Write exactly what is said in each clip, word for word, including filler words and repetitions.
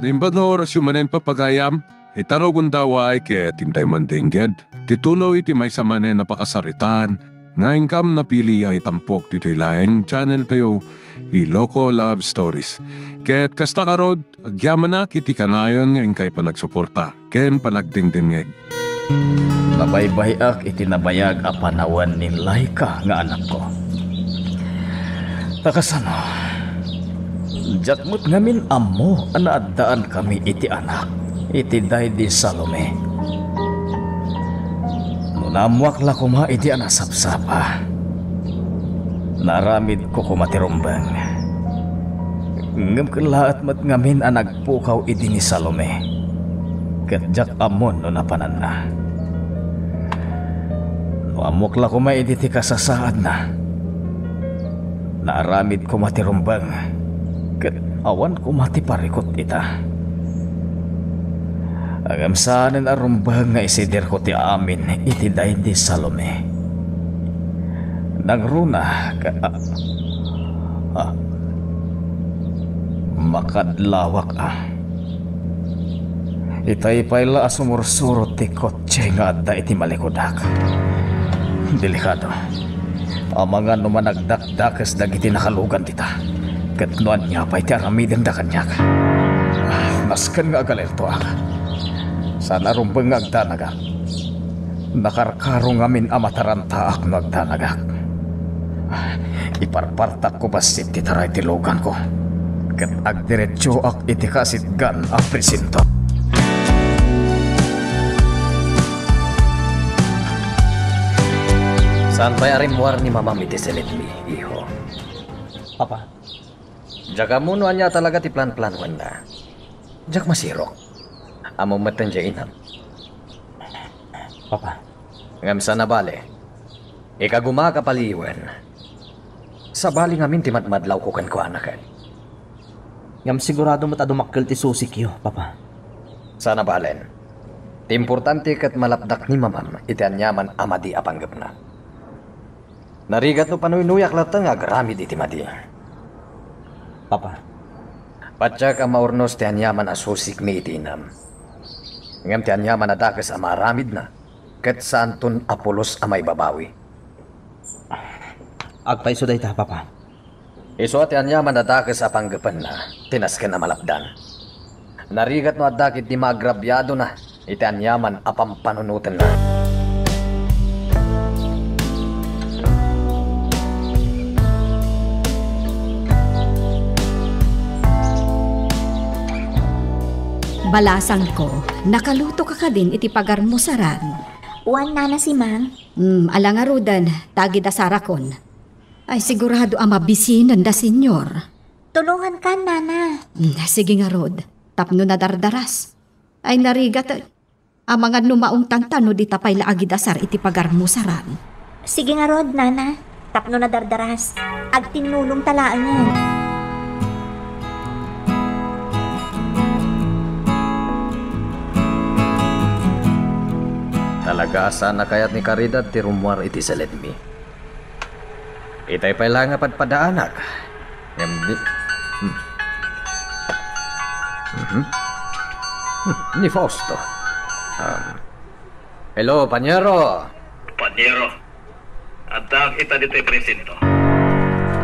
Naimbag nga orasyo manen, papagayam, ita rugonda, uray ket intay mandengngeg ti tuloy ti maysa manen a pakasaritaan nga inkam napili a itampok ditoy laeng channel tayo, Iloko Love Stories. Ket kasta ngarud, agyamanak iti kanayon nga inkay panagsuporta ken panagdengdengngeg. Nabaybay-ak iti nabayag a panawen ni Laika nga anakko. Ta kasano, diak met ngamin ammo a naaddaankami iti anak iti daydi Salome. No naammoak la koma idi a nasapsapa, naaramidko koma ti rumbeng. Ngem kellaat met ngamin a nagpukaw idi ni Salome, ket diak ammon no napananna. No ammok la koma idi ti kasasaadna, naaramid koma ti rumbeng, ket awan koma ti parikut ita. Ngem saanen a rumbeng nga isidirko ti amin iti daydi Salome. Nangruna ka, ah, ah, makadlawak, ah. Itay pay la a sumursurot ti kotse nga adda iti malikudak. Delikado. Amangan no managdakdakes dagiti nakalugan dita. Ket no ania pay ti aramidenda kaniak. Ah, nasken nga agalertoak. Saan a rumbeng nga agdanagak. Nakarkaro ngamin a matarantaak no agdanagak. Iparpartakko bassit ti taray ti luganko, ket agdiretsoak iti kaasitgan a presinto. Saan pay a rimmuar ni Mamam iti silidmi, iho? Papa. Diak ammo no ania talaga ti planplanoenna. Diak masirok. Ammom metten diay inam. Papa. Ngem saan a bale. Ikagumak a paliiwen. Sabali ngamin ti madmadlawko kenkuana ket. Ngem sigurado met a dumakkel ti susikyo, Papa. Saan a balen. Ti importante ket malapdak ni Mamam iti aniaman a madi a panggepna. Narigat no panuynoyak latta nga agaramid iti madi. Papa. Patiek a maurnos ti aniaman a susikmi iti inam. Ngem ti aniaman a dakes a maaramidna, ket saanton a pulos a maibabawi. Agpayso dayta, Papa. Isu a ti aniaman a dakes a panggepenna, ti nasken a malapdan. Narigat no adda ketdi maagrabiadona iti aniaman a pampanunotenna. Balasangko, nakaluto ka kadin iti pagarmusaran? Wen, Nana Simang. Hmm, ala ngaruden, ta agidasarakon. Ay, sigurado a mabisinen da, Senyor. Tulongankan, Nana. Hmm, sige ngarud, tapno nadardaras. Ay, narigat, amangan no maungtanta no dita pay la agidasar iti pagarmusaran. Sige ngarud, Nana, tapno nadardaras. Agtinnulongta laengen. Talaga a saan a kayat ni Caridad ti rummuar iti silidmi. Itay pay la nga padpadaanak. Ngem di, hmm. Mhm. Hmm, ni Fausto. Um, hello, panyero. Panyero, addaak ita ditoy presinto.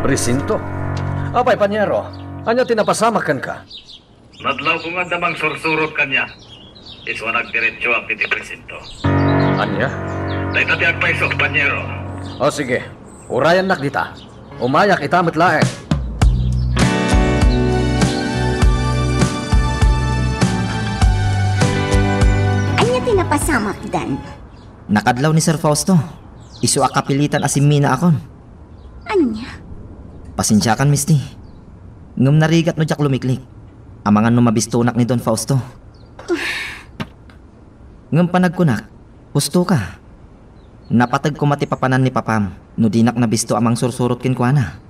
Presinto? Apay, panyero, ania ti napasamak kenka? Nadlawko nga adda mangsursurot kaniak. Isu a nagdiretsoak iti presinto. Ania? Dayta ti agpayso, panyero. O, sige. Urayannak dita. Umayak ita met laeng. Ania ti napasamak, Dan? Nakadlaw ni Sir Fausto. Isu a kapilitan a simminaakon. Ania? Pasensiakan, Misti. Ngem narigat no diak lumiklik. Amangan no mabistonak ni Don Fausto. Ngem panagkunak, husto ka. Napateg koma ti papanan ni papam no dinak nabisto a mangsursurot kenkuana.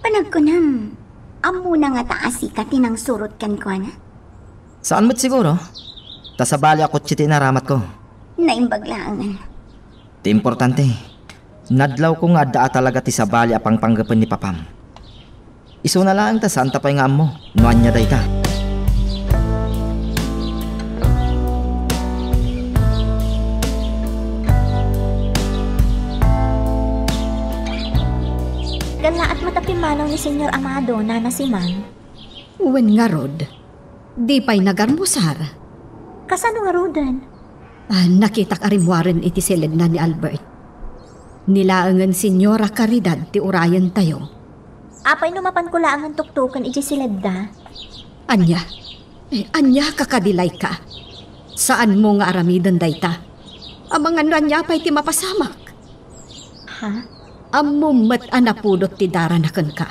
Panagkunam, ammona ngata a sika ti nangsurot kenkuana? Saan met siguro. Ta sabali a kotse ti inaramatko. Naimbag laengen. Ti importante, nadlawko nga adda a talaga ti sabali a pangpanggepen ni papam. Isuna laeng ta saanta pay nga ammo no ania dayta. Kallaat met a pimmanaw ni Señor Amado, Nana Siman. Wen ngarud, di pay nagarmusar. Kasano ngaruden? Ah, nakitak a rimmuaren iti siledna ni Albert. Ni laengen Señora Caridad ti urayentayo. Apay no mapanko laengen tuktoken iti siledda? Ania? Eh, ania ka kadi, Laika? Saanmo nga aramiden dayta. Amangan no ania pay ti mapasamak. Ha? Ammom met a napudot ti darana kenka.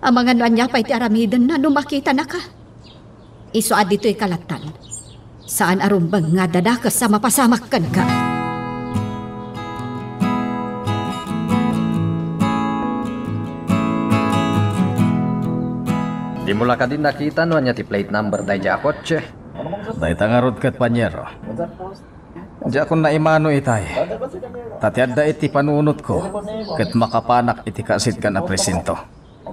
Amangan no ania pay ti aramidenna no makitanaka. Isu a ditoy ka lattan. Saan a rumbeng nga adda dakes a mapasamak kenka. Dimo la kadi nakita no ania ti plate number daydiay a kotse? Dayta ngarud ket, panyero. Diakon naimano itay. Ta ti adda iti panunotko ket makapanak iti kaasitgan a presinto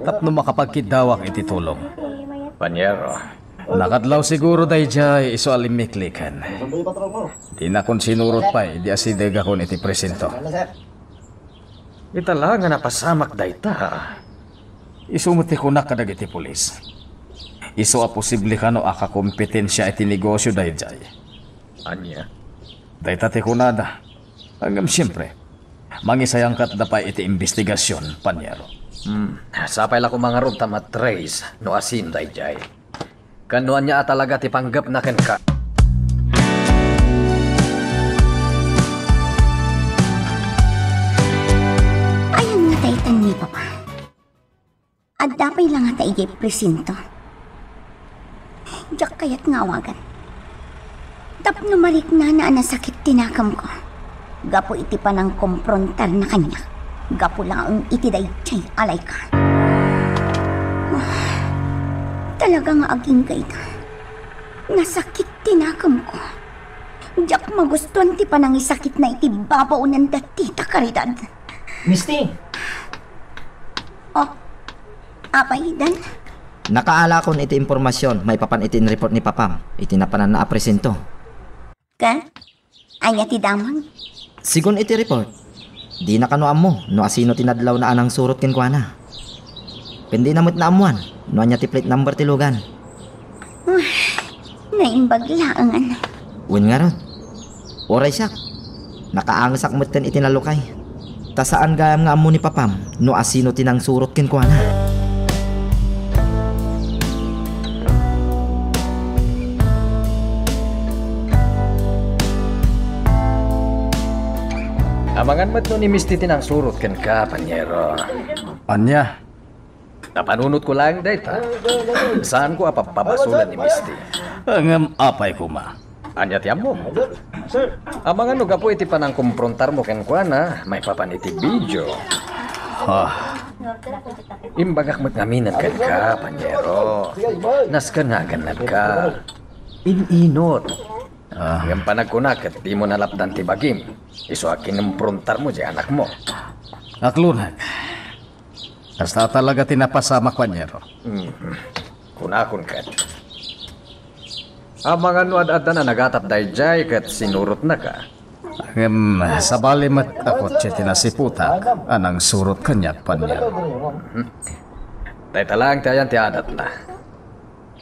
tapno makapagkiddawak iti tulong. Panyero. Nakadlaw siguro daydiay isu a limmikliken. Dinakon sinurot pay idi asidegakon iti presinto. Ita la nga napasamak dayta. Isu met ti kunak kadagiti pulis. Isu a posible kano a kakompetensia iti negosio daydiay. Ania? Dayta ti kunada. Ngem siempre, mangisayangkatda pay iti imbestigasion, panyero. Hmm, sapay la koma ngarud ta matrace no asino daydiay. Ken no ania a talaga ti panggepna kenka. Ayan nga ta itan ni Papa. Adda pay la ngata idiay presinto. Diak kayat nga awagan. Tapno mariknana a nasakit ti nakemko gapu iti panangkomprontarna kaniak gapu laeng iti daydiay a Laika. Ah, talaga nga agingga ita. Nasakit ti nakemko. Diak magustuan ti panangisakitna iti babaonen da Tita Caridad. Misty! Oh, apay, Dan? Nakaalakon iti impormasion maipapan iti inreport ni Papam iti napananna a presinto. Ken? Ania ti damag? Sigun iti report, dina kano ammo no asino ti nadlawna a nangsurot kenkuana. Ken dina met naammuan no ania ti plate number ti lugan. Ah, naimbag laengen. Wen ngarud, uray siak, nakaangesak metten iti nalukay. Ta saan gayam nga ammo ni Papam no asino ti nangsurot kenkuana. Amangan met no ni Misty ti nangsurot kenka, panyero. Ania? Napanunotko laeng dayta. Saanko a pabpabasolan ni Misty. Ngem apay koma? Ania ti ammom? Amangan no gapu iti panangkomprontarmo kenkuana, maipapan iti video. Ah. Imbagak met ngamin kenka, panyero. Nasken nga agannadka. In-inot. Ah. Ngem panagkunak ket dimo nalapdan ti bagim. Isu a kinomprontarmo diay anakmo. Aklonek. Kasta talaga ti napasamak, panyero. Mhm. Kunakon ket. Amangan no ad-addan a nagatap daydiay ket sinurotnaka. Ngem sabali met a kotse ti nasiputak a nangsurot kaniak, panyero. Mhm. Dayta laeng ti ayan ti adatna.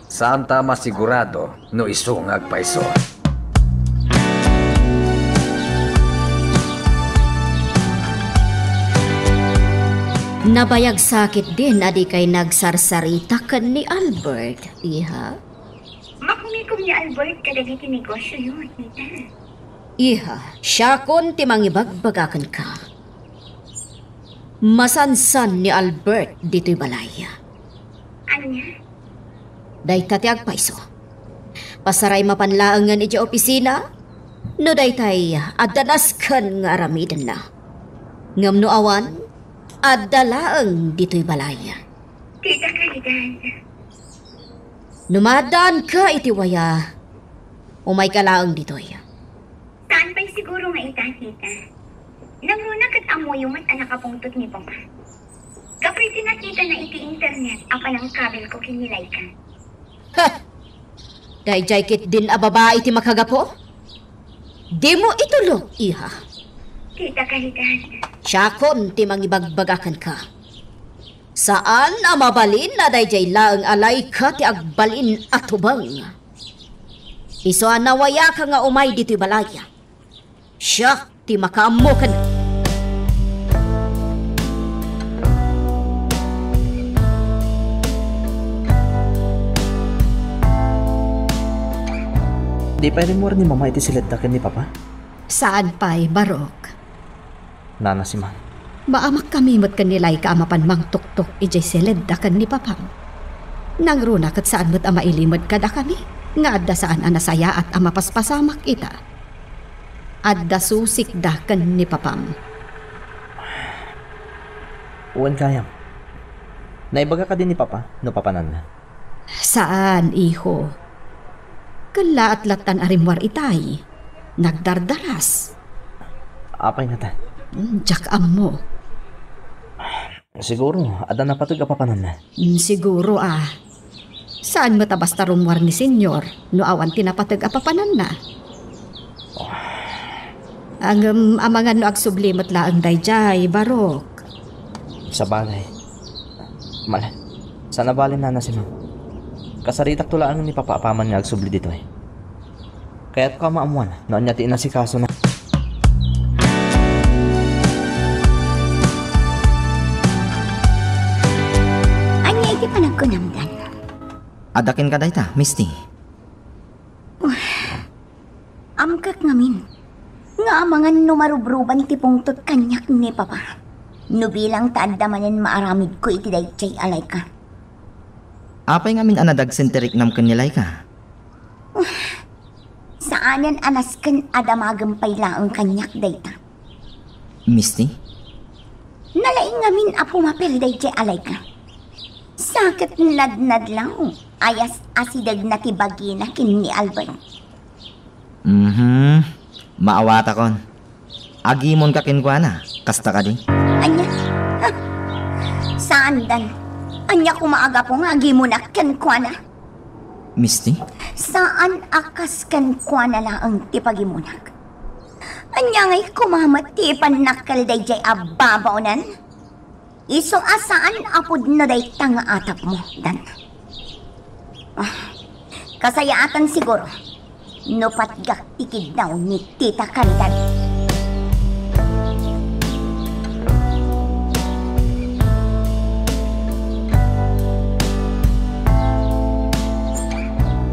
Saanta a masigurado no isu nga agpayso. Nabayag sa ketdin a dikay nagsarsarita ken ni Albert, iha? Makumikom ni Albert kadagiti negosioyo, tita. Iha, siakon ti mangibagbaga kenka. Masansan ni Albert ditoy balay. Ania? Dayta ti agpayso. Pasaray mapan laengen idiay opisina, no daytay, adda nasken nga aramidenna. Ngem no awan, adda laeng ditoy balay. Tita Caridad. No maaddaanka iti waya, umayka laeng ditoy. Saan pay siguro nga ita, tita? Nangruna ket ammoyo met a nakapungtot ni Papa. Gapu iti nakitana iti internet a panangkabilko ken ni Laika. Ha! Daydiay ketdin a babai ti makagapu? Dimo itulok, iha. Tita Caridad. Siakon ti mangibagbaga kenka. Saan a mabalin a daydiay laeng a Laika ti agbalin a tubeng. Isu a nawayaka nga umay ditoy balay. Siak ti makaammo ken. Di pay rimmuar ni Mama iti siledda ken ni Papa? Saan pay, Barok. Nana Simang. Maamakkami met ken ni Laika a mapan mangtuktok idiay siledda ken ni Papam. Nangruna ket saan met a mailimed kadakami nga adda saan a nasayaat a mapaspasamak ita. Adda susikda ken ni Papam. Wen gayam. Naibaga kadi ni Papa no papananna? Saan, iho. Kellaat lattan a rimmuar itay. Nagdardaras. Apay ngata? Hmm, diak ammo. Siguro, adda napateg a papananna. Hmm, siguro, ah. Saan met a basta rummuar ni Senyor no awan ti napateg a papananna? Ngem amangan no agsubli met laeng daydiay, Barok. Sabagay. Mala, saan a bale, Nana Simang. Kasaritakto laeng ni Papa apaman nga agsubli ditoy. Kayatko a maammuan no ania ti inasikasona. Ania iti panagkunam, Dan? Adda kenka dayta, Misty. Amkak ngamin nga amangan no marubruban ti pungtot kaniak ni Papa. No bilang ta adda manen maaramidko iti daydiay a Laika. Apay ngamin a nadagsen ti riknam ken ni Laika? Saanen a nasken a damagem pay laeng kaniak dayta. Misty? Nalaing ngamin a pumapel daydiay a Laika. Sa ket nadnadlaw, ayas asidegna ti bagina ken ni Albert. Mhm. Maawatakon. Agimonka kenkuana, kasta kadi? Ania? Ah, saan, Dan. Ania koma a gapu nga agimonak kenkuana? Misty? Saan a kas kenkuana laeng ti pagimonak. Ania ngay koma met ti ipannakkel daydiay a babaonen? Isu a saan a pudno dayta nga atapmo, Dan. Ah, kasayaatan siguro no patgak ti kiddaw ni Tita Caridad.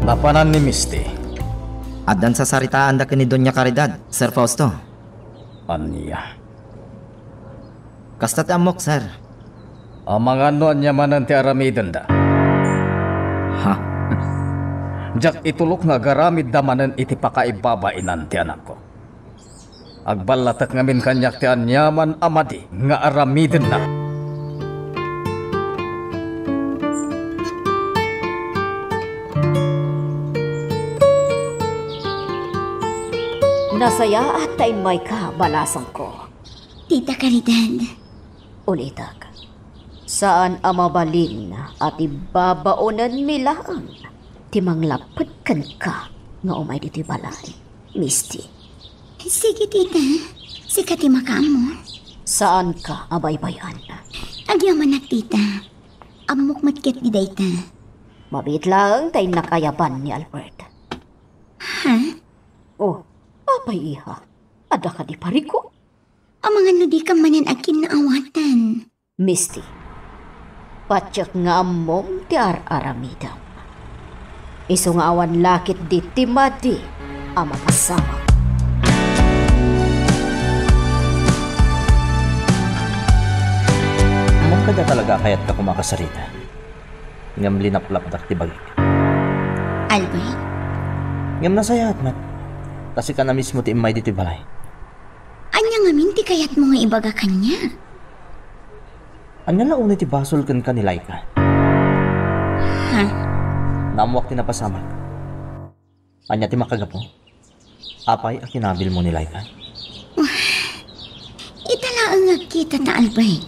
Napanan ni Misty. Addan sasaritaanda ken ni Doña Caridad, Sir Fausto. Ania? Kasta ti ammok, sir. Amangan no ania manen ti aramidenda? Ha? Diak itulok nga agaramidda manen iti pakaibabainan ti anakko. Agballatek ngamin kaniak ti aniaman a madi nga aramidenna. Nasayaat ta immayka, balasangko. Tita Caridad. Ulitek, saan a mabalin a ti babaonenmi laeng ti manglaped kenka nga umay ditoy balay, Misty. Sige, tita. Sika ti makaammo. Saanka a baybay-an. Agyamanak, tita. Ammok met ketdi dayta. Mabiit laeng ta innak ayaban ni Albert. Ha? Oh, apay, iha? Adda kadi parikut? Amangan no dika manen agkinnaawatan. Misty, patiek nga ammom ti ar-aramidem. Isu nga awan la ketdi ti madi a mapasamak. Ammom kadi a talaga a kayatka koma a kasarita. Ngem linaplapdak ti bagik. Albert? Ngem nasayaat met, ta sika na mismo ti immay ditoy balay. Ania ngamin ti kayatmo nga ibaga kaniak? Ania la unay ti basol kenka ni Laika? Ha? Naammoak ti napasamak. Ania ti makagapu? Apay a kinabilmo ni Laika? Ita laeng nga agkitata, Albert.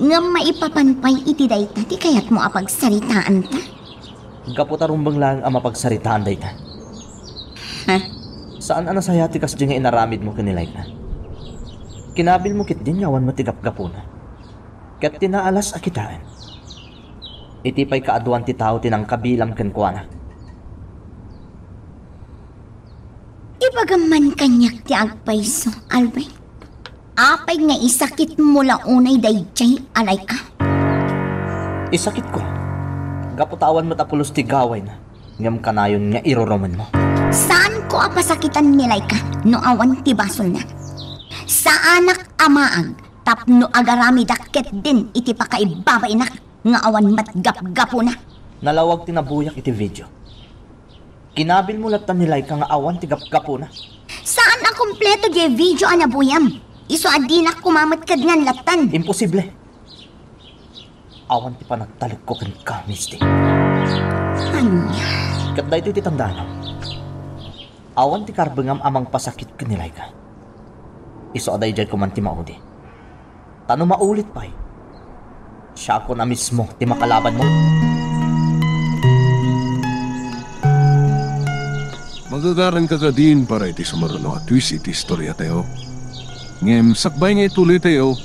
Ngem maipapan pay iti dayta ti kayatmo a pagsaritaanta? Gapu ta rumbeng laeng a mapagsaritaan dayta. Ha? Saan a nasayaat ti kasdi nga inaramidmo ken ni Laika. Kinabilmo ketdin nga awan met ti gapgapuna. Ket ti naalas a kitaen, iti pay kaaduan ti tao ti nangkabilam kenkuana. Ibagam man kaniak ti agpayso, Albert. Apay nga isakitmo la unay daydiay a Laika? Isakitko, gapu ta awan met a pulos ti gawayna, ngem kanayon nga irurumenmo. Saanko a pasakitan ni Laika no awan ti basolna. Saanak a maag tapno agaramidak ketdin iti pakaibabainak nga awan met gapgapuna. Nalawag ti nabuyak iti video. Kinabilmo latta ni Laika nga awan ti gapgapuna. Saan a kompleto diay video a nabuyam? Isu a dinak koma met kedngan lattan. Imposible. Awan ti panagtalekko kenka, Misty. Ania? Ket daytoy ti tandaanam. Awan ti karbengam a mangpasakit ken ni Laika. Isu a daydiay koman ti maudi. Ta no maulit pay, siakon a mismo ti makalabanmo. Magagaranka kadin para iti sumaruno a twist iti istoriatayo. Ngem sakbay nga ituloytayo,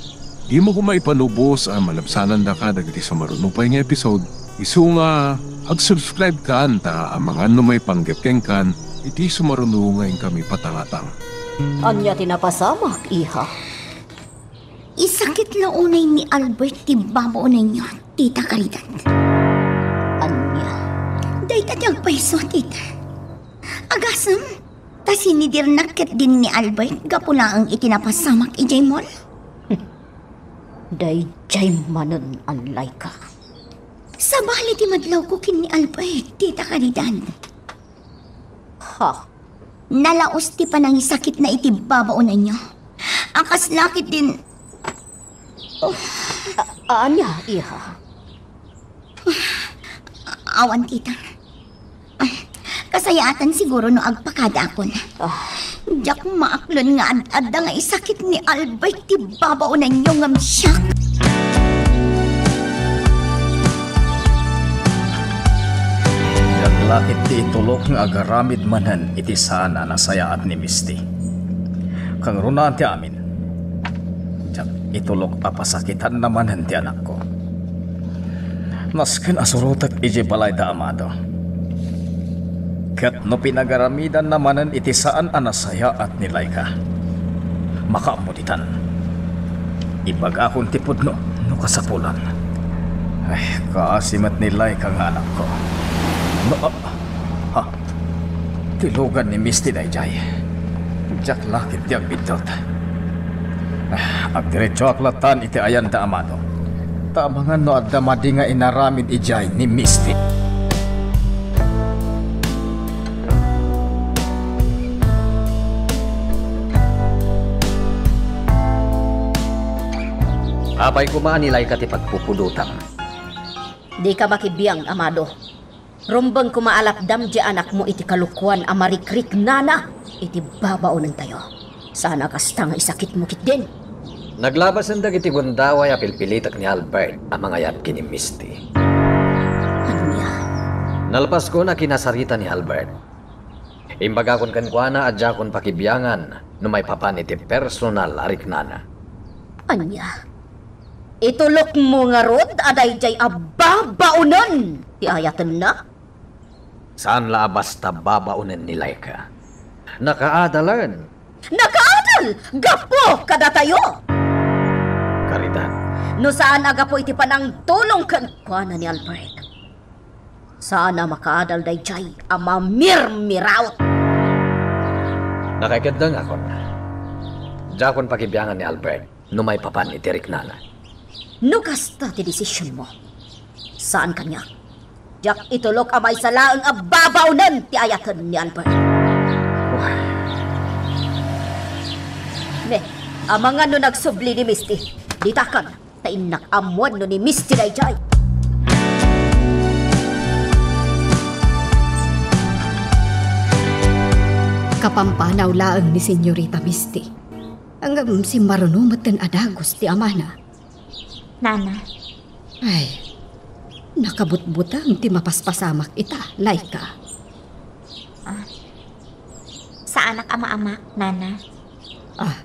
dimo koma ipalubos a malabsanandaka dagiti sumaruno pay nga episode. Isu nga ag-subscribe kan ta amangan no maipanggep kenkan iti sumaruno nga inkami patangatang. Ania ti napasamak, iha? Isakit la unay ni Albert ti babaonenyo, Tita Caridad. Ania? Dayta ti agpayso, Tita. Agasem, ta sinidirnak ketdin ni Albert gapu laeng iti napasamak idiay mall. Daydiay manen a Laika. Sabali ti madlawko ken ni Albert, Tita Caridad. Ha? Nalaus ti panangisakitna iti babaonenyo. A kasla ketdin. A-, ania, iha? Awan, tita. Ay, kasayaatan siguro no agpakadaakon. Ah. Diak maaklon nga ad-adda nga isakit ni Albert ti babaonenyo ngem siak. Diak la ketdi itulok nga agaramid manen iti saan a nasayaat ni Misty. Kangrunaan ti amin, diak itulok a pasakitanna manen ti anakko. Nasken a surotek idiay balay da Amado. Ket no pinagaramidanna manen iti saan a nasayaat ni Laika, makaammo ditan. Ibagakon ti pudno no kasapulan. Ay, kaasi met ni Laika nga anakko. No, ah, ha? Ti lugan ni Misty daydiay. Diak la ketdi agbiddut. Ah, agdiretsoak latan iti ayan da Amado. Ta amangan no adda madi nga inaramid idiay ni Misty. Apay koma ni Laika ti pagpupudotam? Dika makibiang, Amado. Rumbeng koma a lapdam ti anakmo iti kalokuan a marikriknana iti babaonentayo. Saan a kasta nga isakitmo ketdin. Naglabasen dagiti gundaway a pilpilitek ni Albert a mangayab ken ni Misty. Ania? Nalpaskon a kinasarita ni Albert. Imbagakon kenkuana a diakon pakibiangan no maipapan iti personal a riknana. Ania? Itulokmo ngarud a daydiay a babaonen ti ayatenna? Saan la a basta babaonen ni Laika. Nakaadalen. Nakaadal! Gapu kadatayo! Caridad. No saan a gapu iti panangtulong kenkuana ni Albert, saan a makaadal daydiay a mamirmiraot. Nakaikeddengakon. Diakon pakibiangan ni Albert no maipapan iti riknana. No kasta ti desisionmo, saan kaniak. Diak itulok a maysa laeng a babaonen ti ayaten ni Albert. Uy. Ne, amangan no nagsubli ni Misty. Ditakan, ta innak ammoen no ni Misty daydiay. Kapampanaw laeng ni Senyorita Misty. Ngem simmaruno metten a dagus ti amana. Nana. Ay, nakabutbuteng ti mapaspasamak ita, Laika. Ah, saanak a maamak, Nana. Ah,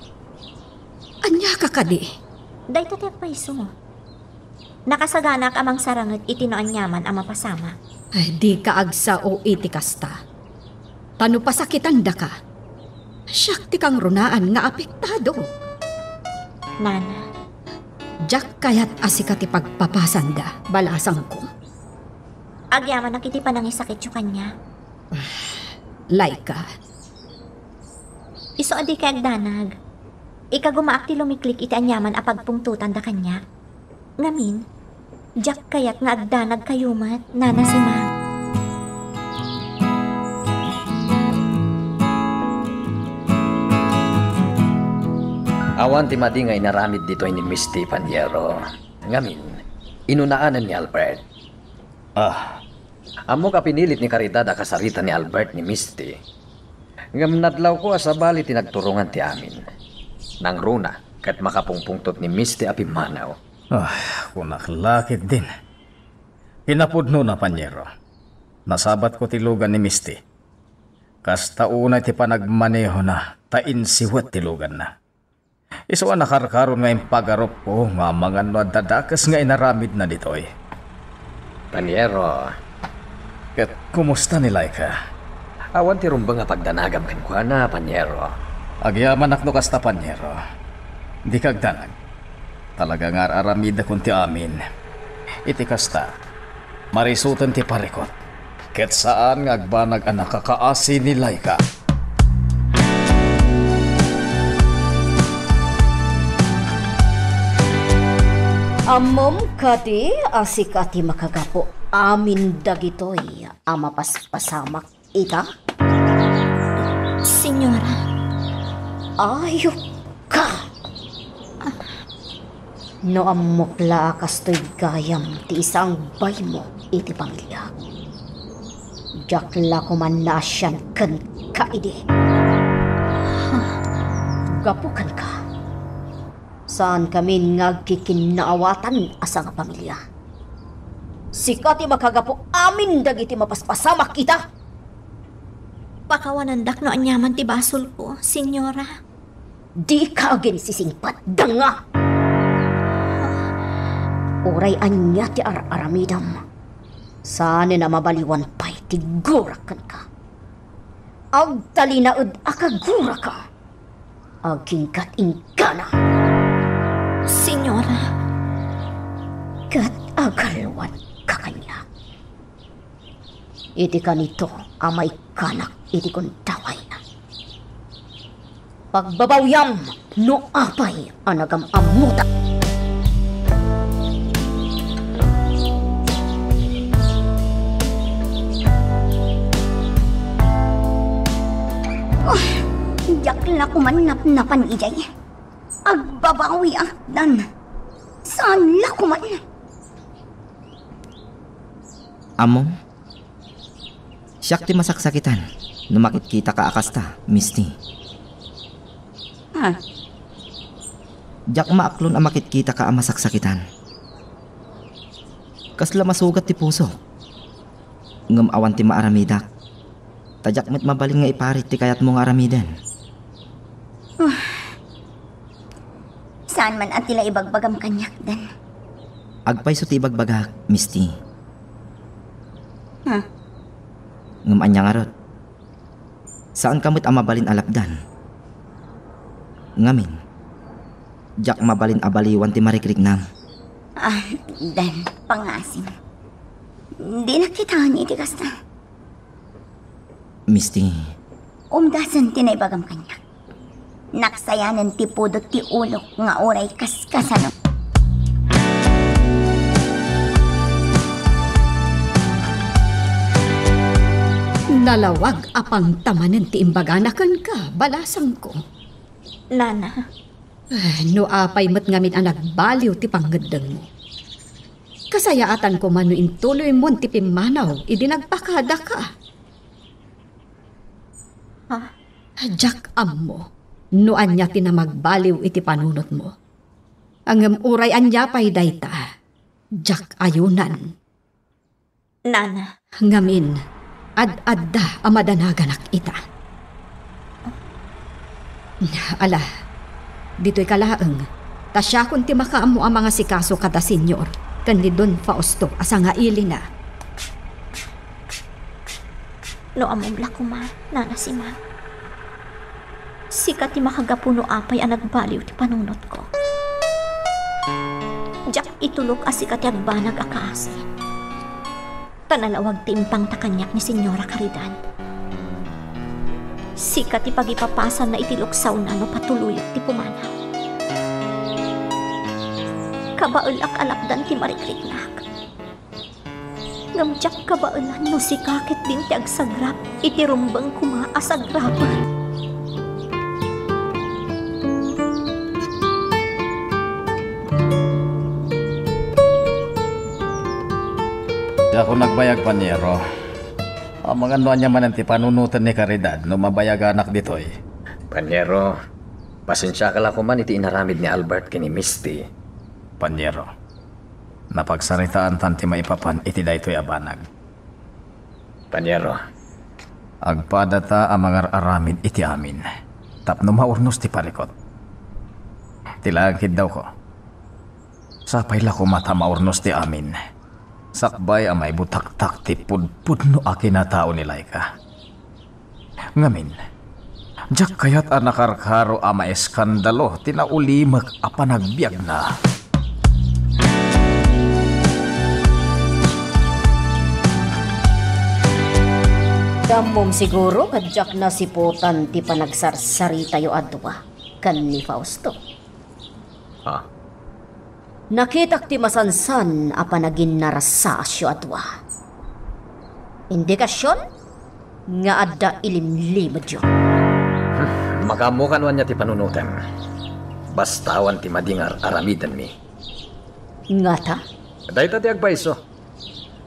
ania ka kadi? Dayta ti agpayso. Nakasaganak a mangsaranget iti no aniaman a mapasamak. Ay, dika agsao iti kasta. Ta no pasakitandaka, siak ti kangrunaan nga apektado. Nana. Diak kayat a sika ti pagpapasanda, balasangko. Agyamanak iti panangisakityo kaniak. Laika. Isu a dika agdanag. Ikagumaak ti lumiklik iti aniaman a pagpungtotanda kaniak. Ngamin, diak kayat nga agdanagkayo met, Nana Sima. Awan ti madi nga inaramid ditoy ni Misty, Paniero. Ngamin, inunaanan ni Albert. Ah. Ammok a pinilit ni Caridad a kasarita ni Albert ni Misty. Ngem nadlawko a sabali ti nagturongan ti amin. Nangruna ket makapungpungtot ni Misty a pimmanaw. Ah, kunak la ketdin. Kinapudnona, Paniero. Nasabatko ti lugan ni Misty. Kasta unay ti panagmanehona ta insiwet ti luganna. Isu a nakarkaron nga impagarupko nga amangan no adda dakes nga inaramidna ditoy. Paniero. Ket kumusta ni Laika? Awan ti rumbeng a pagdanagam kenkuana, Paniero. Agyamanak no kasta, Paniero. Dika agdanag. Talaga nga ar-aramidakon ti amin. Iti kasta, marisuten ti parikut. Ket saan nga agbanag a nakakaasi ni Laika. Ammom kadi a sika ti makagapu amin dagitoy a mapaspasamak ita? Senyora. Ayupka! No ammok la a kastoy gayam ti isangbaymo iti pamiliak, diak la koman naasian kenka idi. Gapu kenka, saankamin nga agkikinnaawatan a sangapamilia. Sika ti makagapu amin dagiti mapaspasamak ita. Pakawanandak no aniaman ti basolko, senyora. Dika aginsisingpet, danga! Uray ania ti ar-aramidem, saanen a mabaliwan pay ti gurak kenka. Agtalinaed a kaguraka. Aginggat inggana. Senyora. Ket agalwadka kaniak. Iti kanito a maikkanak iti gundaway. Pagbabawiam no apay a nagam-ammotak. Oh, diak la koman napnapan idiay. Agbabawiak, Dan. Saan la koman? Ammom? Siak ti masaksakitan no makitkitaka a kasta, Misty. Ha? Diak maaklon a makitkitaka a masaksakitan. Kasla masugat ti pusok. Ngem awan ti maaramidak. Ta diak met mabalin nga iparit ti kayatmo nga aramiden. Ah. Saan man a ti la ibagbagam kaniak, Dan? Agpayso ti ibagbagak, Misty. Ha? Ngem ania ngarud? Saanka met a mabalin a lapdan. Ngamin, diak mabalin a baliwan ti marikriknam. Ah, Dan, pangasim. Dinak kitaen iti kasta. Misty. Umdasen ti naibagam kaniak. Naksayanen ti pudot ti ulok nga uray kaskasano. Nalawag a pangtamanen ti imbagana kenka, balasangko. Nana. Ah, no apay met ngamin a nagbaliw ti pangngeddengmo. Kasayaatan koma no intuloymon ti pimmanaw idi nagpakadaka. Ha? Diak ammo no ania ti namagbaliw iti panunotmo. Ngem uray ania pay dayta, diak ayunan. Nana. Ngamin, ad-adda a madanaganak ita. Ala, ditoyka laeng, ta siakon ti makaammo a mangasikaso kada senyor ni Don Fausto a sangailina. No ammom la koma, Nana Simang, sika ti makagapu no apay a nagbaliw ti panunotko. Diak itulok a sika ti agbanag a kaasi. Ta nalawag ti impangta kaniak ni Señora Caridad. Sika ti pagipapasanna iti luksawna no patuloyak ti pumanaw. Kabaelak a lapdan ti marikriknak. Ngem diak kabaelan no sika ketdin ti agsagrap iti rumbeng koma a sagrapen. Diak nagbayag, Paniero. Amangan no ania manen ti panunoten ni Caridad no mabayaganak ditoy. Paniero, pasensiaka la koman iti inaramid ni Albert ken ni Misty. Paniero, napagsaritaantan ti maipapan iti daytoy a banag. Paniero. Agpadata a mangar-aramid iti amin tapno maurnos ti parikut. Ti laeng kiddawko, sapay la koma ta maurnos ti amin, sakbay a maibutaktak ti pudpudno a kinatao ni Laika. Ngamin, diak kayat a nakarkaro a maeskandalo ti naulimek a panagbiagna. Ammom siguro nga diak nasiputan ti panagsarsaritayo a dua ken ni Fausto. Ha? Nakitak ti masansan a panaginnarasaasyo a dua. Indikasion nga adda ilimlimedyo. Hmm, makaammoka no ania ti panunotem. Basta awan ti madi nga ar-aramidenmi. Ngata? Dayta ti agpayso.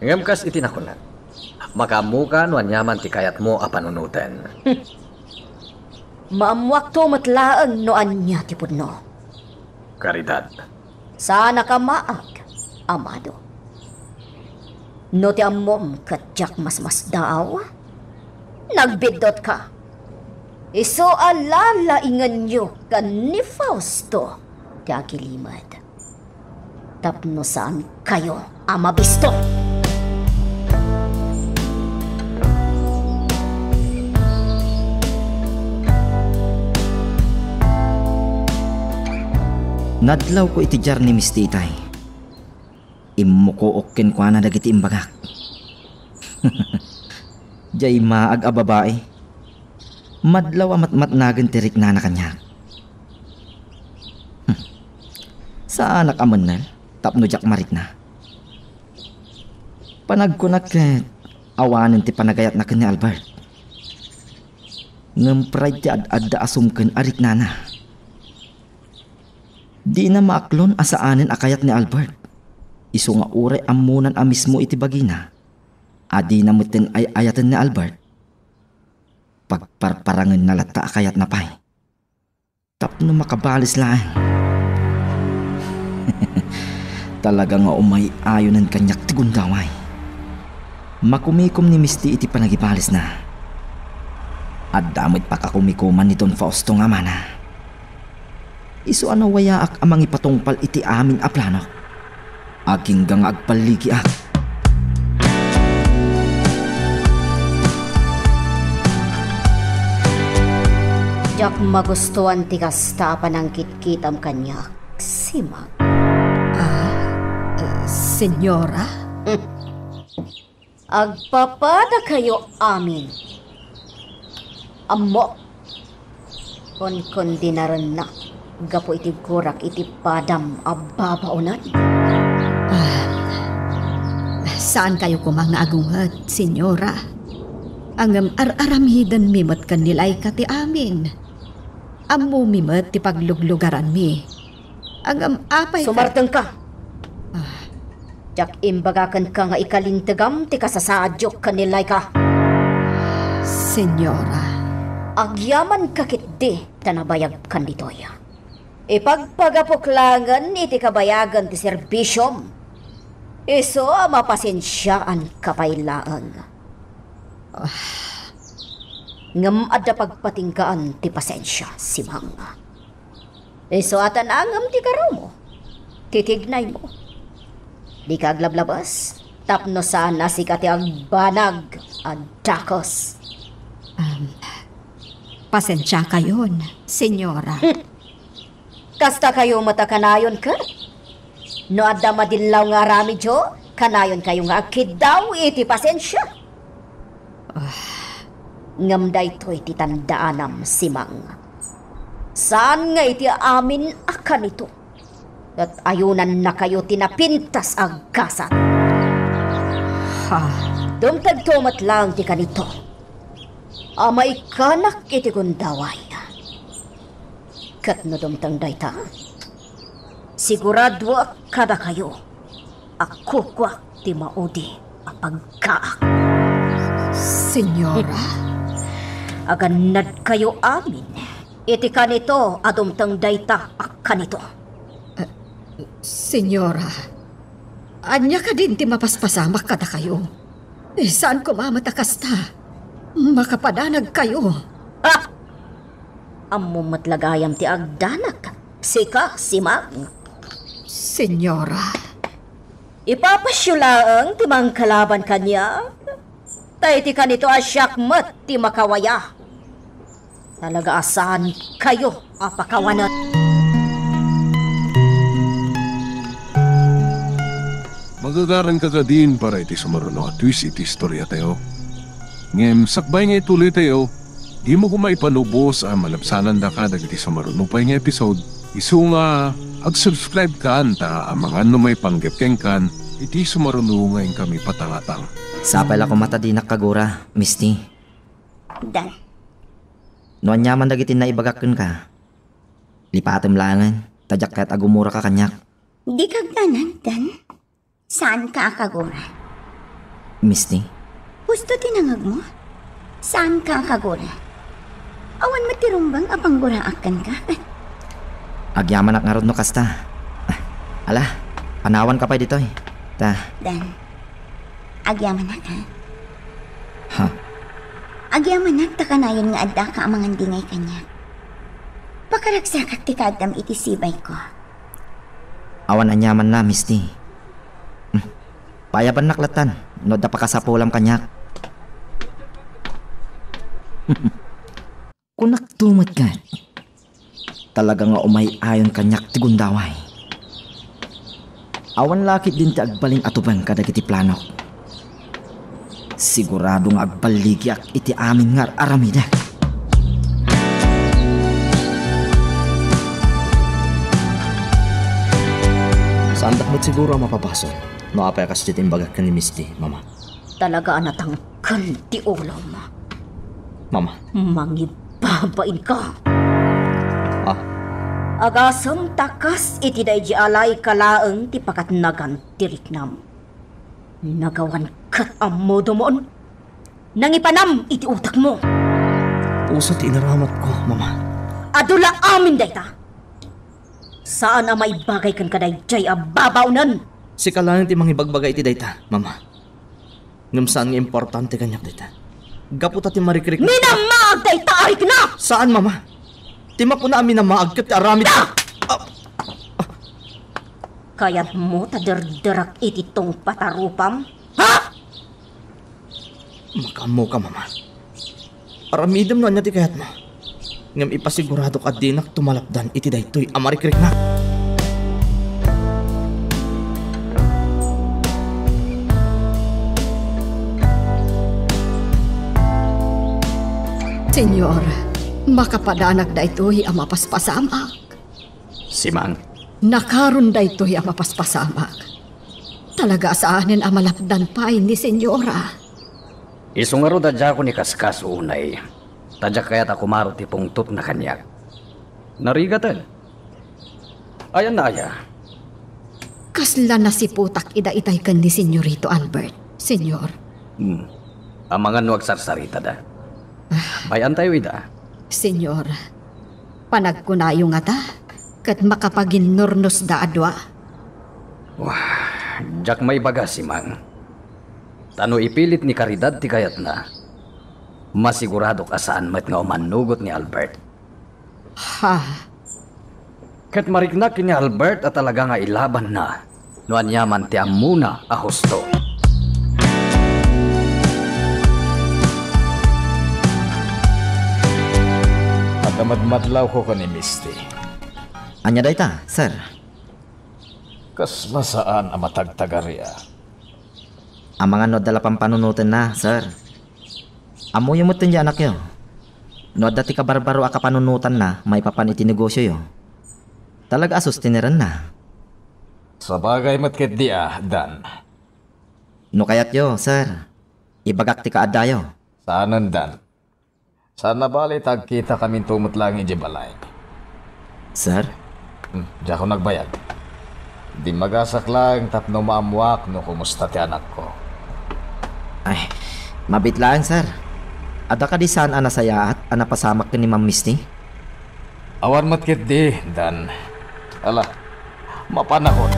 Ngem kas iti nakunak, makaammoka no aniaman ti kayatmo a panunoten. Maammoakto met laeng no ania ti pudno. Caridad. Saanaka maag, amado. No ti ammom ket diak masmasdaaw, nagbiddutka. Isu a lalaingenyo ken ni Fausto ti agilimed. Tapno saankayo a mabisto. Nadlawko iti diar ni Misty itay. Immukook kenkuana dagiti imbagak. Diay maag a babai. Madlaw a matmatnagen ti riknana kaniak. Hmm. Saanak a mennel tapno diak marikna. Panagkunak ket awanen ti panagayatna ken ni Albert. Ngem pride ti ad-adda a sumken a riknana. Dina maaklon a saanen a kayat ni Albert. Isu nga uray ammonan a mismo iti bagina a dina metten ay-ayaten ni Albert, pagparparangenna latta a kayatna pay. Tapno makabales laeng. Talaga nga umay-ayonen kaniak ti gundaway. Makumikom ni Misty iti panagibalesna. Adda met pakakumikoman ni Don Fausto nga amana. Isu a nawayaak a mangipatungpal iti amin a planok. Agingga nga agballigiak. Diak magustuan ti kasta a panangkitkitam kaniak, Simang. Ah, eh, senyora? Agpapadakayo amin. Ammok. Konkondinarennak gapu iti gurak iti padam a babaonan. Ah, saankayo koma nga agunget, senyora. Ngem ar-aramidenmi met ken ni Laika ti amin. Ammomi met ti pagluglugaranmi. Ngem apay ka- Sumartengka! Ah. Diak imbagakenka nga ikalintegam ti kasasaadyo ken ni Laika. Senyora. Agyamanka ketdi ta nabayagkan ditoy. Ipagpagapok laengen iti kabayagan ti serbisiom. Isu a mapasensiaanka pay laeng. Ah. Ngem adda pagpatinggaan ti pasensia, Simang. Isu a ta naangem ti garumo, ti tignaymo. Dika aglablabas, tapno saan a sika ti agbanag a dakes. Um, pasensiakayon, senyora. Kasta kayo met a kanayon ket? No adda madillaw nga aramidyo, kanayon kayo nga agkiddaw iti pasensia. Ah, ngem daytoy ti tandaanam, Simang. Saan nga iti amin a kanito, ket ayunannakayo ti napintas a gasat. Ha? Dumtagto met laeng ti kanito a maikkanak iti gundaway. Ket no dumteng dayta, siguradoak kadakayo a kukuak ti maudi a pagkaak. Senyora? Agannadkayo amin iti kanito a dumteng dayta a kanito. Eh, senyora, ania kadin ti mapaspasamak kadakayo? Eh, saan koma met a kasta. Makapadanag kayo. Ha! Ammom met la gayam ti agdanag, sika, Simang. Senyora. Ipapasyo laeng ti mangkalaban kaniak. Ta iti kanito a siak met ti makawaya. Talaga a saan kayo a pakawanen. Magagaran ka kadin para iti sumaruno a twist iti istoriatayo. Ngem sakbay nga ituloytayo, dimo koma ipanubos a malabsanandaka dagiti sumaruno pay nga episode, isu nga ag-subscribe kan ta amangan no maipanggep kenkan iti sumaruno nga inkami patangatang. Sapay la koma ta dinak kagura, Misty. Dan. No aniaman dagiti naibagak kenka, lipatem laengen, ta diak kayat a gumuraka kaniak. Dika agdanag, Dan. Saanka a kagura. Misty? Husto ti nangegmo? Saanka a kagura. Awan met ti rumbeng a pangguraak kenka. Agyamanak ngarud no kasta. Ala, panawanka pay ditoy. Ta. Dan, agyamanak, ha? Ha? Agyamanak ta kanayon nga addaka a mangandingay kaniak. Pakaragsakak ti kaaddam iti sibayko. Awan aniamanna, Misty. Hmm. Paayabannak lattan no adda pakasapulam kaniak. Kunakto met ket, talaga nga umay-ayon kaniak ti gundaway. Awan la ketdin ti agbalin a tubeng kadagiti planok. Sigurado nga agballigiak iti amin nga ar-aramidek. Saandak met siguro a mapabasol no apay a kasdiay ti imbagak ken ni Misty, Mama. Talaga a natangken ti ulom. Mama. Mangibabain ka. Ah? Agasem ta kas iti daydi a laika laeng ti pakatnagan ti riknam. Nagawan ket ammodomon. Nangipanam iti utekmo. Puso ti inaramatko, Mama. Adu la amin dayta. Saan a maibagay kenka daydiay a babaonen. Sika laeng ti mangibagbaga iti dayta, Mama. Ngem saan nga importante kaniak dayta. Gapu ta ti marikrik. Minamaag dayta a rikna! Saan, Mama? Ti mapuna a minamaag ket ti aramid. Ah! Ah! Kayatmo ta derderak iti tungpa ta rupam? Ha? Makaammoka, Mama. Aramidem no ania ti kayatmo. Ngem ipasiguradok a dinak tumalapdan iti daytoy a marikriknak. Señor, makapadanak daytoy a mapaspasamak. Simang. Nakaron daytoy a mapaspasamak. Talaga a saanen a malapdan pay ni Señora. Isu ngarud a diakon ikaskaso unay, ta diak kayat a kumaro ti pungtotna kaniak. Narigaten. Ayanna aya? Kasla nasiputak ida itay ken ni Señorito Albert, Señor. Hmm. Amangan no agsarsaritada. Ah. Bay-antayo ida. Señor, panagkunayo ngata, ket makapaginnurnosda a dua. Wah, diak maibaga, Simang. Ta no ipilit ni Caridad ti kayatna, masiguradok a saan met nga umannugot ni Albert. Ha? Ket mariknak ken ni Albert a talaga nga ilabanna no aniaman ti ammona a husto. Adda madmadlawko ken ni Misty. Ania dayta, sir? Kasla saan a matagtagaria. Amangan no adda la pampanunotenna, sir. Ammoyo metten ti anakyo. No adda ti kabarbaro a kapanunotanna maipapan iti negosioyo, talaga a sustenerenna. Sabagay met ketdi a, Dan. No kayatyo, sir, ibagak ti kaaddayo. Saanen, Dan. Saan a bale ta agkitakaminto met laeng idiay balay. Sir? Hmm, diakon agbayag. Dimmagasak laeng tapno maammoak no kumusta ti anakko. Ay, mabiit laeng, sir. Adda kadi saan a nasayaat a napasamak ken ni Ma'am Misty? Awan met ketdi, Dan. Ala, mapanakon.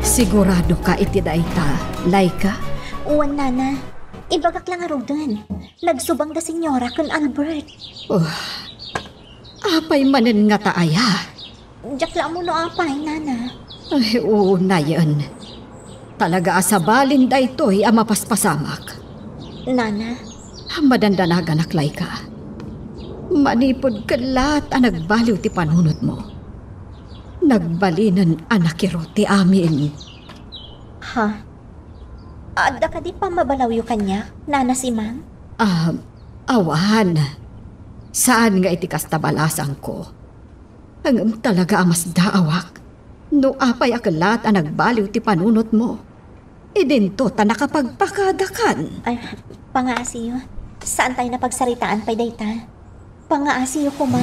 Siguradoka iti dayta, Laika? Wen, Nana. Ibagak la ngaruden. Nagsubang da Senyora ken Albert. Oh, apay manen ngata aya? Diak la ammo no apay, Nana. Ay, unayen. Talaga a sabalin daytoy a mapaspasamak. Nana. Madandanaganak, Laika. Manipud kellaat a nagbaliw ti panunotmo, nagbalinen a nakirot ti amin. Ha? Adda kadi pammabalawyo kaniak, Nana Simang? Ah, awan. Saan nga iti kasta balasangko. Ngem talaga a masdaawak no apay a kellaat a nagbaliw ti panunotmo. Idinto ta nakapagpakadakan. Ay, pangaasiyo. Saantayo a pagsaritaan pay dayta. Pangaasiyo koma.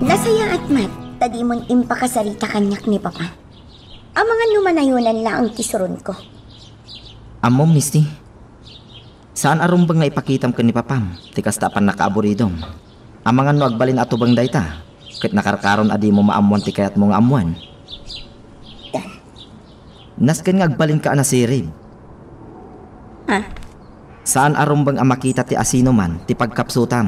Nasayaat met ta dimon impakasarita kaniak ni Papa. Amangan no manayonan laeng ti suronko. Ammom, Misty. Saan a rumbeng nga ipakitam ken ni Papam ti kasta a pannakaaburidom. Amangan no agbalin a tubeng dayta, ket nakarkaron a dimo maammuan ti kayatmo nga ammoen. Nasken nga agbalinka a nasirib. Ha? Saan a rumbeng a makita ti asinoman ti pagkapsutam.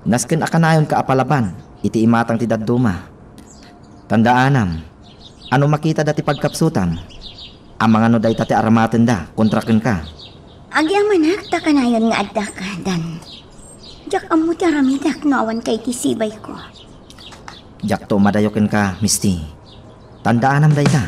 Nasken a kanayonka a palaban iti imatang ti dadduma. Tandaanam, a no makitada ti pagkapsutam, amangan no dayta ti aramatenda kontra kenka. Agyamanak ta kanayon nga addaka, Dan. Diak ammo ti aramidek no awanka iti sibayko. Diakto umadayo kenka, Misty. Tandaanam dayta.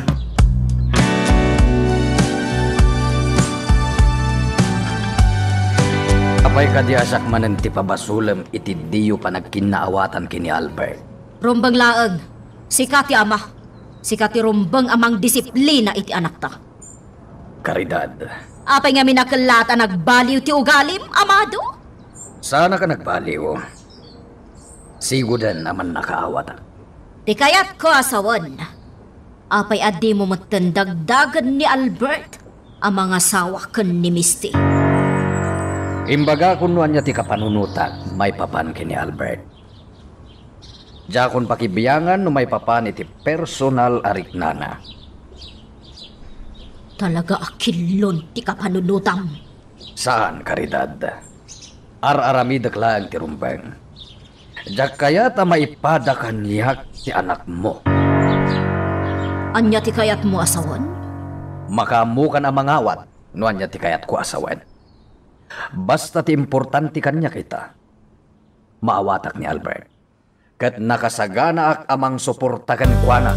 Apay kadi a siak manen ti pabasolem iti diyo panagkinnaawatan ken ni Albert? Rumbeng laeng. Sika ti ama. Sika ti rumbeng a mangdisiplina iti anakta. Caridad. Apay ngamin a kellaat a nagbaliw ti ugalim, amado? Saanak a nagbaliw. Sigoden a mannakaawatan. Ti kayatko a sawen, apay a dimo metten dagdagen ni Albert a mangasawa ken ni Misty? Imbagakon no ania ti kapanunotak maipapan ken ni Albert. Diakon pakibiangan no maipapan iti personal a riknana. Talaga a killon ti kapanunotam. Saan, Caridad. Ar-aramidek laeng ti rumbeng. Diak kayat a maipada kaniak ti anakmo. Ania ti kayatmo a sawen? Makaammokan a mangawat no ania ti kayatko a sawen. Basta ti importante kaniak ita, maawatak ni Albert. Ket nakasaganaak a mangsuporta kenkuana.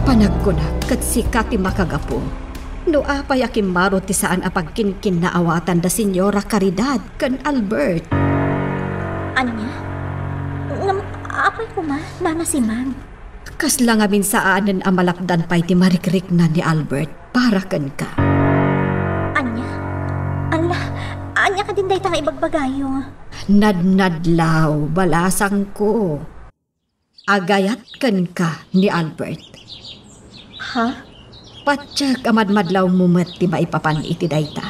Panagkunak ket sika ti makagapu no apay a kimmaro ti saan a pagkinkinnaawatan da Señora Caridad ken Albert. Ania? Ngem apay koma, Nana Simang? Kasla ngamin saanen a malapdan pay ti marikrikna ni Albert para kenka. Ania? Ala, ania kadin dayta nga ibagbagayo? Nadnadlaw, balasangko. Agayat kenka ni Albert. Ha? Patiek a madmadlawmo met ti maipapan iti dayta.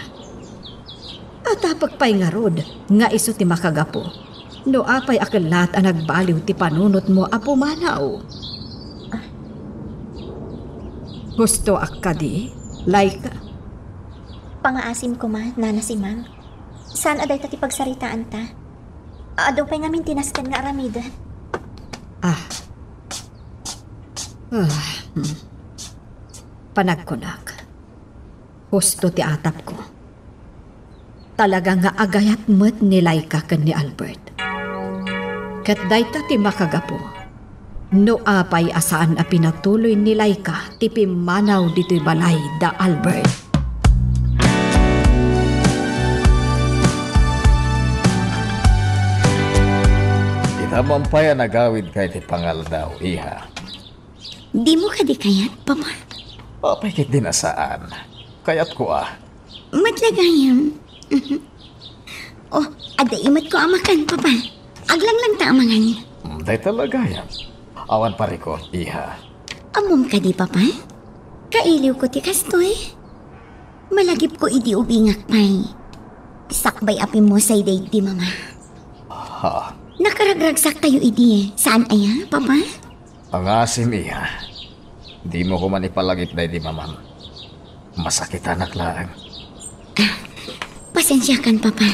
Atapek pay ngarud nga isu ti makagapu. No apay a kellat a nagbaliw ti panunotmo a pumanaw. Husto a kadi, Laika? Pangaasim koma, Nana Simang. Saan a dayta ti pagsaritaanta? Adu pay ngamin ti nasken nga aramiden. Ah. Ah, hmm. Panagkunak. Husto ti atapko. Talaga nga agayat met ni Laika ken ni Albert. Ket dayta ti makagapu no apay a saan a pinatuloy ni Laika ti pimmanaw ditoy balay da Albert. Ita man pay a nagawidka iti pangaldaw, iha. Dimo kadi kayat, Papa? Apay ketdin a saan. Kayatko a. Met la gayam. Oh, adda imetko a makan, Papa. Aglanglang ta a mangan. Mm, dayta la gayam. Awan parikot, iha. Ammom kadi, Papa? Kailiwko ti kastoy. Malagipko idi ubingak pay. Sakbay a pimmusay daydi Mama. Ha? Nakaragragsaktayo idi. Saan aya, Papa? Pangasim, iha. Dimo koma ipalagip daydi Mamam. Masakitanak laeng. Pasensiakan, Papa.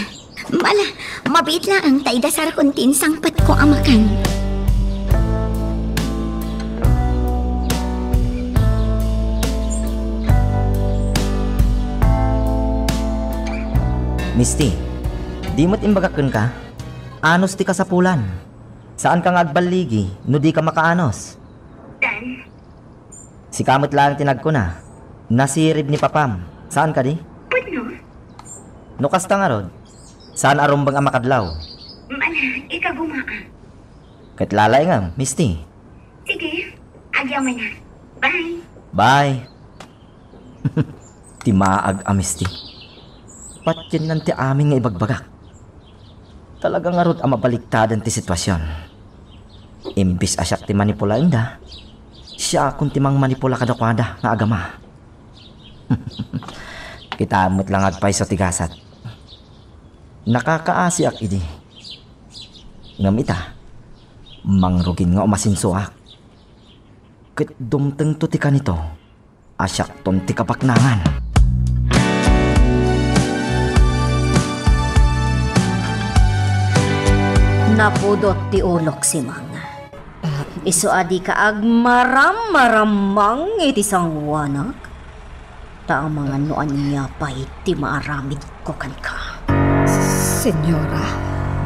Ala, mabiit laeng ta idasarakon ti insangpetko a makan. Misty, di met imbagak kenka? Anus ti kasapulan. Saanka nga agballigi no dika makaanus. Dan. Sika met laeng ti nagkuna, nasirib ni Papam. Saan kadi? Pudno. No kasta ngarud, saan a rumbeng a makadlaw. Ala, ikagumaak. Ket lalaingam, Misty. Sige, agyamanak. Bye. Bye. Ti maag a Misty. Patiennan ti amin nga ibagbagak. Talaga ngarud a mabaliktadan ti sitwasion. Imbis a siak ti manipulaenda, siakon ti mangmanipula kadakuada nga agama. Kitaem met la nga agpayso ti gasat. Nakakaasiak idi. Ngem ita, mangrugin nga umasensoak. Ket dumtengto ti kanito a siakton ti kabaknangan. Napudot ti ulok, Simang. Ah. Isu a dika agmarammaramang iti sangoanak, ta amangan no ania pay ti maaramidko kenka. Senyora.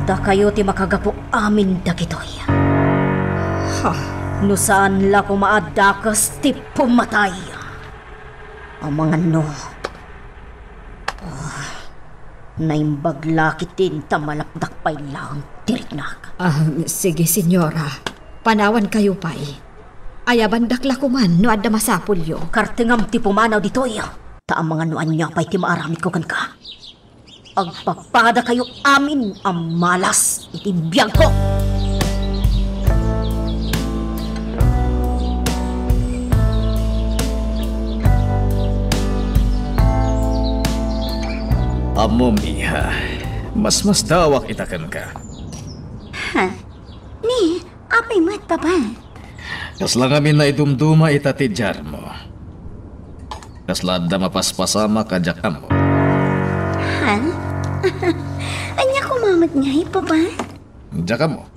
Dakayo ti makagapu amin dagitoy. Ha? No saan la koma a dakes ti pumatay. Amangan no. Ah, naimbag la ketdin ta malapdak pay laeng ti riknak. Ah, sige, senyora. Panawankayo pay. Ayabandak la koman no adda masapulyo. Kartengam ti pumanaw ditoy. Ta amangan no ania pay ti maaramidko kenka. Agpapadakayo amin a malas iti biagko. Ammom, iha, masmasdaawak ita kenka. Ha? Ni, apay met, Papa? Kasla ngamin naidumduma ita ti diarmo. Kasla adda mapaspasamak a diak ammo. Ha? Ania koma met ngay, Papa? Diak ammo.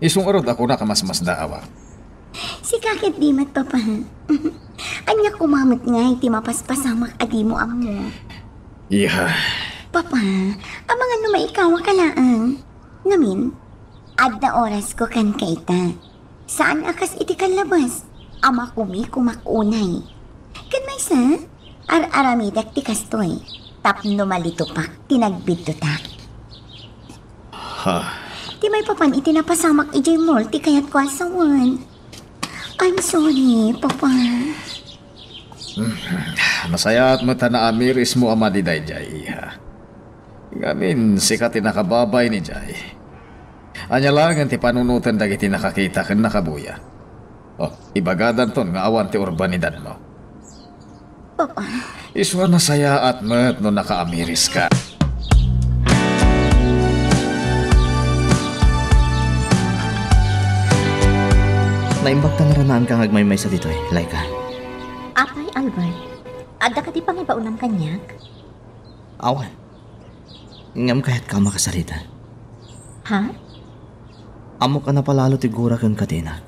Isu ngarud a kunak a masmasdaawak. Sika ket di met, Papa. Ania koma met ngay ti mapaspasamak a dimo ammo? Iha. Papa, amangan no maikawaka laeng. Ngamin, adda orasko kenka ita. Saan a kas iti kallabas a makumikumak unay. Ken maysa, ar-aramidek ti kastoy tapno malitupak ti nagbiddutak. Ha? Ti maipapan iti napasamak idiay mall ti kayatko a sawen. I'm sorry, Papa. Nasayaat met a naamirismo a madi daydiay, iha. Ngamin, sika ti nakababay ni Jay. Ania laengen ti panunoten dagiti nakakita ken nakabuya? Oh, ibagadanton nga awan ti urbanidadmo. Papa. Isu a nasayaat met no nakaamiris ka. Naimbag ta naranaanka nga agmaymaysa ditoy, Laika. Apay, Albert, adda kadi pangibaonam kaniak? Awan. Ngem kayatka a makasarita. Ha? Ammok a napalalo ti gura kenka ti inak.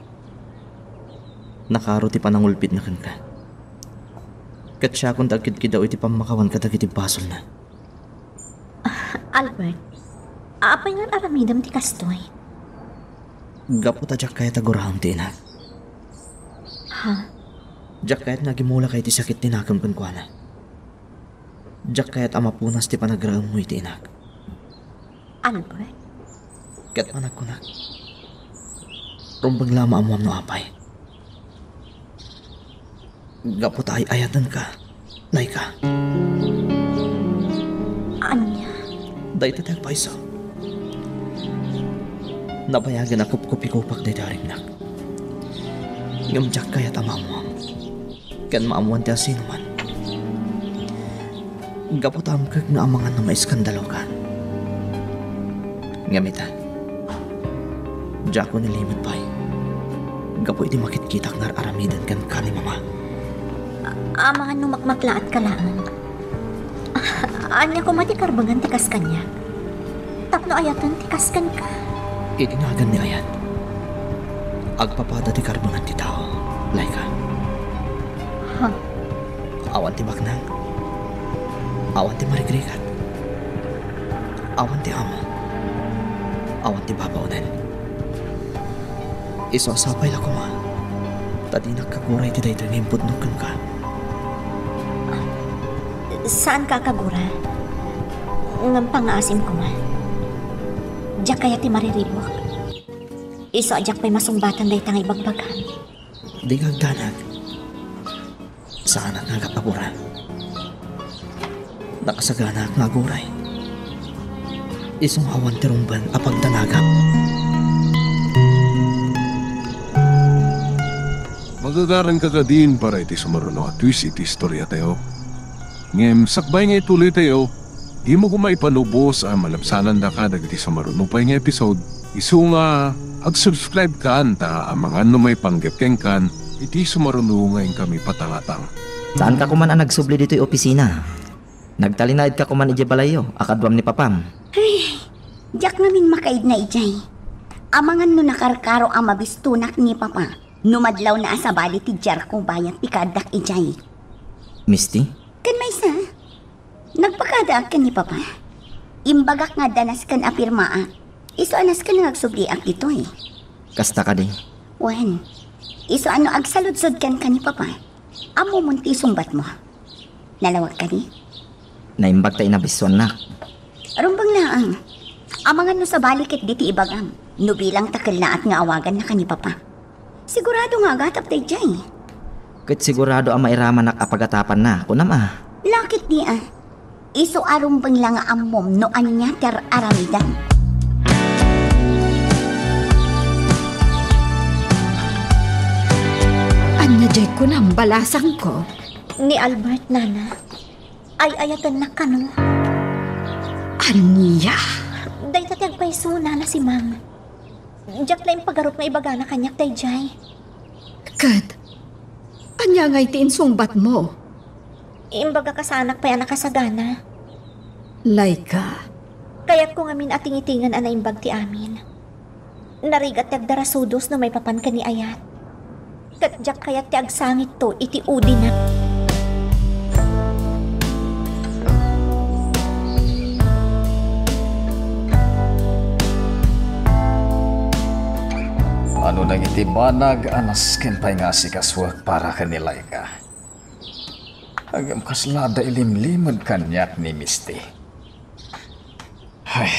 Nakaro ti panangulpitna kenka. Ket siakon ti agkidkidaw iti pammakawan kadagiti basolna. Albert, apay nga aramidem ti kastoy? Gapu ta diak kayat a guraem ti inak. Ha? Diak kayat nga agimulaka iti sakit ti nakem kenkuana. Diak kayat a mapunas ti panagraemmo iti inak. Albert? Ket panagkunak, rumbeng la a maamuam no apay. Gapu ta ay-ayatenka, Laika. Ania? Dayta ti agpayso. Nabayagen a kupkupikupak daytoy a riknak. Ngem diak kayat a maamuam. Ken maamuan ti asinoman. Gapu ta amkek nga amangan no maiskandaloka. Ngem ita, diakon ilimed pay. Gapu iti makitkitak nga ar-aramiden kenka ni Mama. A-, amangan no makmaklaatka laeng. Ania koma ti karbengan ti kas kaniak? Tapno ayaten ti kas kenka. Iti nagan ni ayat, agpapada ti karbengan ti tao, Laika. Ha? Awan ti baknang. Awan ti marigrigat. Awan ti amo. Awan ti babaonen. Isu a sapay la koma ta dinak kaguray iti daytoy nga impudno kenka. Saanka a kagura. Ngem pangngaasim koma. Diak kayat ti mariribuk. Isu a diak pay masungbatan dayta nga ibagbagam. Di nga agdanag. Saanak nga agap-apura. Nakasaganaak nga aguray. Isu nga awan ti rumbeng a pagdanagak. Magagaranka kadin para iti sumaruno a twist iti istoriatayo. Ngem sakbay nga ituloytayo, dimo koma ipalubos a malabsanandaka dagiti sumaruno pay nga episode. Isu nga, ag-subscribe kan ta amangan no maipanggep kenkan iti sumaruno nga inkami patangatang. Saanka koman a nagsubli ditoy opisina? Nagtalinaedka koman idiay balayyo a kaduam ni papam? Ay, diak ngamin makaidna idiay. Amangan no nakarkaro a mabistonak ni papa no madlawna a sabali ti diarko bayat ti kaaddak idiay. Misty? Ken maysa, nagpakadaak ken ni papa. Imbagak nga adda nasken a pirmaak. Isu a nasken nga agsubliak ditoy. Kasta kadi? Wen, isu a no agsaludsod kenka ni papa, ammomon ti isungbatmo. Nalawag kadi? Naimbag ta inabisuannak. Rumbeng laeng. Amangan no sabali ketdi ti ibagam, no bilang ta kellaat nga awagannaka ni papa. Sigurado nga agatap daydiay. Ket sigurado a mairamanak a pagatapanna, kunam a? Laketdi a. Isu a rumbeng la nga ammom no ania ti ar-aramidem. Ania diay kunam, balasangko? Ni Albert, nana. Ay-ayatennak kano? Ania? Dayta ti agpayso, nana Simang. Diak la impagarup nga ibagana kaniak daydiay. Ket, ania ngay ti insungbatmo? Imbagak a saanak pay a nakasagana. Laika. Kayatko ngamin a tingitingen a naimbag ti amin. Narigat ti agdarasudos no maipapan ken ni ayat. Ket diak kayat ti agsangitto iti udina. Ano dagiti banag a nasken pay nga asikasuek para ken ni Laika? Ngem kasla adda ilimlimed kaniak ni Misty. Ay,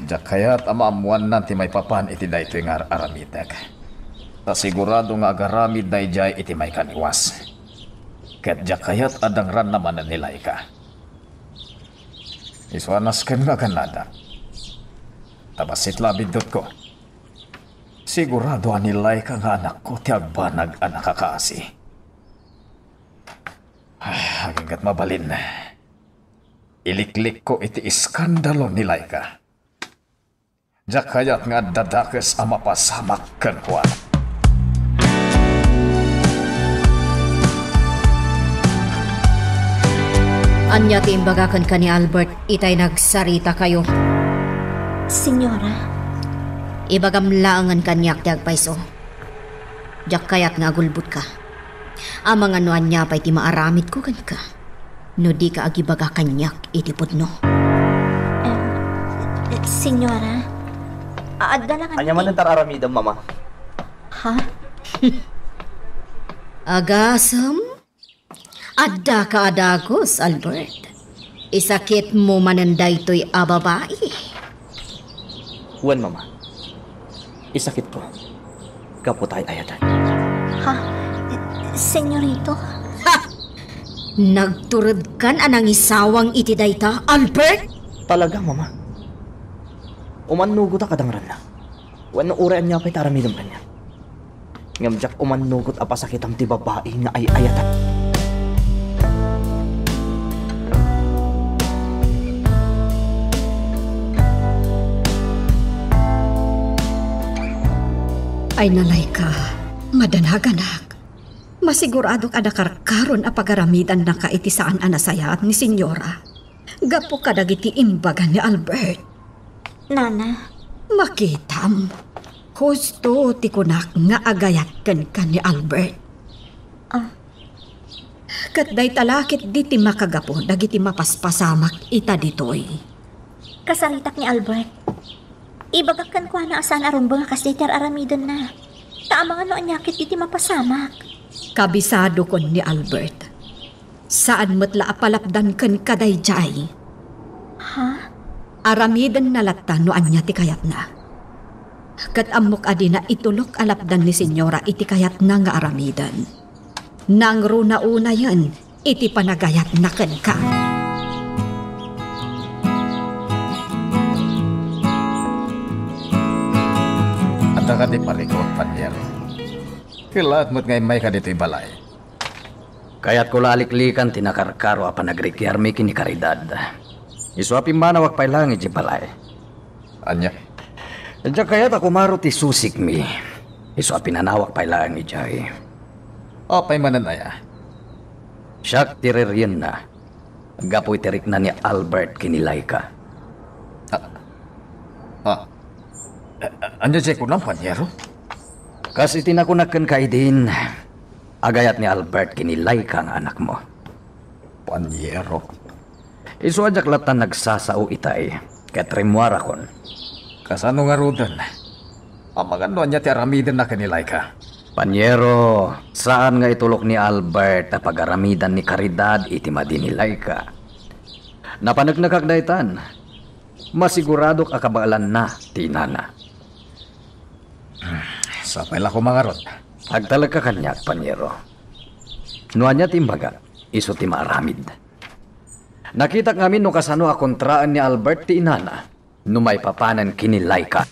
diak kayat a maammoanna ti maipapan iti daytoy nga ar-aramidek. Ta sigurado nga agaramid daydiay iti maikaniwas. Ket diak kayat a dangranna manen ni Laika. Isu a nasken nga aganadak. Ta bassit la a biddutko. Sigurado a ni Laika nga anakko ti agbanag a nakakaasi. Ay, aginggat mabalin. Iliklikko iti iskandalo ni Laika. Diak kayat nga adda dakes a mapasamak kenkuana. Ania ti imbaga kenka ni Albert itay nagsaritakayo? Senyora? Ibagam laengen kaniak ti agpayso. Diak kayat nga agulbotka. Amangan no ania pay ti maaramidko kenka no dika agibaga kaniak iti pudno. Em, Senyora, adda lang. Ania manen ti ar-aramidem, Mama? Ha? Agasem? Addaka a dagus, Albert. Isakitmo manen daytoy a babai. Wen, Mama. Isakitko. Gapu ta ay-ayaten. Ha? Senyorito? Ha! Nagturedkan a nangisawang iti dayta, Albert? Talaga, Mama. Umannugotak a dangranna. Wenno uray ania pay ti aramidem kaniak. Ngem diak umannugot a pasakitam ti babai nga ay-ayaten. Ay, Laika, madanaganak. Masiguradok a nakarkaron a pagaramidannaka iti saan a nasayaat ni Senyora gapu kadagiti imbaga ni Albert. Nana. Makitam, husto ti kunak nga agayat kenka ni Albert. Ah. Ket dayta la ketdi ti makagapu dagiti mapaspasamak ita ditoy. Kasaritak ni Albert. Ibagak kenkuana a saan a rumbeng a kasdiay ti ar-aramidenna. Ta amangan no ania ketdi ti mapasamak. Kabisadokon ni Albert. Saan met la a palapdan kenka daydiay. Ha? Aramidenna latta no ania ti kayatna. Ket ammok a dina itulok a lapdan ni Senyora iti kayatna nga aramiden. Nangruna unayen iti panagayatna kenka. Adda kadi parikut, Paniero? Kellaat met nga immayka ditoy balay. Kayatko la a liklikan ti nakarkaro a panagrikriarmi ken ni Caridad. Isu a pimmanawak pay laeng idiay balay. Ania? Diak kayat a kumaro ti susikmi. Isu a pinanawak pay laeng idiay. Apay manen aya? Siak ti ririenna. Gapu iti rikna ni Albert ken ni Laika. Ah. Ah. A-, ania diay kunam, Paniero? Kas iti nakunak kenka idin, agayat ni Albert ken ni Laika nga anakmo. Paniero. Isu a diak latta nagsasao itay, ket rimmuarakon. Kasano ngaruden? Amangan no ania ti aramidenna ken ni Laika. Paniero, saan nga itulok ni Albert a pagaramidan ni Caridad iti madi ni Laika. Napaneknekak daytan. Masiguradok a kabaelanna ti inana. Sapay la koma ngarud. Agtalekka kaniak, Paniero. No ania ti imbaga, isu ti maaramid. Nakitak ngamin no kasano a kontraen ni Albert ti inana no maipapanen ken ni Laika.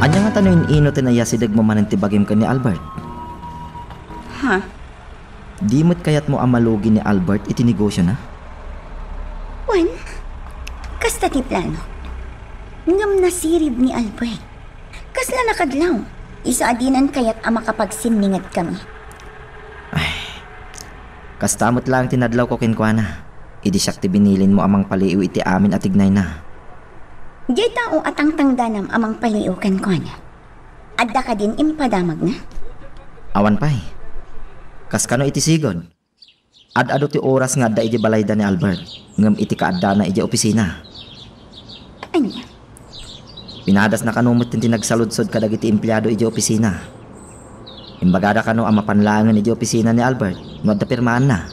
Ania ngata no in-ino ti nayasidegmo manen ti bagim ken ni Albert? Ha? Di met kayatmo a malugi ni Albert iti negosiona? Wen, kasta ti plano. Ngem nasirib ni Albert. Kasla nakadlaw, isu a dinan kayat a makapagsinninged kami. Ay, kasta met laeng ti nadlawko kenkuana, idi siak ti binilinmo a mangpaliiw iti amin a tignayna. Diay tao a tangtangdanam a mangpaliiw kenkuana. Adda kadin impadamagna? Awan pay. Kas kano iti sigud? Ad-adu ti oras nga adda idiay balayda ni Albert, ngem iti kaaddana idiay opisina. Ania? Pinadasna kano met ti nagsaludsod kadagiti empleado idiay opisina. Imbagada kano a mapan laengen idiay opisina ni Albert no adda pirmaanna.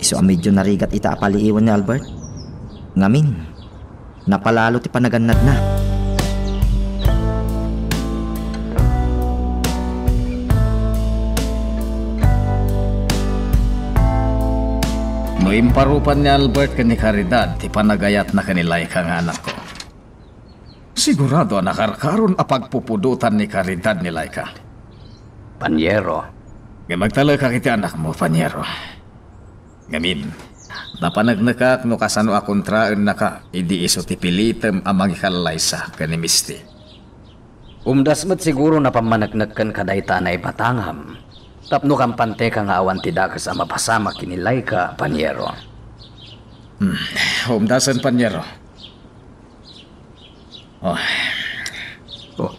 Isu a medio narigat ita a paliiwen ni Albert. Ngamin, napalalo ti panagannadna. No imparupan ni Albert ken ni Caridad ti panagayatna ken ni Laika nga anakko, sigurado a nakarkaron a pagpupudotan ni Caridad ni Laika. Paniero. Ngem agtalekak iti anakmo, Paniero. Ngamin, napaneknekak no kasano a kontraennaka idi isu ti pilitem a mangikallaysa ken ni Misty. Umdas met siguro a pammaneknekken kadayta a naibatangam tapno kampanteka nga awan ti dakes a mapasamak ken ni Laika, Paniero. Hmm, umdasen, Paniero. Oh. Oh.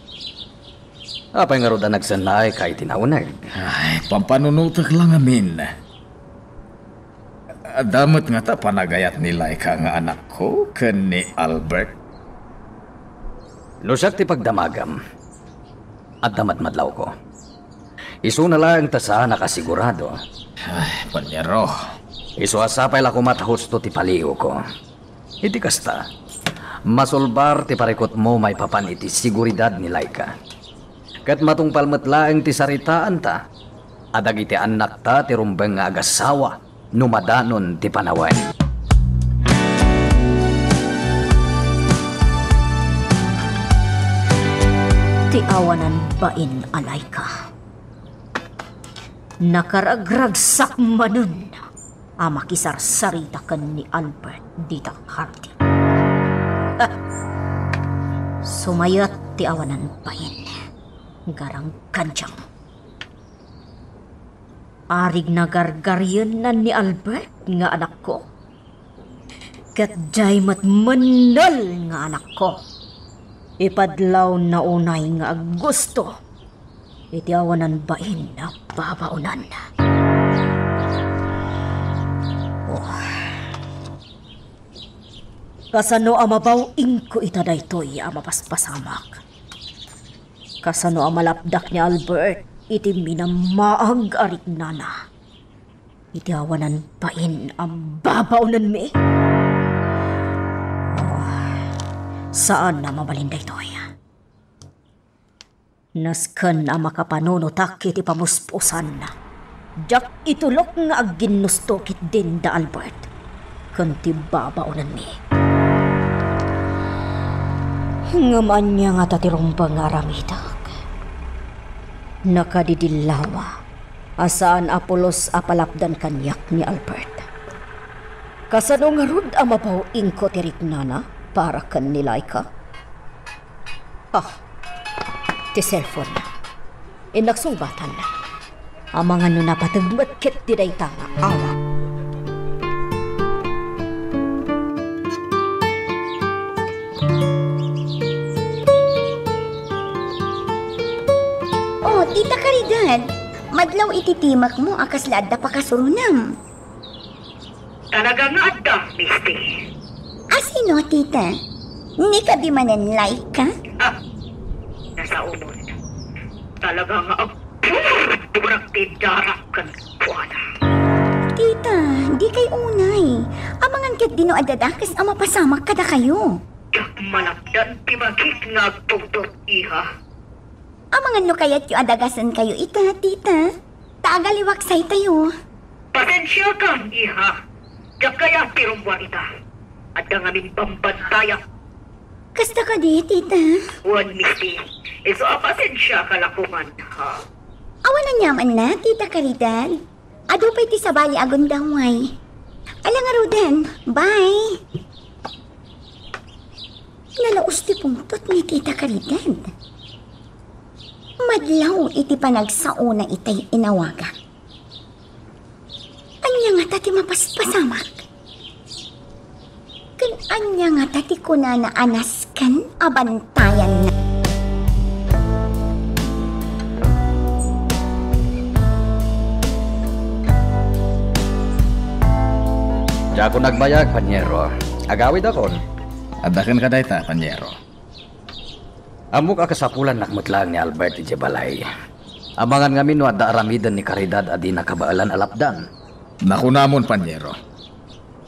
Apay ngarud a nagsennaayka iti nauneg? Ay, pampanunotek la ngamin. Adda met ngata panagayat ni Laika nga anakko ken ni Albert? No siak ti pagdamagam, adda madmadlawko. Isuna laeng ta saan a kasigurado. Ay, Paniero. Isu a sapay la koma ta husto ti paliiwko. Iti kasta, masulbar ti parikutmo maipapan iti seguridad ni Laika. Ket matungpal met laeng ti saritaanta a dagiti annakta ti rumbeng nga agasawa no madanon ti panawen. Ti awanan bain a Laika. Nakaragragsak manen a makisarsarita ken ni Albert dita hardin. Ah! Sumayat ti awanan bain. Garang kanjang. Arigna gargarienna ni Albert nga anakko. Ket diay met mennel nga anakko. Ipadlawna unay nga aggusto iti awanan bain a babaonan. Oh. Kasano a mabaw-ingko ita daytoy a mapaspasamak? Kasano a malapdak ni Albert iti minammaag a riknana iti awanan bain a babaonenmi? Oh, saan a mabalin daytoy. Nasken a makapanunotak iti pamuspusan, diak itulok nga agginnusto ketdin da Albert ken ti babaonenmi. Ngem ania ngata ti rumbeng nga aramidek? Nakadidillawa a saan a pulos a palapdan kaniak ni Albert. Kasano ngarud a mabaw-ingko ti riknana para ken ni Laika? Ah, ti cellphone. Innak sungbatan. Amangan no napateg met ketdi dayta nga awak. Oh, Tita Caridad, madlaw iti timekmo a kasla adda pakasurunam. Talaga nga adda, Misty. A sino, tita? Ni kadi manen Laika? Ah, nasaomon. Talaga nga agburak ti darak kenkuana. Tita, dikay unay. Amangan ketdi no adda dakes a mapasamak kadakayo. Diak malapdan ti bagik nga agtungtong, iha. Amangan no kayatyo a dagasenkayo ita, tita. Ta agaliwaksaytayo. Pasensiakan, iha. Diak kayat ti rummuar ita. Adda ngamin bambantayak. Kasta kadi, tita? Wen, Misty, isu a pasensiaka la koman, ha? Awan aniamanna, Tita Caridad. Adu pay ti sabali a gundaway. Ala ngaruden, bye! Nalaus ti pungtot ni Tita Caridad. Madlaw iti panagsaona itay inawagak. Ania ngata ti mapaspasamak? Ken ania ngata ti kunana a nasken a bantayanna? Diakon agbayag, Paniero. Agawidakon. Adda kenka dayta, Paniero. Ammok a kasapulannak met laeng ni Albert idiay balay. Amangan ngamin no adda aramiden ni Caridad a dina kabaelan a lapdan. Nakunamon, Paniero.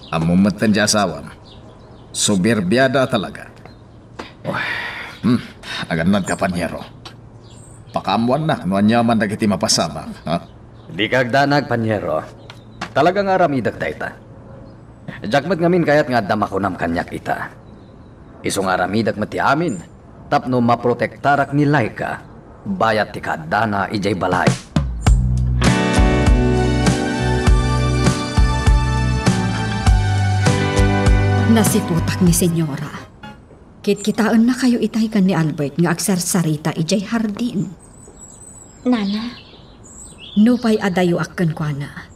Ammom metten ti asawam. Suberbiada a talaga. Oh, hmm, agannadka, Paniero. Pakaammoannak no aniaman dagiti mapasamak, ha? Dika agdanag, Paniero. Talaga nga aramidek dayta. Diak met ngamin kayat nga adda makunam kaniak ita. Isu nga aramidek met ti amin tapno maprotektarak ni Laika bayat ti kaaddana idiay balay. Nasiputak ni Senyora. Kitkitaennakayo itay ken ni Albert nga agsarsarita idiay hardin. Nana. Nupay adayoak kenkuana,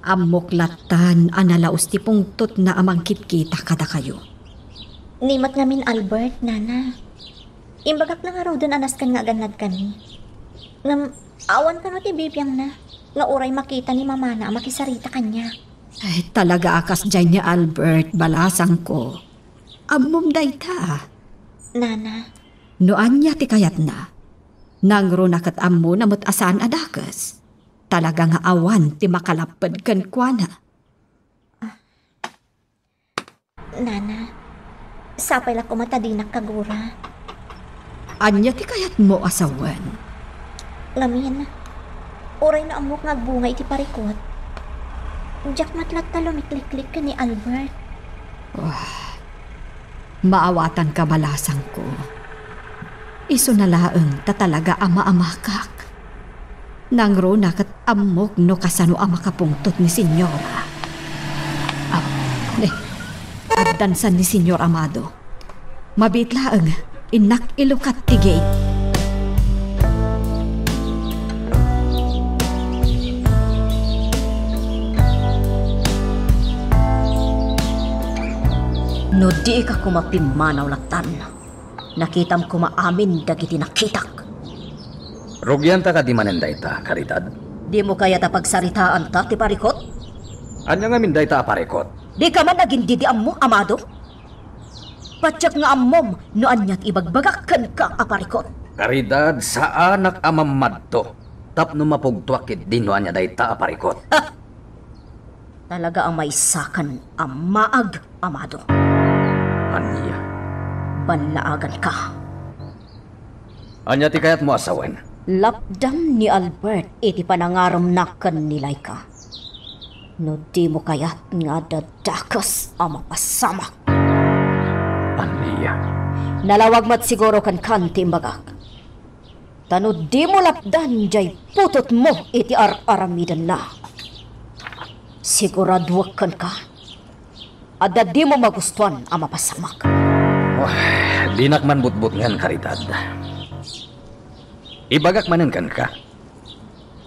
ammok lattan a nalaus ti pungtotna a mangkitkita kadakayo. Ni met ngamin, Albert, Nana. Imbagak na ngaruden a nasken nga agannad kami. Ngem awan kano ti bibiangna nga uray makita ni mamana a makisarita kaniak. Ay, talaga a kasdiay ni Albert, balasangko. Ammom dayta. Nana. No ania ti kayatna, nangruna ket ammona met a saan a dakes. Talaga nga awan ti makalapped kenkuana. Nana, sapay la koma ta dinak kagura. Ania ti kayatmo a sawen? Ngamin, uray no ammok nga agbunga iti parikut, diak met latta lumikliklik ken ni Albert. Wah, maawatanka, balasangko. Isuna laeng ta talaga a maamakak. Nangruna ket ammok no kasano a makapungtot ni Senyora. Aw, ne, addan san ni Senyor Amado. Mabiit laeng, innak ilukat ti gate. No diika koma pimmanaw lattan, nakitam koma amin dagiti nakitak. Rugianta kadi manen dayta, Caridad? Dimo kayat a pagsaritaanta ti parikut? Ania ngamin dayta a parikut? Dika man agindidi ammo, Amado? Patiek nga ammom no ania ti ibagbagak kenka a parikut. Caridad, saanak a mammadto tapno mapugtoak ketdi no ania dayta a parikut. Ha! Talaga a maysakan a maag, Amado. Ania? Ballaaganka. Ania ti kayatmo a sawen? Lapdan ni Albert iti panangaremna ken ni Laika. No dimo kayat nga adda dakes a mapasamak. Ania? Nalawag met siguro kenkan ti imbagak. Ta no dimo lapdan jay putotmo iti ar-aramidenna, siguraduek kenka, adda dimo magustuan a mapasamak. Oh, dinak man butbutngen, Caridad. Ibagak manen kenka,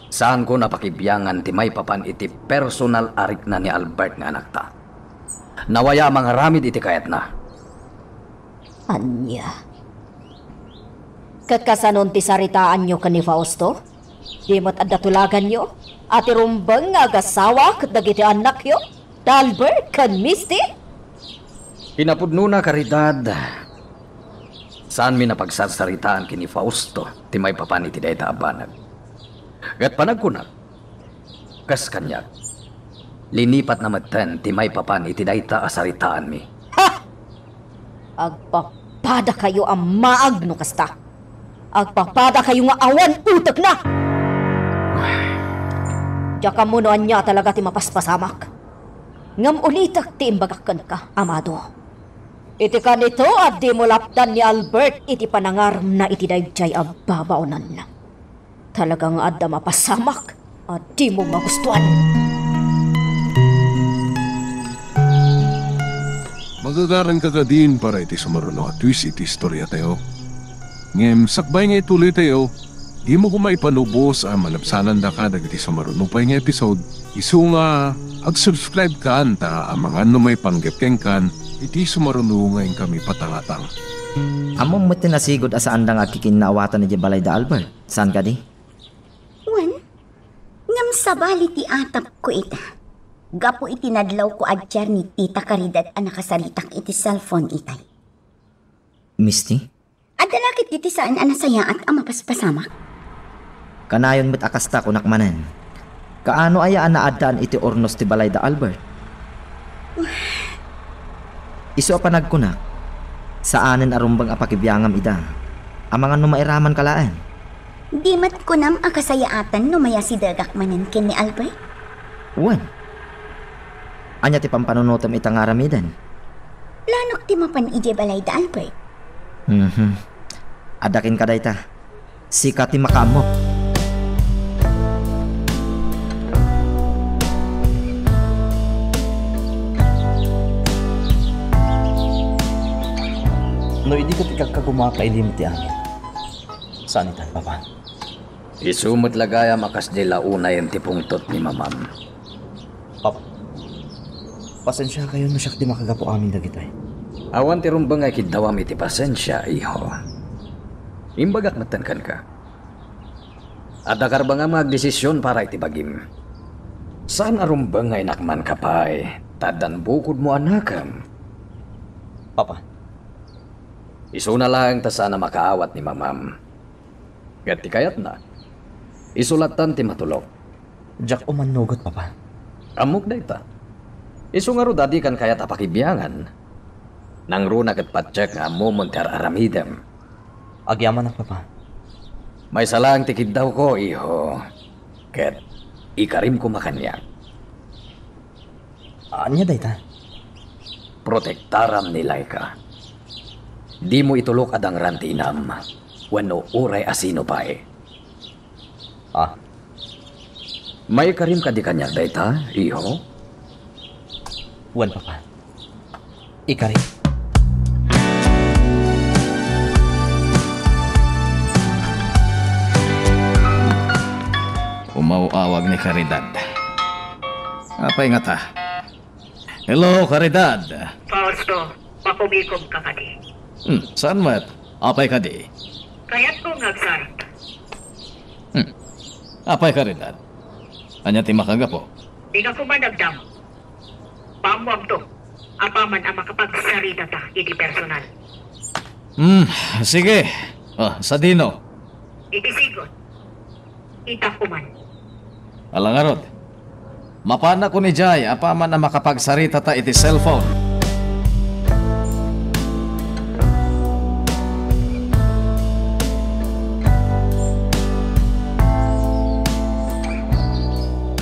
saanko a pakibiangan ti maipapan iti personal a rikna ni Albert nga anakta. Nawaya a mangaramid iti kayatna. Ania? Ket kasanon ti saritaanyo ken ni Fausto? Di met adda tulaganyo a ti rumbeng nga agasawa ket dagiti annakyo, Albert ken Misty? Kinapudnona, Caridad, saanmi a pagsarsaritaan ken ni Fausto ti maipapan iti dayta a banag. Ket panagkunak, kas kaniak, linipatna metten ti maipapan iti dayta a saritaanmi. Ha! Agpapadakayo a maag no kasta. Agpapadakayo nga awan utekna. Diak ammo no ania talaga ti mapaspasamak. Ngem ulitek ti imbagak kenka, Amado. Iti kanito a dimo lapdan ni Albert iti panangaremna iti daydiay a babaonen. Talaga nga adda mapasamak a dimo magustuan. Magagaranka kadin para iti sumaruno a twist iti istoriatayo. Ngem sakbay nga ituloytayo, dimo koma ipanubos a malabsanandaka dagiti sumaruno pay nga episode, isu nga ag-subscribe kan ta amangan no maipanggep kenkan iti sumaruno nga inkami patangatang. Ammom met ti nasigud a saanda nga agkikinnaawatan idiay balay da Albert. Saan kadi? Wen, ngem sabali ti atapko ita. Gapu iti nadlawko a diar ni Tita Caridad a nakasaritak iti cellphone itay. Misty? Adda la ketdi ti saan a nasayaat a mapaspasamak? Kanayon met a kasta, kunak manen. Kaano aya a naaddaan iti urnos ti balay da Albert? Isu a panagkunak, saanen a rumbeng a pakibiangam ida. Amangan no mairamanka laeng. Di met kunam a kasayaatan no mayasidegak manen ken ni Albert? Wen. Ania ti pampanunotem ita nga aramiden? Planok ti mapan idiay balay da Albert. Mhm. Adda kenka dayta. Sika ti makaammo. No idi ket ikagkagumaak a ilimut ti amin, saan itan, Papa? Isu met la gayam a kasdi la unayen ti pungtot ni Mamam. Papa, pasensiakayon no siak ti makagapu amin dagitoy. Awan ti rumbeng nga ikiddawam iti pasensia, iho. Imbagak metten kenka. Adda karbengam nga agdesision para iti bagim. Saan a rumbeng nga inakmanka pay, ta addan bukodmo a nakem. Papa. Isuna laeng ta saan a makaawat ni Mamam. Ket ti kayatna, isu lattan ti matulok. Diak umannugot, Papa. Ammok dayta. Isu ngarud a dikan kayat a pakibiangan. Nangruna ket patiek nga ammomon ti ar-aramidem. Agyamanak, Papa. Maysa laeng ti kiddawko, iho. Ket ikarim koma kaniak. Ania dayta? Protektaram ni Laika. Dimo itulok a dangran ti inam wenno uray a sino pay. Ah. Maikarim kadi kaniak dayta, iho? Wen, Papa. Ikarim. Umaw-awag ni Caridad. Apay ngata? Hello, Caridad. Fausto, makumikom ka kadi? Hmm, saan met? Apay kadi? Kayatko nga agsarita. Hmm. Apay, Caridad? Ania ti makagapu? Dika koma nagdamo. Paammoamto, apaman a makapagsaritata iti personal. Hmm, sige. Oh, sadino? Iti sigud. Ita koman. Ala ngarud. Mapanakon idiay apaman a makapagsaritata iti cellphone.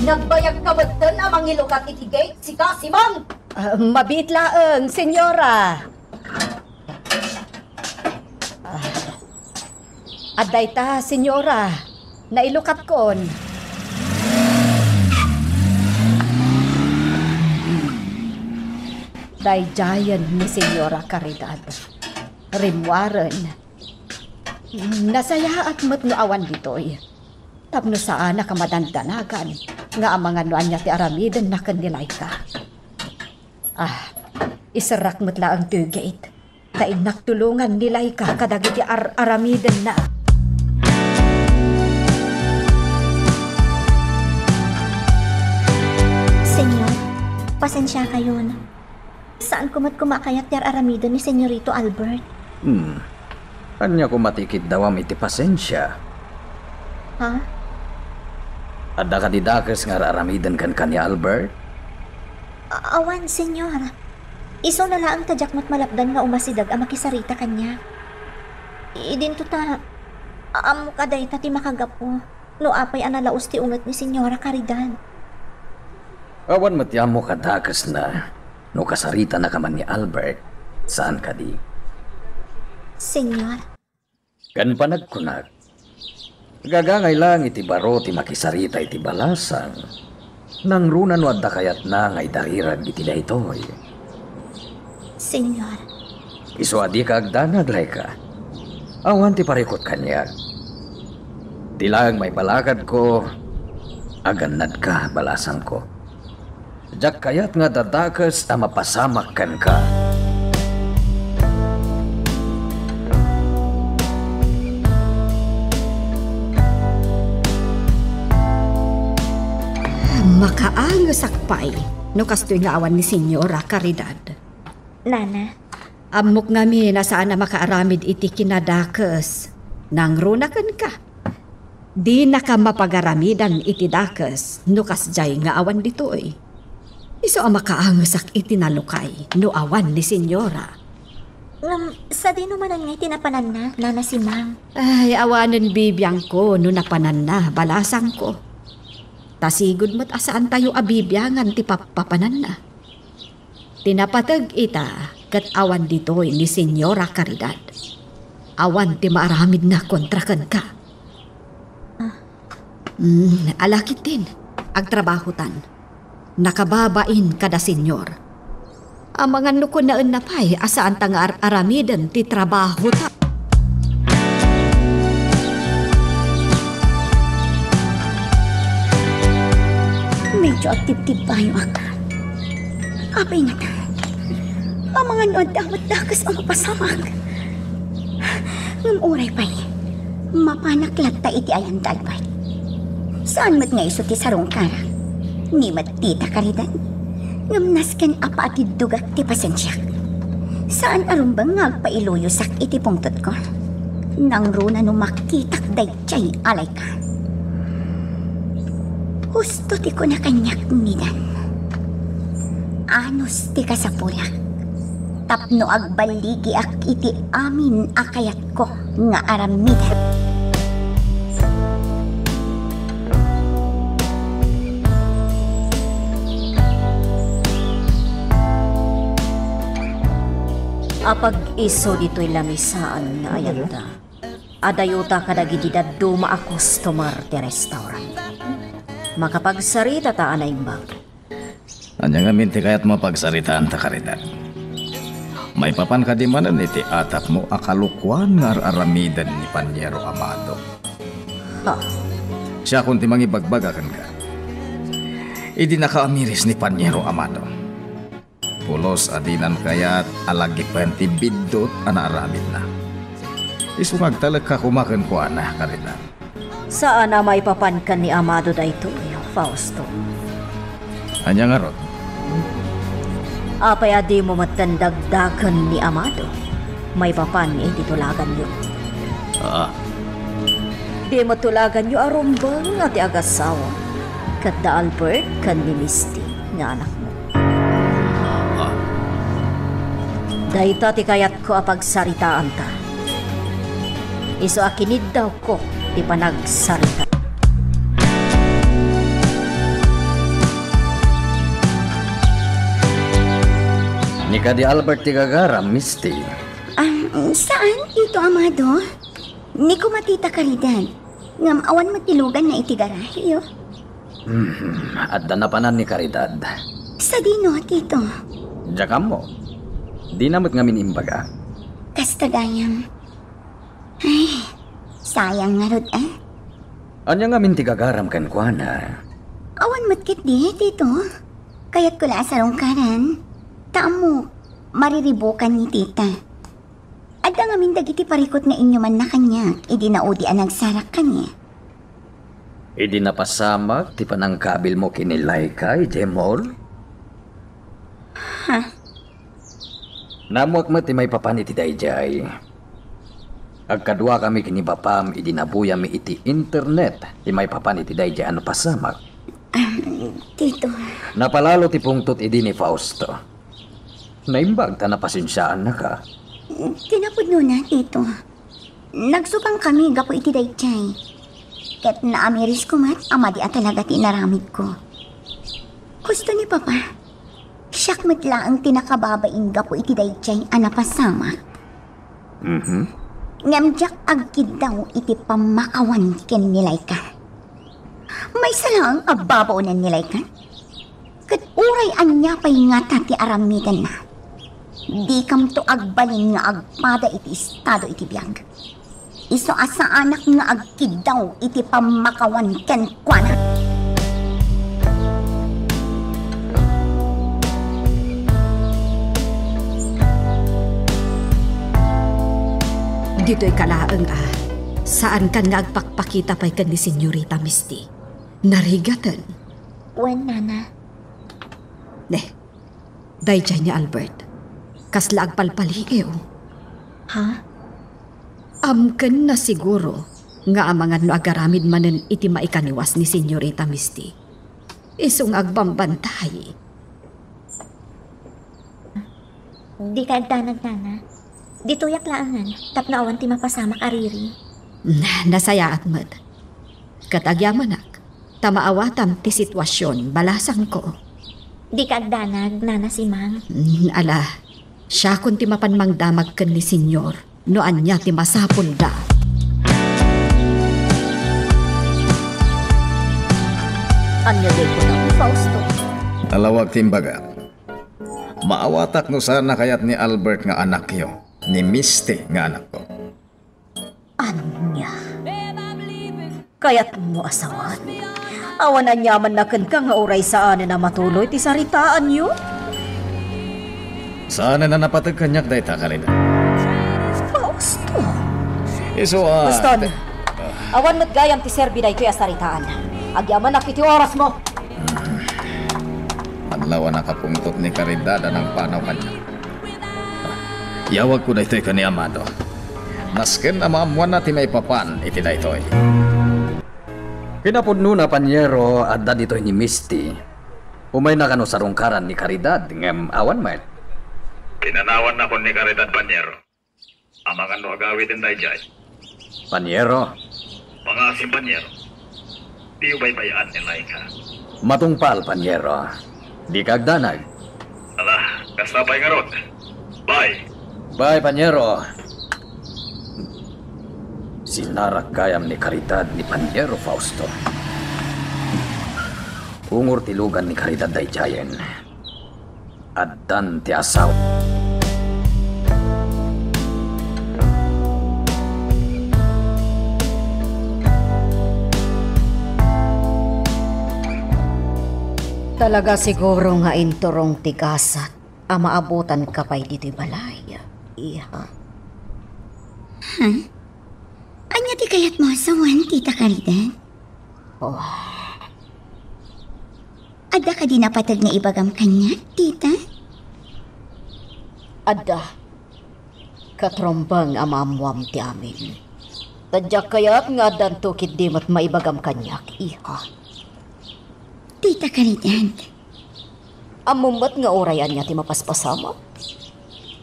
Nagbayag ka metten a mangilukat iti gate, sika, Simang! Ah, mabiit laeng, senyora. Ah, adda ita, senyora. Nailukatkon. Daydiayen ni Senyora Caridad. Rimmuaren. Nasayaat met no awan ditoy. Tapno saanak a madandanagan nga amangan no ania ti aramidenna ken ni Laika. Ah, iserrak met laeng toy gate. Ta innak tulongan ni Laika kadagiti ar-aramidenna. Senyor, pasensiakayon. Saanko met koma a kayat ti ar-aramiden ni Senyorito Albert. Hmm. Ania koma ti ikiddawam iti pasensia? Ha? Adda kadi dakes nga ar-aramiden kenka ni Albert? A-, awan, Senyor. Isuna laeng ta diak met malapdan nga umasideg a makisarita kaniak. Idinto ta, a-, ammok a dayta ti makagapu no apay a nalaus ti unget ni Senyora Caridad. Awan met ti ammok a dakesna no kasaritanaka man ni Albert, saan kadi? Senyor. Ken panagkunak, gagangay laeng iti baro ti makisarita iti balasang. Nangruna no adda kayatna nga idarirag iti daytoy. Senyor. Isu a dika agdanag, Laika. Awan ti parikut kaniak. Ti laeng maibalakadko, agannadka, balasangko. Diak kayat nga adda dakes a mapasamak kenka. Makaangesak pay no kastoy nga awan ni Senyora Caridad. Nana. Ammok ngamin a saan a makaaramid iti kinadakes. Nangruna kenka. Dinaka mapagaramidan iti dakes no kasdiay nga awan ditoy. Isu a makaangesak iti nalukay no awan ni Senyora. Ngem, sadino manen ngay ti napananna, Nana Simang? Ay, awanen bibiangko no napananna, balasangko. Ta sigud met a saantayo a bibiangan ti pappapananna. Ti napateg ita ket awan ditoy ni Senyora Caridad. Awan ti maaramidna kontra kenka. Ah. Mm, ala ketdin, agtrabahotan. Nakababain kada senyor. Amangan no kunaenna pay a saanta nga ar-aramiden ti trabahota. Medyo agtibtibbayo ak. Apay ngata? Amangan no adda met dakes a mapasamak. Ngem uray pay, mapanak latta iti ayan da Albert. Saan met nga isu ti sarungkarak, ni met Tita Caridad, ngem nasken a paatiddogak ti pasensiak. Saan a rumbeng nga agpailuyosak iti pungtotko. Nangruna no makitak daydiay a layka. Husto ti kuna kaniak, Midan. Anus ti kasapulak tapno agballigiak iti amin a kayatko nga aramiden. Apag-isu ditoy lamisaan nga ayanda, adayota kadagiti dadduma a customer ti restaurant. Makapagsarita ta a naimbag. Ania ngamin ti kayatmo a pagsaritaan ta, Caridad? Maipapan kadi manen iti atapmo a kalokuan nga ar-aramiden ni Paniero Amado? Ha? Siakon ti mangibagbaga kenka. Idi nakaamiris ni Paniero Amado, pulos a dinan kayat a lagipen ti biddut a naaramidna. Isu nga agtalekka koma kenkuana, Caridad. Saan a maipapan ken ni Amado daytoy, Fausto. Ania ngarud? Apay a dimo metten dagdaken ni Amado maipapan iti tulaganyo? Ah. Dimo tulaganyo a rumbeng a ti agasawa ket da Albert ken ni Misty nga anakmo. Dayta ti kayatko a pagsaritaanta. Isu a kiniddawko ti panagsarita. Ni kadi Albert ti gagaram, Misty. Ah, saan, Tito Amado? Ni koma Tita Caridad. Ngem awan met ti luganna iti garaheyo. Hmm, adda napanan ni Caridad. Sadino, Tito? Diak ammo. Dina met ngamin imbaga. Kasta gayam. Ay, sayang ngarud, eh. Ania ngamin ti gagaram kenkuana? Awan met ketdi, Tito. Kayatko la a sarungkaran. Ta ammok, mariribukan ni Tita. Adda ngamin dagiti parikut nga inyumanna kaniak idi naudi a nagsarak kaniak. Idi napasamak ti panangkabilmo ken ni Laika idiay mall? Ha? Naammoak met ti maipapan iti daydiay. Agkaduakami ken ni Bapam idi nabuyammi iti internet ti maipapan iti daydiay a napasamak. Ah, Tito. Napalalo ti pungtot idi ni Fausto. Naimbag ta napasensiaannaka. Ti napudnona, Tito. Nagsubangkami gapu iti daydiay. Ket naamirisko met a madi a talaga ti inaramidko. Husto ni Papa, siak met laeng ti nakababain gapu iti daydiay a napasamak. Mhm. Ngem diak agkiddaw iti pammakawan ken ni Laika. Maysa laeng a babaonen ni Laika. Ket uray ania pay ngata ti aramidenna, dikamto agbalin nga agpada iti estado iti biag. Isu a saanak nga agkiddaw iti pammakawan kenkuana. Ditoy ka laeng a, saankan nga agpakpakita pay ken ni Senyorita Misty. Narigaten. Wen, Nana. Ne, daydiay ni Albert. Kasla agpalpaliiw. Ha? Amkenna siguro nga amangan no agaramid manen iti maikaniwas ni Senyorita Misty. Isu nga agbambantay. Dika agdanag, Nana. Ditoyak laengen tapno awan ti mapasamak a riri. Na-, nasayaat met. Ket agyamanak, ta maawatam ti situasion, balasangko. Dika agdanag, Nana Simang. Mm, ala, siakon ti mapan mangdamag ken ni Senyor no ania ti masapulda. Ania diay kunam, Fausto? Alawag ti imbaga. Maawatak no saan a kayat ni Albert nga anakyo, ni Misty nga anakko. Ania? Kayatmo a sawen? Awan aniamanna kenka nga uray saanen a matuloy ti saritaanyo? Saanen a napateg kaniak dayta, Caridad. Fausto! Isu a... Baston, awan met gayam ti serbi daytoy a saritaan. Agyamanak iti orasmo. Adlaw a nakapungtot ni Caridad a nangpanaw kaniak. Yawagko daytoy ken ni Amado. Nasken a maammoanna ti maipapan iti daytoy. Kinapudnona, Panyero, adda ditoy ni Misty. Umayna kano sarungkaran ni Caridad, ngem awan met. Pinanawannakon ni Caridad, Panyero. Amangan no agawiden daydiay. Panyero. Pangasim, Panyero. Diyo baybay-an ni Laika. Matungpal, Panyero. Dika agdanag. Ala, kasta pay ngarud. Bye. Bye, Panyero. Sinarak gayam ni Caridad ni Panyero Fausto. Ungor ti lugan ni Caridad daydiayen. Addan ti asaw. Talaga siguro nga inturong ti gasat a maabutanka pay ditoy balay, iha. Ha? Ania ti kayatmo a sawen, Tita Caridad? Oh. Adda kadi napateg nga ibagam kaniak, tita? Adda. Katrumbeng a maammoam ti amin. Ta diak kayat nga addanto ketdi met maibagam kaniak, iha. Tita Caridad. Ammom met nga uray ania ti mapaspasamak.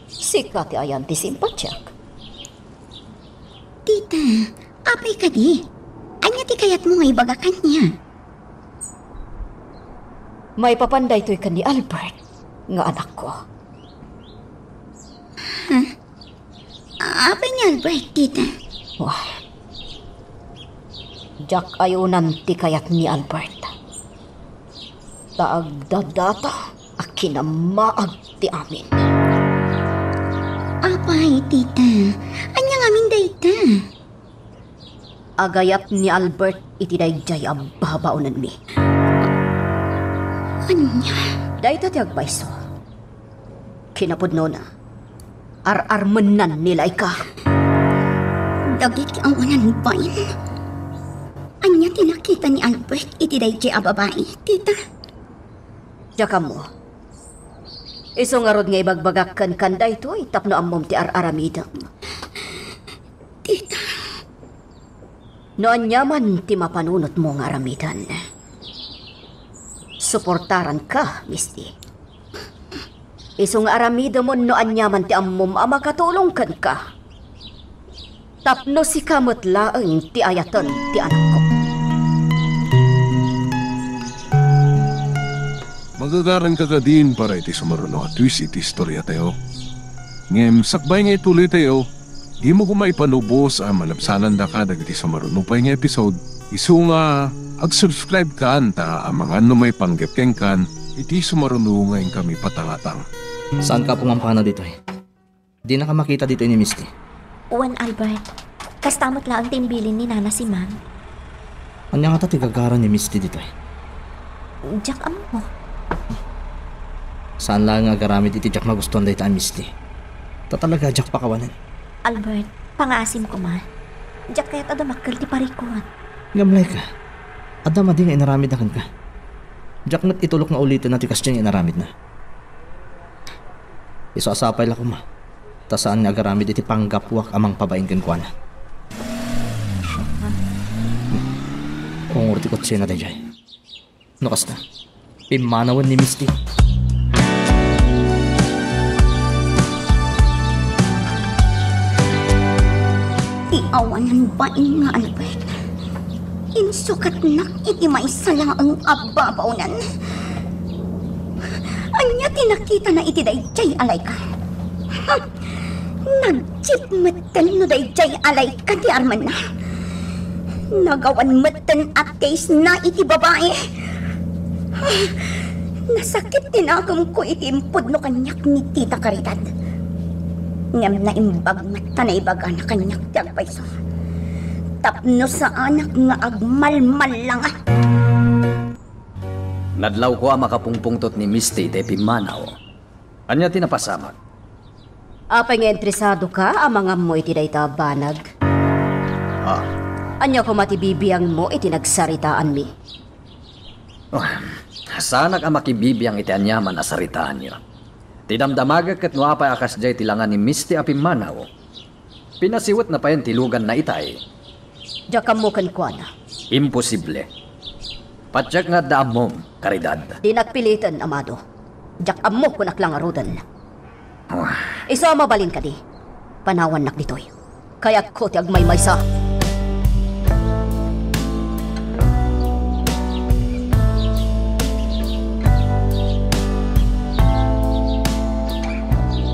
Sika ti ayan ti simpatiak. Tita, apay kadi? Ania ti kayatmo nga ibaga kaniak? Maipapan daytoy ken ni Albert nga anakko. Ha? Apay ni Albert, tita? Wah. Diak ayunan ti kayat ni Albert. Ta agdadata a kinamaag ti amin. Apay, tita? Ania ngamin dayta? Agayat ni Albert iti daydiay a babaonenmi. Ania? Dayta ti agpayso. Kinapudnona, ar-armennan ni Laika. Dagiti awanan bain. Ania ti nakita ni Albert iti daydiay a babai, tita? Diak ammo. Isu ngarud nga ibagbagak kenkan daytoy tapno ammom ti ar-aramidem. Tita. No aniaman ti mapanunotmo nga aramiden, suportaranka, Misty. Isu nga aramidemon no aniaman ti ammom a makatulong kenka. Tapno sika met laeng ti ayaten ti anakko. Magagaranka kadin para iti sumaruno a twist iti istoriatayo. Ngem sakbay nga ituloytayo, dimo koma ipanubos a malabsanandaka dagiti sumaruno pay nga episode. Isu nga ag-subscribe kan ta amangan no maipanggep kenkan iti sumaruno nga inkami patangatang. Saanka a pumampana ditoy? Dinaka makita ditoy ni Misty. Wen, Albert. Kasta met laeng ti imbilin ni Nana Siman. Ania ngata ti gagara ni Misty ditoy? Diak ammo. Saan laeng nga agaramid iti diak magustuan dayta a Misty. Ta talaga diak pakawanen. Albert, pangaasim koma. Diak kayat a dumakkel ti parikut. Ngem Laika, adda madi nga inaramidna kenka. Diak met itulok nga ulitenna ti kasdiay nga inaramidna. Isu a sapay la koma, ta saan nga agaramid iti panggapuak a mangpabain kenkuana. Ungor ti kotsena daydiay. No kasta, pimmanawen ni Misty. Ti awanan bain nga Albert, insukatnak iti maysa laeng a babaonen. Ania ti nakitana iti daydiay a Laika? Ha? Nagjeep metten no daydiay a Laika ti armenna. Nagawan metten a taste na iti babai. Nasakit ti nakemko iti impudno kaniak ni Tita Caridad. Ngem naimbag met ta naibagana kaniak ti agpayso. Tapno saanak nga agmalmallanga. Nadlawko a makapungpungtot ni Misty iti pimmanaw. Ania ti napasamak? Apay nga interesado ka a mangammo iti dayta a banag? Ah. Ania koma ti bibiangmo iti nagsaritaanmi? Oh, saanak a makibibiang iti aniaman a saritaanyo. Ti damdamagek ket no apay a kasdiay ti langa ni Misty a pimmanaw. Pinasiwetna payen ti luganna itay. Diak ammo kenkuana. Imposible. Patiek nga adda ammom, Caridad. Dinak piliten, amado. Diak ammo kunak la ngaruden. Wah. Isu a mabalin kadi. Panawannak ditoy. Kayatko ti agmaymaysa.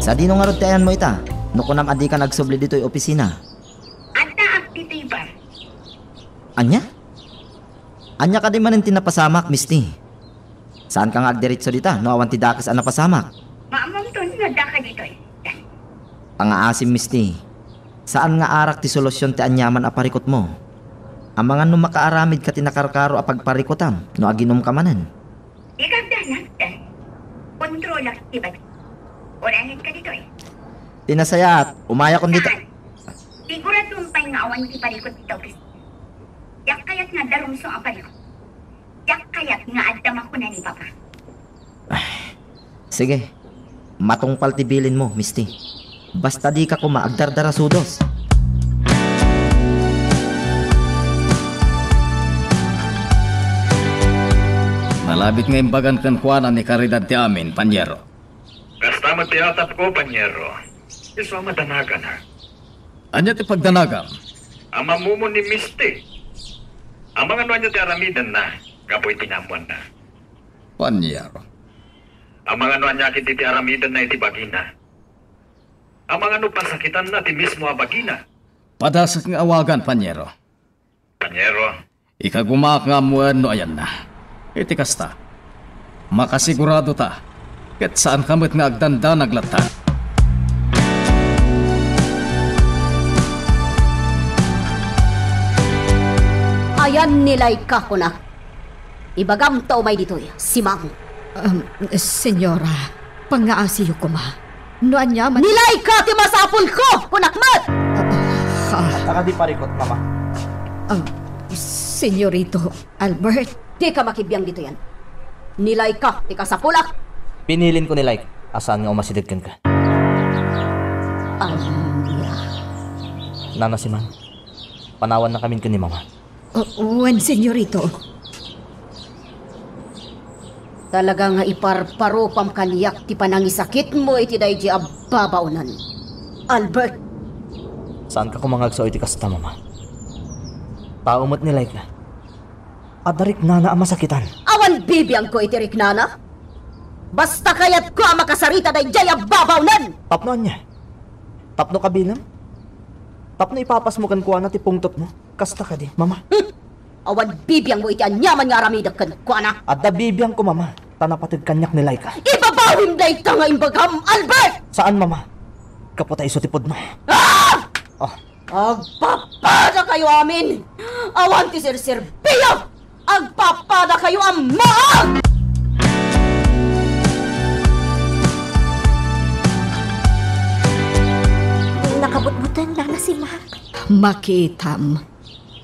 Sadino ngarud ti ayanmo ita? No kunam a dikan agsubli ditoy opisina. Addaak ditoy bar. Ania? Ania kadi manen ti napasamak, Misty? Saanka nga agdiretso dita no awan ti dakes a napasamak? Maammomton nga addaka ditoy. Pangaasim, Misty. Saan nga arak ti solusion ti aniaman a parikutmo. Amangan no makaaramidka ti nakarkaro a pagparikutam no aginumka manen. Dika agdanag, Dan. Kontrolak ti bagi. Uray ka ditoy. Ti nasayaat, umayakon dita. Saan? Siguradom pay nga awan ti parikut dita opisina. Diak kayat nga adda rumsong a parikut. Diak kayat nga adda makuna ni Papa. Ay, sige. Matungpal ti bilinmo, Misty. Basta dika koma agdardarasudos. Nalabit nga imbagan kenkuana ni Caridad ti amin, Panyero. Kasta met ti atapko, Panyero. Isu a madanagana. Ania ti pagdanagam? Amamumon ni Misty. Amangan no ania ti aramidenna gapu iti naammoanna. Panyero. Amangan no ania ketdi ti aramidenna iti bagina. Amangan no pasakitanna ti mismo a bagina. Padasek nga awagan, Panyero. Panyero. Ikagumaak nga ammoen no ayanna. Iti kasta, makasigurado ta, ket saanka met nga agdandanag latta. Ayan ni Laika, kunak. Ibagam ta umay ditoy, Simang. Um, Senyora, pangaasiyo koma. No ania man— Ni Laika ti masapulko, kunak met! Ah, ah, ah. Ata kadi parikut, Mama? Um, Senyorito Albert. Dika makibiang ditoy. Ni Laika ti kasapulak. Pinilinko ni Laika a saan nga umasideg kenka. Ania? Nana Simang, panawannakamin ken ni Mama. O, wen, Senyorito. Talaga nga iparparupam kaniak ti panangisakitmo iti daydi a babaonen, Albert. Saanka koma nga agsao iti kasta, Mama. Tao met ni Laika. Adda riknana a masakitan. Awan bibiangko iti riknana. Basta kayatko a makasarita daydiay a babaonen. Tapno ania? Tapno kabilem? Tapno ipapasmo kenkuana ti pungtotmo? Kasta kadi, Mama? Hmm. Awan bibiangmo iti aniaman nga aramidek kenkuana. Adda bibiangko, Mama, ta napateg kaniak ni Laika. Ibabawim dayta nga imbagam, Albert! Saan, Mama. Gapu ta isu ti pudno. Ah! Oh. Agpapadakayo amin! Awan ti serserbiyo! Agpapadakayo a maag! Nakabutbuteng, Nana Simang. Makitam.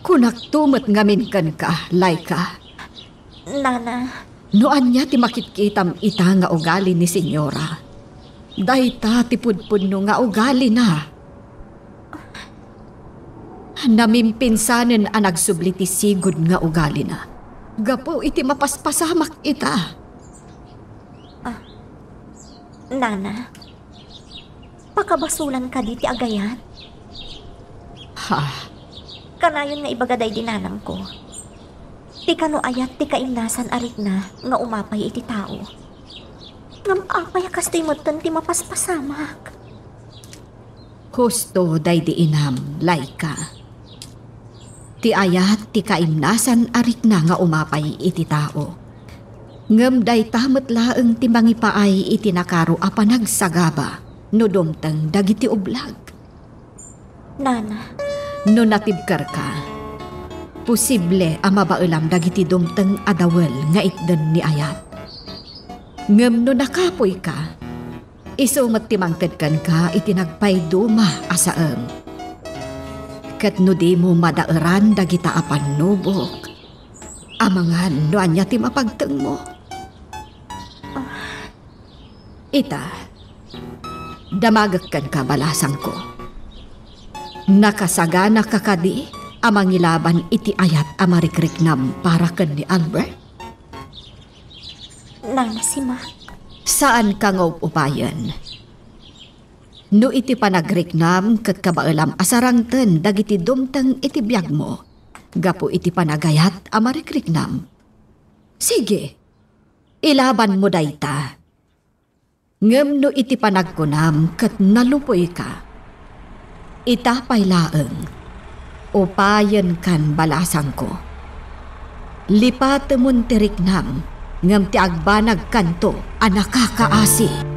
Kunakto met ngamin kenka, Laika. Nana. No ania ti makitkitam ita nga ugali ni Senyora, dayta ti pudpudno nga ugalina. Namimpinsanen a nagsubli ti sigud nga ugalina gapu iti mapaspasamak ita. Ah, Nana. Pakabasolan kadi ti agayat? Ha? Kanayon nga ibaga daydi nanangko ti kano ayat ti kaimnasan a rikna nga umapay iti tao. Ngem apay a kastoy metten ti mapaspasamak? Husto daydi inam, Laika. Ti ayat ti kaimnasan a rikna nga umapay iti tao. Ngem dayta met laeng ti mangipaay iti nakaro a panagsagaba no dumteng dagiti ublag. Nana. No natibkerka, posible a mabaelam dagiti dumteng a dawel nga itden ni ayat. Ngem no nakapuyka, isu met ti mangted kenka iti nagpayduma a saem. Ket no dimo madaeran dagita a pannubok, amangan no ania ti mapagtengmo. Ita, damagek kenka, balasangko. Nakasaganaka kadi a mangilaban iti ayat a marikriknam para ken ni Albert? Nana, simak. Saanka nga up-upayen. No iti panagriknam ket kabaelam a sarangten dagiti dumteng iti biagmo gapu iti panagayat a marikriknam, sige, ilabanmo dayta. Ngem no iti panagkunam ket nalupuyka, ita pay laeng, upayenkan, balasangko. Lipatemon ti riknam, ngem ti agbanagkanto a nakakaasi.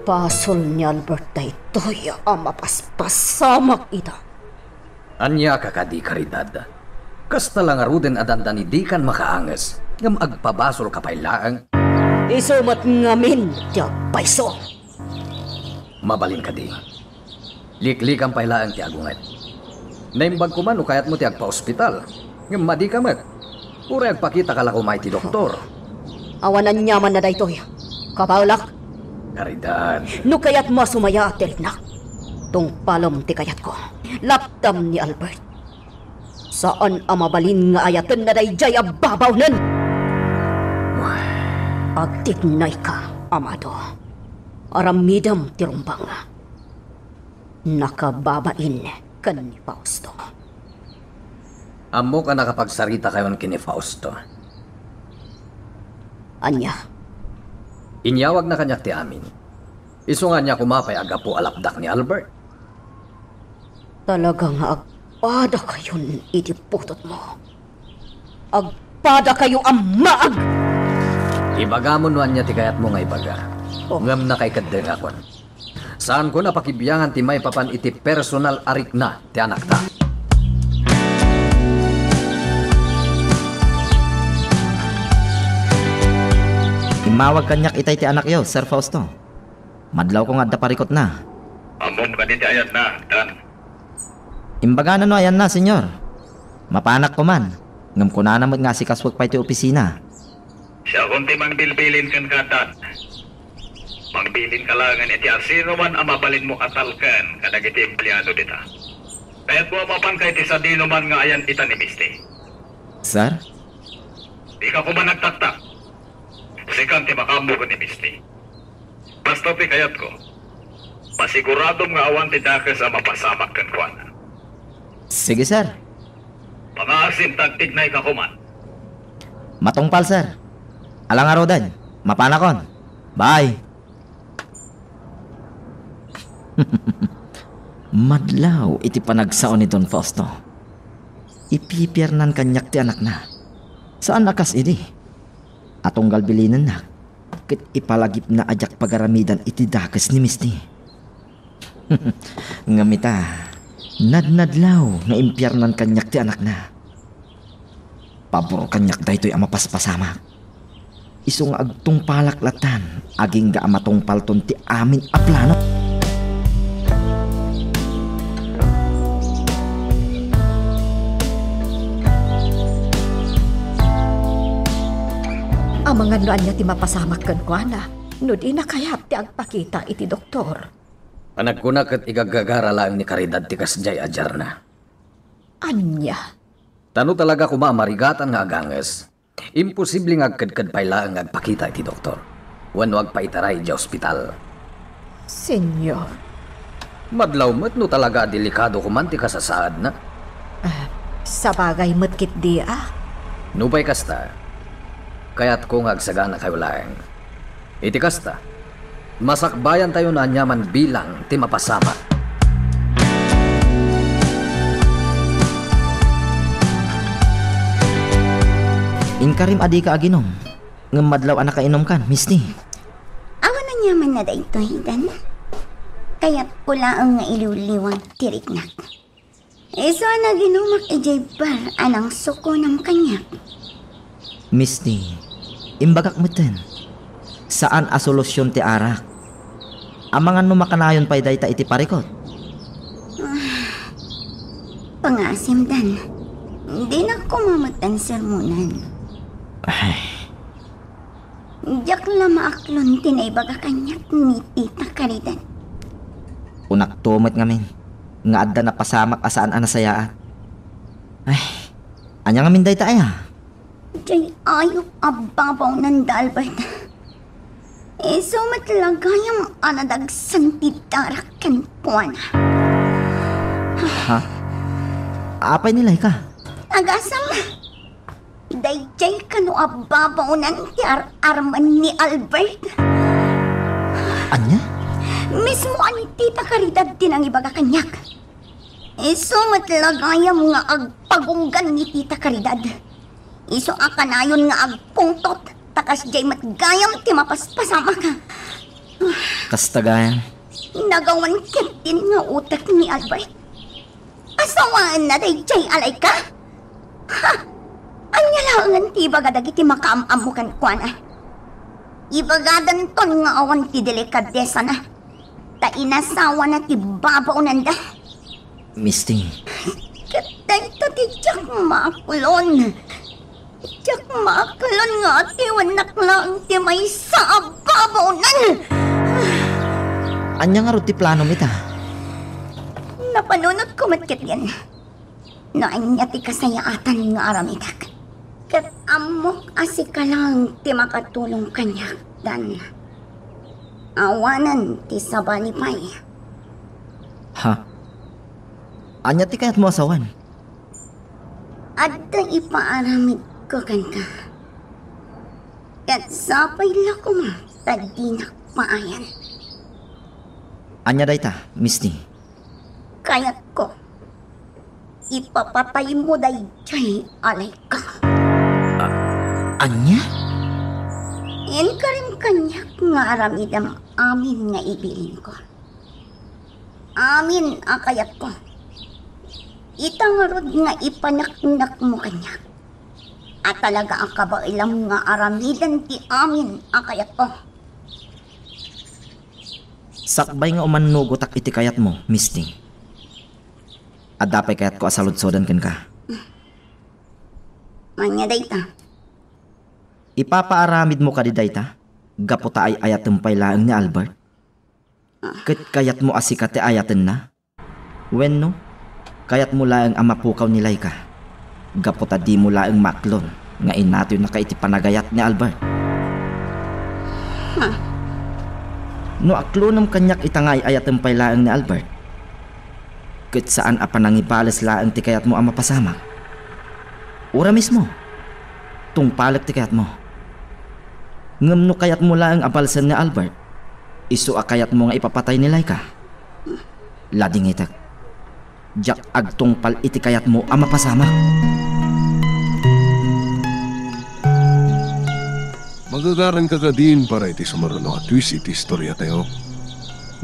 Basol ni Albert daytoy a mapaspasamak ita. Ania ka kadi, Caridad? Kasta la ngaruden a dandani dikan makaanges, ngem agpabasolka pay laeng? Isu met ngamin ti agpayso. Mabalin kadi. Liklikan pay laeng ti agunget. Naimbag koma no kayatmo ti agpaospital, ngem madika met. Uray agpakitaka la koma iti doktor. Awan aniamanna daytoy. Kabaelak. Caridad. No kayatmo a sumayaat ti riknak, tungpalem ti kayatko. Lapdam ni Albert. Saan a mabalin nga ayatenna daydiay a babaonen. Agtignayka, Amado. Aramidem ti rumbeng. Nakababain ken ni Fausto. Ammok a nakapagsaritakayon ken ni Fausto. Ania? Inyawagna kaniak ti amin. Isu nga ania koma pay a gapu a lapdak ni Albert. Talaga nga agpadakayon iti putotmo. Agpadakayo a maag! Ibagam no ania ti kayatmo nga ibaga. Oh. Ngem nakaikeddengakon. Saanko a pakibiangan ti maipapan iti personal a rikna ti anakta. Immawag kaniak itay ti anakyo, Sir Fausto. Madlawko nga adda parikutna. Ammom kadi ti ayanna, Dan? Imbagana no ayanna, Senyor. Mapanak koman, ngem kunana met nga asikasuek pay ti opisina. Siakon ti mangbilbilin kenka, Dan. Mangbilinka laengen iti asinoman a mabalinmo a talken kadagiti empleado dita. Kayatko a mapanka iti sadinoman nga ayan ita ni Misty. Sir? Dika koma nagtaktak. Sikan ti makaammo ken ni Misty. Basta ti kayatko, masiguradom nga awan ti dakes a mapasamak kenkuana. Sige, sir. Pangaasim ta agtignayka koman. Matungpal, sir. Ala ngaruden, mapanakon. Bye. Madlaw iti panagsao ni Don Fausto. Ipipiarnan kaniak ti anakna. Saan a kas idi a tunggal bilinennak ket ipalagipna a diak pagaramidan iti dakes ni Misty. Ngem ita, nadnadlaw nga impiarnan kaniak ti anakna. Pabor kaniak daytoy a mapaspasamak. Isu nga agtungpalak latan, agingga a matungpalton ti amin a plano. Amangan no ania ti mapasamak kenkuana, no dina kayat ti agpakita iti doktor. Panagkuna ket igaggagara laeng ni Caridad ti kasdiay a diarna. Ania? Ta no talaga koma a marigatan nga aganges, imposible nga agkedked pay laeng nga agpakita iti doktor wenno agpaitaray idiay ospital. Senyor. Madlaw met no talaga a delikado koman ti kasasaadna. Ah, sabagay met ketdi a. Nupay kasta, kayatko nga agsaganakayo laeng. Iti kasta, Masakbayantayon aniaman bilang ti mapasamak. Inkarim a dika aginom, ngem madlaw a nakainumkan, Misty. Awan aniaman na daytoy, Dan. Kayatko laeng nga iliwliwag ti riknak. Isu a naginumak idiay bar a nangsukunam kaniak. Misty, imbagak metten, saan a solusion ti arak. Amangan no makanayon pay dayta iti parikut. Pangasim, Dan. Dinak koma metten sermonan. Ay. Diak la maaklon ti naibaga kaniak ni Tita Caridad. Kunakto met ngamin nga adda napasamak a saan a nasayaat. Ay, ania ngamin dayta aya? Diay ayup a babawnan da, Albert. Isu met la gayam a nadagsan ti darak kenkuana. Ha? Apay ni Laika? Agasam! Daydiay kano a babawnan ti ar-armen ni Albert? Ania? Mismo a ni Tita Caridad ti nangibaga kaniak. Isu met la gayam nga agpagunggan ni Tita Caridad. Isu a kanayon nga agpungtot, ta kasdiay met gayam ti mapaspasamak. Kasta gayam. Nagawan ketdin nga utek ni Albert. Asawaenna daydiay a Laika? Ha! Ania laengen ti ibaga dagiti makaam-ammo kenkuana? Ibagadanton nga awan ti delikadesana, ta inasawana ti babawnanda. Misty. Ket dayta ti diak maaklon. Diak maaklon nga atiwennak laeng ti maysa a babawnan. Ania ngarud ti planom ita? Napanunotko met ketdin no ania ti kasayaatan nga aramidek. Ket ammok a sika laeng ti makatulong kaniak, Dan. Awanen ti sabali pay. Ha? Ania ti kayatmo a sawen? Adda ipaaramidko kenka. Ket sapay la koma ta dinak paayan. Ania dayta, Misty? Kayatko, ipapataymo daydiay a Laika. A-, ania? Inkarim kaniak nga aramidem amin nga ibilinko. Amin a kayatko. Ita ngarud nga ipaneknekmo kaniak a talaga a kabaelam nga aramiden ti amin a kayatko. Sakbay nga umannugotak iti kayatmo, Misty, adda pay kayatko a saludsodan kenka. Ania dayta? Ipapaaramidmo kadi dayta gapu ta ay-ayatem pay laeng ni Albert? Ket kayatmo a sika ti ayatenna? Wenno, kayatmo laeng a mapukaw ni Laika gapu ta dimo laeng maaklon nga inatoynaka iti panagayat ni Albert? Ha? No aklonem kaniak ita nga ay-ayatem pay laeng ni Albert, ket saan a panangibales laeng ti kayatmo a mapasamak. Ura mismo, tungpalek ti kayatmo. Ngem no kayatmo laeng a balsen ni Albert, isu a kayatmo nga ipapatay ni Laika, ladingitek. Diak agtungpal iti kayatmo a mapasamak. Magagaranka kadin para iti sumaruno a twist iti istoriatayo.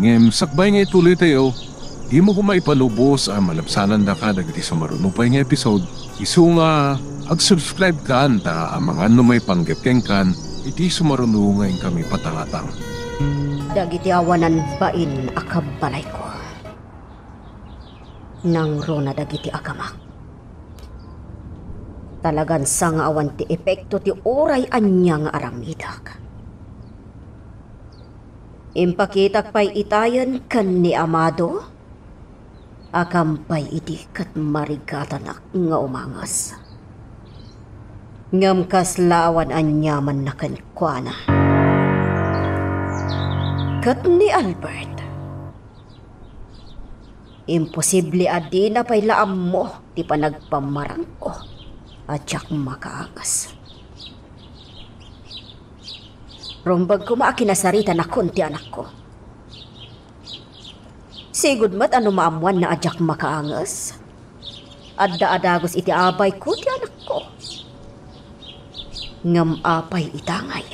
Ngem sakbay nga ituloytayo, dimo koma ipalubos a malabsanandaka dagiti sumaruno pay nga episode. Isu nga, ag-subscribekan ta amangan no maipanggep kenkan iti sumaruno nga inkami patangatang. Dagiti awanan bain a kabbalayko, nangruna dagiti agamak. Talagan sa nga awan ti epekto ti uray ania nga aramidek. Impakitak pay itayen ken ni Amado a kampay idi ket marigatanak nga umanges. Ngem kasla awan aniamanna kenkuana. Ket ni Albert, imposible a dina pay la ammo ti panagpamarangko a diak makaanges. Rumbeng koma a kinasaritanakon ti anakko. Sigud met a no maammoanna a diak makaanges, adda a dagus iti abayko ti anakko. Ngem apay ita ngay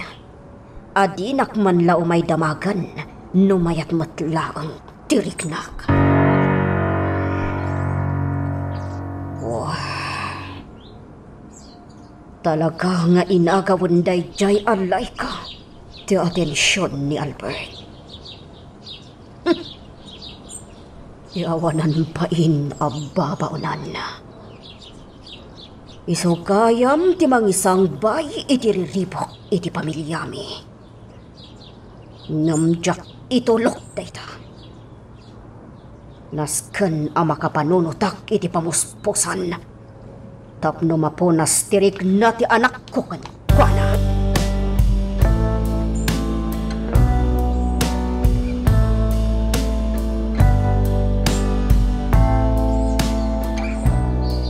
a dinak man la umay damagen no mayat met laeng ti riknak? Wah. Talaga nga inagawen daydiay a Laika ti atension ni Albert. Ti awanan pain a babaonan. Isu gayam ti mangisangbay iti riribuk iti pamiliami. Ngem diak itulok dayta. Nasken a makapanunotak iti pamuspusan tapno mapunas ti rikna ti anakko kenkuana.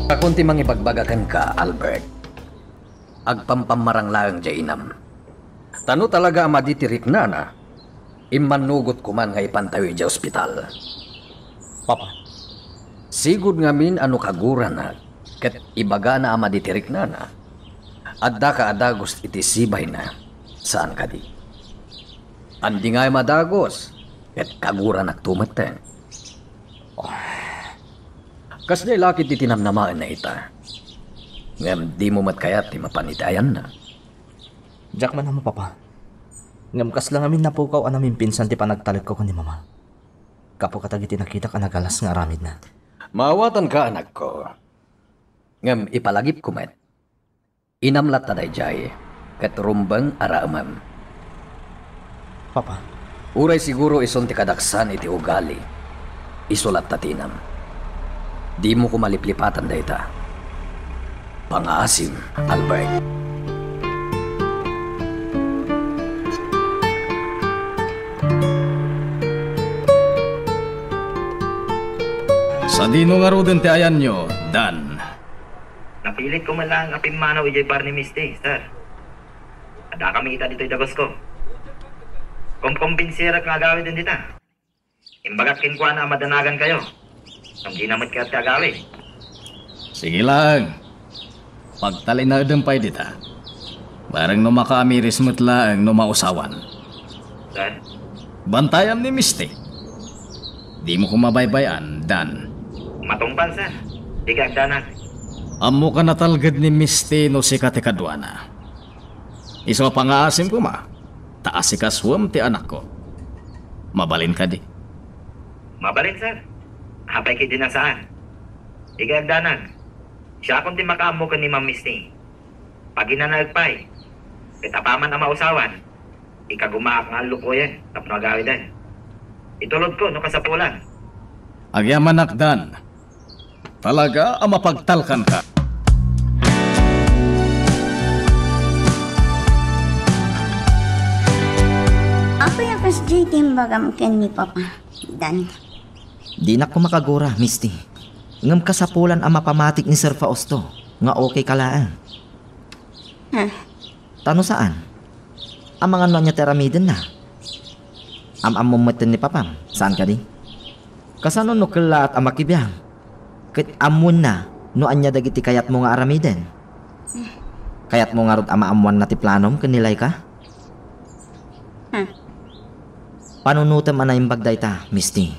Sakon ti mangibagbaga kenka, Albert. Agpampammarang laeng diay inam. Ta no talaga a madi ti riknana, immannugot koman nga ipantayo idiay ospital. Papa. Sigud ngamin a no kaguranak ket ibagana a madi ti riknana, addaka a dagus iti sibayna, saan kadi? Andi ngay a madagus, ket kaguranakto metten. Kasdiay la ket ti tinamnamaenna ita. Ngem dimo met kayat ti mapan iti ayanna. Diak man ammo, Papa. Ngem kasla ngamin napukaw a namimpinsan ti panagtalekko ken ni Mama. Gapu kadagiti nakitak a nagalas nga aramidna. Maawatanka, anakko. Ngem ipalagipko met. Inam latta daydiay, ket rumbeng a raemem. Papa. Uray siguro isun ti kadaksan iti ugali, isu latta ti inam. Dimo koma liplipatan dayta. Pangaasim, Albert. Sadino ngaruden ti ayanyo, Dan? Napilitko man laeng a pimmanaw idiay bar ni Misty, sir. Addakami ita ditoy dagusko. Kumkumbinsirak nga agawiden dita. Imbagak kenkuana a madanagankayo. Ngem dina met kayat ti agawid. Sige laeng. Pagtalinaedem pay dita. Bareng no makaamiris met laeng no mausawan. Sir? Bantayam ni Misty. Dimo koma baybay-an, Dan. Matungpal, sir. Dika agdanag. Ammok a natalged ni Misty no sika ti kaduana. Isu a pangaasim koma, ta asikasuem ti anakko. Mabalin kadi? Mabalin, sir. Apay ketdi a saan? Dika agdanag. Siakon ti makaammo ken ni Ma'am Misty. Paginanaek pay, ket apaman a mausawan, ikagumaak nga allukoyen tapno agawiden. Itulodko no kasapulan. Agyamanak, Dan. Talaga a mapagtalkanka. Apay a kasdiay ti imbagam ken ni Papa, Dan? Dinak koma kagura, Misty. Ngem kasapulan a mapamatik ni Sir Fausto nga okay ka laeng. Huh? Ta no saan, amangan no ania ti aramidenna. Am-ammom metten ni Papam, saan kadi? Kasano no kellaat a makibiang? Ket ammoenna no ania dagiti kayatmo nga aramiden? Kayatmo ngarud a maammoanna ti planom ken ni Laika? Hmm. Panunotem a naimbag dayta, Misty.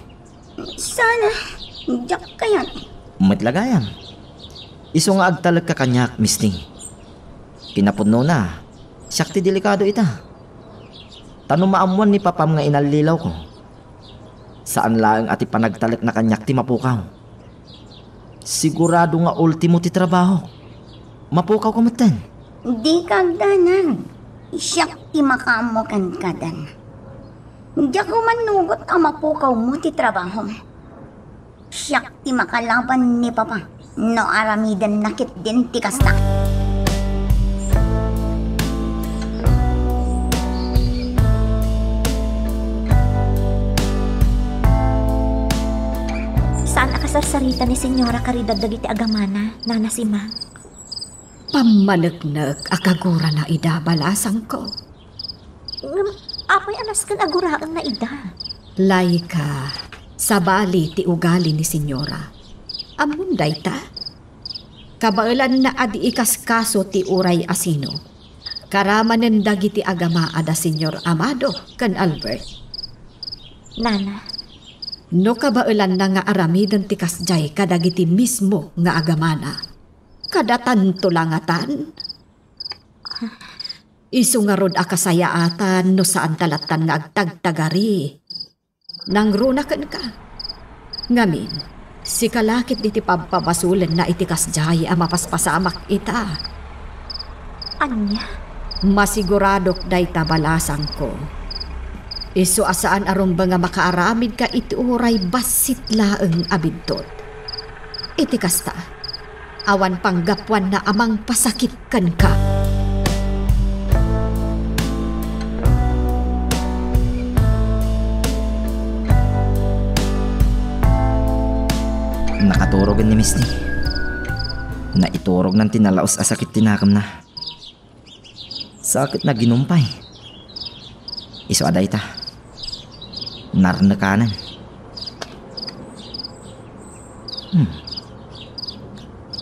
Saan, diak kayat. Met la gayam. Isu nga agtalekka kaniak, Misty. Kinapudnona, siak ti delikado ita. Ta no maammoan ni Papam nga inallilawko, saan laeng a ti panagtalekna kaniak ti mapukaw. Sigurado nga ultimo ti trabaho. Mapukawko metten. Dika agdanag. Siak ti makaammo kenka, Dan. Diak ummannugot a mapukawmo ti trabahom. Siak ti makalaban ni Papa no aramidenna ketdin ti kasta. Saan a kasarsarita ni Señora Caridad dagiti agamana, Nana Sima? Pammaneknek a kagurana ida, balasangko. Ngem apay a nasken a guraenna ida? Laika, sabali ti ugali ni Senyora. Ammom dayta? Kabaelanna a di ikaskaso ti uray asino. Karamanen dagiti agama a da Señor Amado ken Albert. Nana. No kabaelanna nga aramiden ti kasdiay kadagiti mismo nga agamana, kadatanto la ngatan? Isu ngarud a kasayaatan no saanta lattan nga agtagtagari. Nangruna kenka. Ngamin, sika la ketdi ti pabpabasolenna iti kasdiay a mapaspasamak ita. Ania? Masiguradok dayta balasangko. Isu a saan a rumbeng a makaaramidka iti uray bassit laeng a biddut. Iti kasta, awan panggapuanna a mangpasakit kenka. Nakaturogen ni Misty. Naiturognan ti nalaus a sakit ti nakemna. Sakit na ginumpay. Isu a dayta. Narnekanen. Hmm.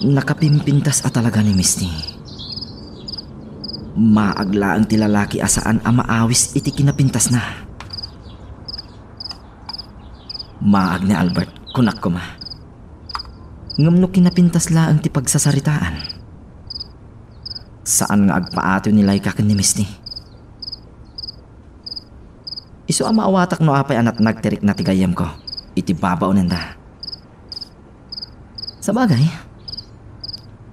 Nakapimpintas a talaga ni Misty. Maag laeng ti lalaki a saan a maawis iti kinapintasna. Maag ni Albert, kunak koma. Ngem no kinapintas laeng ti pagsasaritaan, saan nga agpaatiw ni Laika ken ni Misty. Isu a maawatak no apay a natnag ti rikna ti gayyemko iti babaonenda. Sabagay,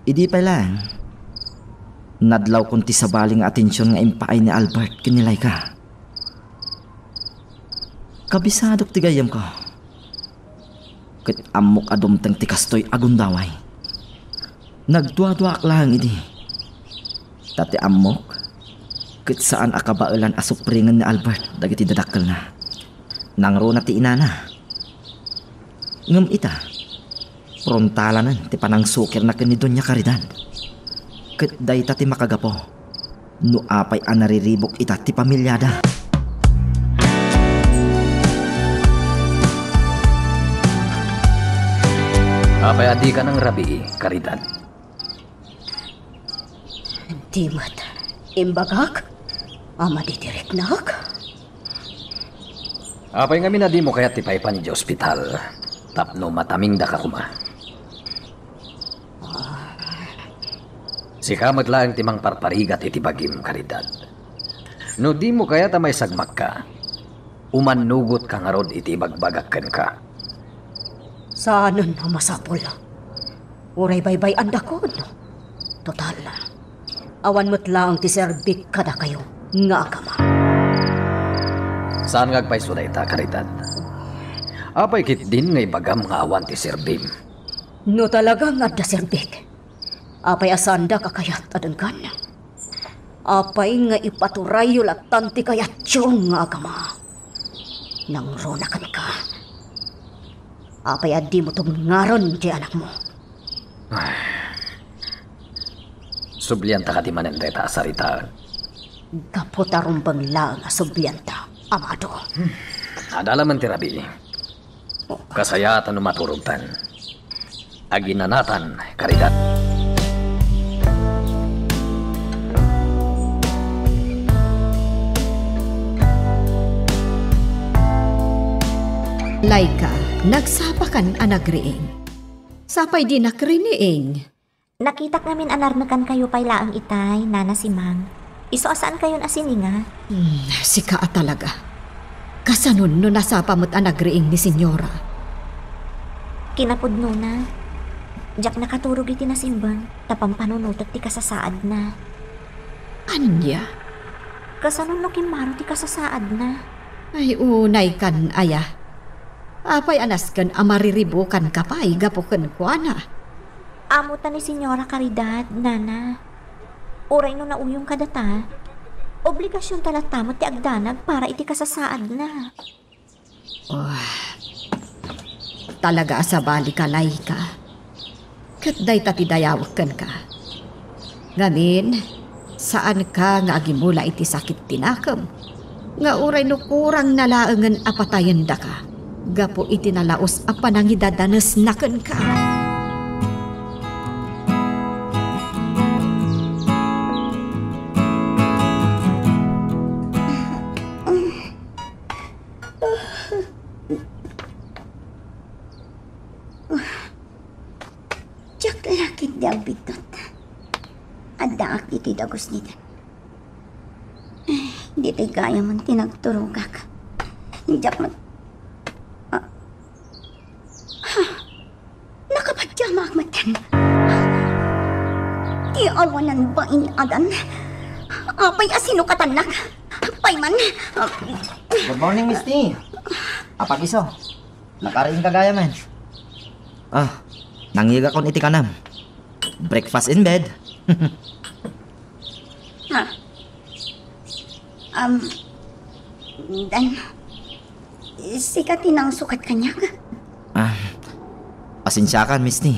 idi pay laeng, nadlawkon ti sabali nga atension nga impaay ni Albert ken ni Laika. Kabisadok ti gayyemko. Ket ammok a dumteng ti kastoy a gundaway. Nagduaduaak laeng idi. Ta ti ammok, ket saan a kabaelan a supringen ni Albert dagiti dadakkelna. Nangruna ti inana. Ngem ita, prontalanen ti panangsukirna ken ni Doña Caridad. Ket dayta ti makagapu no apay a nariribuk ita ti pamiliada. Apay a dika nangrabii, Caridad? Di met imbagak a madidiriknak? Apay ngamin a dimo kayat ti paipan idiay ospital tapno matamingdaka koma? Sika met laeng ti mangparparigat iti bagim, Caridad. No dimo kayat a maisagmakka, umannugotka ngarud iti ibagbagak kenka. Saanen a masapul. Uray baybay-andakon. Total, awan met laeng ti serbik kadakayo nga agama. Saan nga agpayso dayta, Caridad? Apay ketdin nga ibagam nga awan ti serbim? No talaga nga adda serbik, apay a saandak a kayat a denggan? Apay nga ipaturayyo lattan ti kayatyo nga agama? Nangruna kenka. Apay a dimo tubngaren ti anakmo? Ay, sublianta kadi manen dayta a saritaen? Gapu ta rumbeng laeng a sublianta, Amado. Adda la man ti rabii. Kasayaatan no maturogtan. Aginanatan, Caridad. Laika, nagsapakan a nagriing. Sapay dinak riniing. Nakitak ngamin a narnekankayo pay laeng itay, Nana Simang. Isu a saankayon a sininga. Hmm, sika a talaga. Kasanon no nasapa met a nagriing ni Senyora? Kinapudnona, diak nakaturog iti nasimbeng, ta pampanunotek ti kasasaadna. Ania? Kasanon no kimmaro ti kasasaadna? Ay, unay kan aya. Apay a nasken a mariribukanka pay gapu kenkuana? Ammo ta ni Señora Caridad, Nana. Uray no nauyong kadata, obligasionta latta met ti agdanag para iti kasasaadna. Oh, talaga a sabali ka, Laika. Ket dayta ti dayawek kenka. Ngamin, saanka nga agimula iti sakit ti nakem. nga uray no kurangna laengen a patayendaka gapu iti nalaus a panangidadanesna kenka. Diak la ketdi agbiddut. Addaak ditoy dagus ni Dan. Eh, ditoy gayam ti nagturogak. Diak met-, ah. Ha? Nakapadiamaak metten. Ti awanan bain a Dan. Apay a sinukatannak? Payman. Good morning, Misti. Apag-isu. Nakariingka gayamen. Ah, nangngegakon iti kanam. Breakfast in bed. Ha? Um, Dan, sika ti nangsukat kaniak? Ah, pasensiakan, Misti.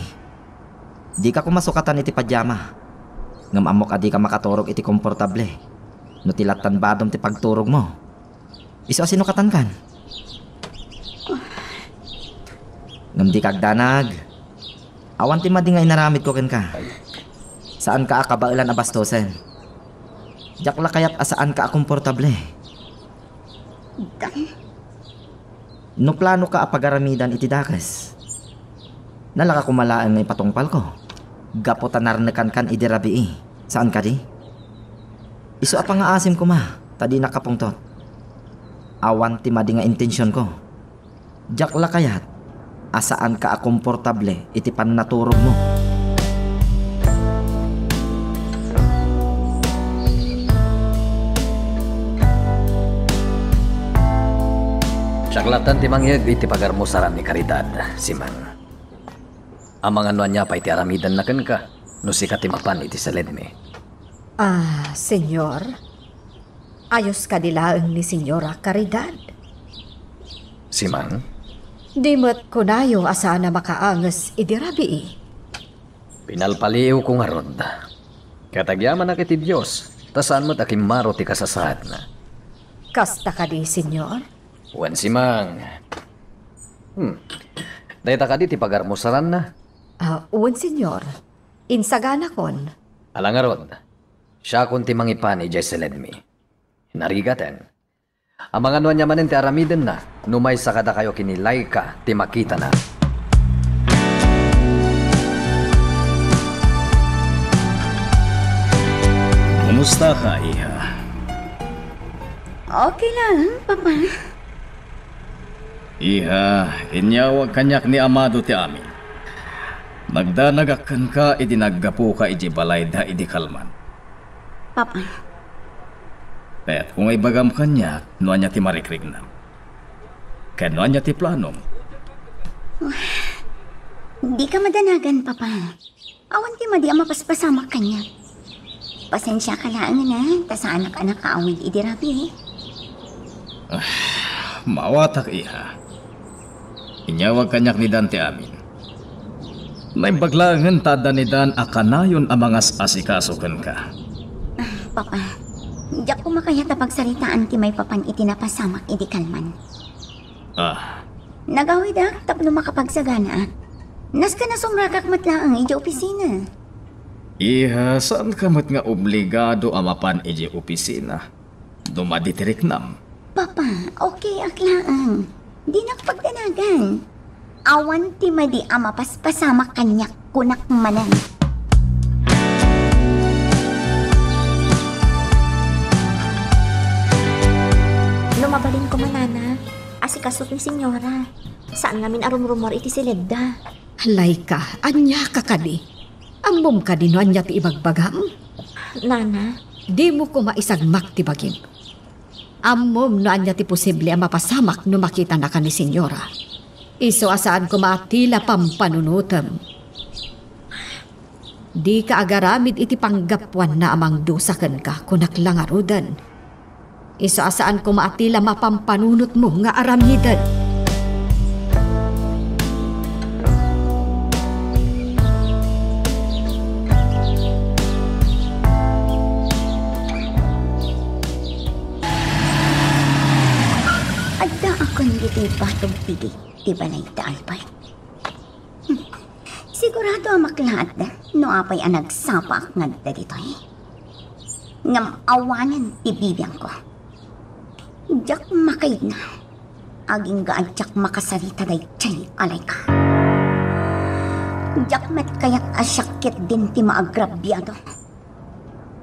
Dika koma sukatan iti padiama. Ngem ammok a dika makaturog iti komportable no ti lattan badom ti pagturogmo. Isu a sinukatankan. Ngem dika agdanag. Awan ti madi nga inaramidko kenka. Saanka a kabaelan a bastosen. Diak la kayat a saanka a komportable. Dan? No planoka a pagaramidan iti dakes, nalaka koma laeng nga ipatungpalko gapu ta narnekankan idi rabii. Saan kadi? Isu a pangngaasim koma ta dinak kapungtot. Awan ti madi nga intensionko. Diak la kayat a saanka a komportable iti pannaturogmo. Siak lattan ti mangngeg iti pagarmusaran ni Caridad, Simang. Amangan no ania pay ti aramidenna kenka no sika ti mapan iti saledmi. Ah, Señor, ayos kadi laeng ni Señora Caridad? Simang? Di met kunayo a saan a makaanges idi rabii? Pinalpaliiwko ngarud. Ket agyamanak iti Dios, ta saan met a kimmaro ti kasasaadna. Kasta kadi, Señor? Wen, Simang. Hmm. Dayta kadi ti pagarmusaranna? Ah, wen, Señor. Insaganakon. Ala ngarud, siakon ti mangipan idiay saledmi. Narigaten. Amangan no ania manen ti aramidenna, no maysa kadakayo ken ni Laika ti makitana. Kumusta ka, iha? Okay lang, Papa. Iha, inyawag kaniak ni Amado ti amin. Nagdanagak kenka idi naggapuka idiay balayda idi kalman. Papa. Ket kung ibagam kaniak no ania ti marikriknam. Ken no ania ti planom. Dika madanagan, Papa. Awan ti madi a mapaspasamak kaniak. Pasensiaka laeng, ina, ta saanak a nakaawid idi rabii. Ah, maawatak, iha. Inyawag kaniak ni Dan ti amin. Naimbag laengen ta adda ni Dan a kanayon a mangas-asikaso kenka. Ah, Papa, diak koma kayat a pagsaritaan ti maipapan iti napasamak idi kalman. Ah. Nagawidak tapno makapagsaganaak. Nasken a sumragak met laeng idiay opisina. Iha, saanka met nga obligado a mapan idiay opisina no madi ti riknam. Papa, okay ak laeng. Dinak pagdanagan. Awan ti madi a mapaspasamak kaniak, kunak manen. No mabalin koma, Nana, asikasok ni Señora. Saan ngamin a rumrumuar iti siledda. Laika, ania ka kadi? Ammom kadi no ania ti ibagbagam? Nana. Dimo koma isagmak ti bagim. Ammom no ania ti posible a mapasamak no makitanaka ni Señora. Isu a saan koma a tila pampanunotem. Dika agaramid iti panggapuanna a mangdusa kenka, kunak la ngaruden. Isu a saan koma a tila mapampanunotmo nga aramiden. Ibatog ti gate ti balay da Albert. Hmm. Sigurado a maklaat no apay a nagsapaak nga adda ditoy. Ngem awanen ti bibiangko. Diak makaidna. Agingga a diak makasarita daydiay a Laika. Diak met kayat a siak ketdin ti maagrabiado.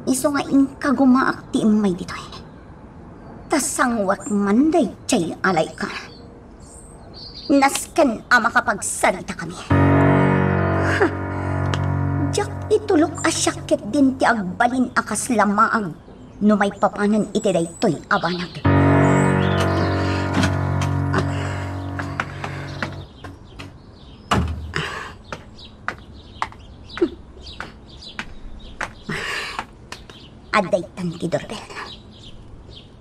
Isu nga inkagumaak ti immay ditoy. Ta sangwek man daydiay a Laika. Nasken a makapagsaritakami. Ha! Diak itulok a siak ketdin ti agbalin a kasla maag no maipapanen iti daytoy a banag. Adda itan ti doorbell.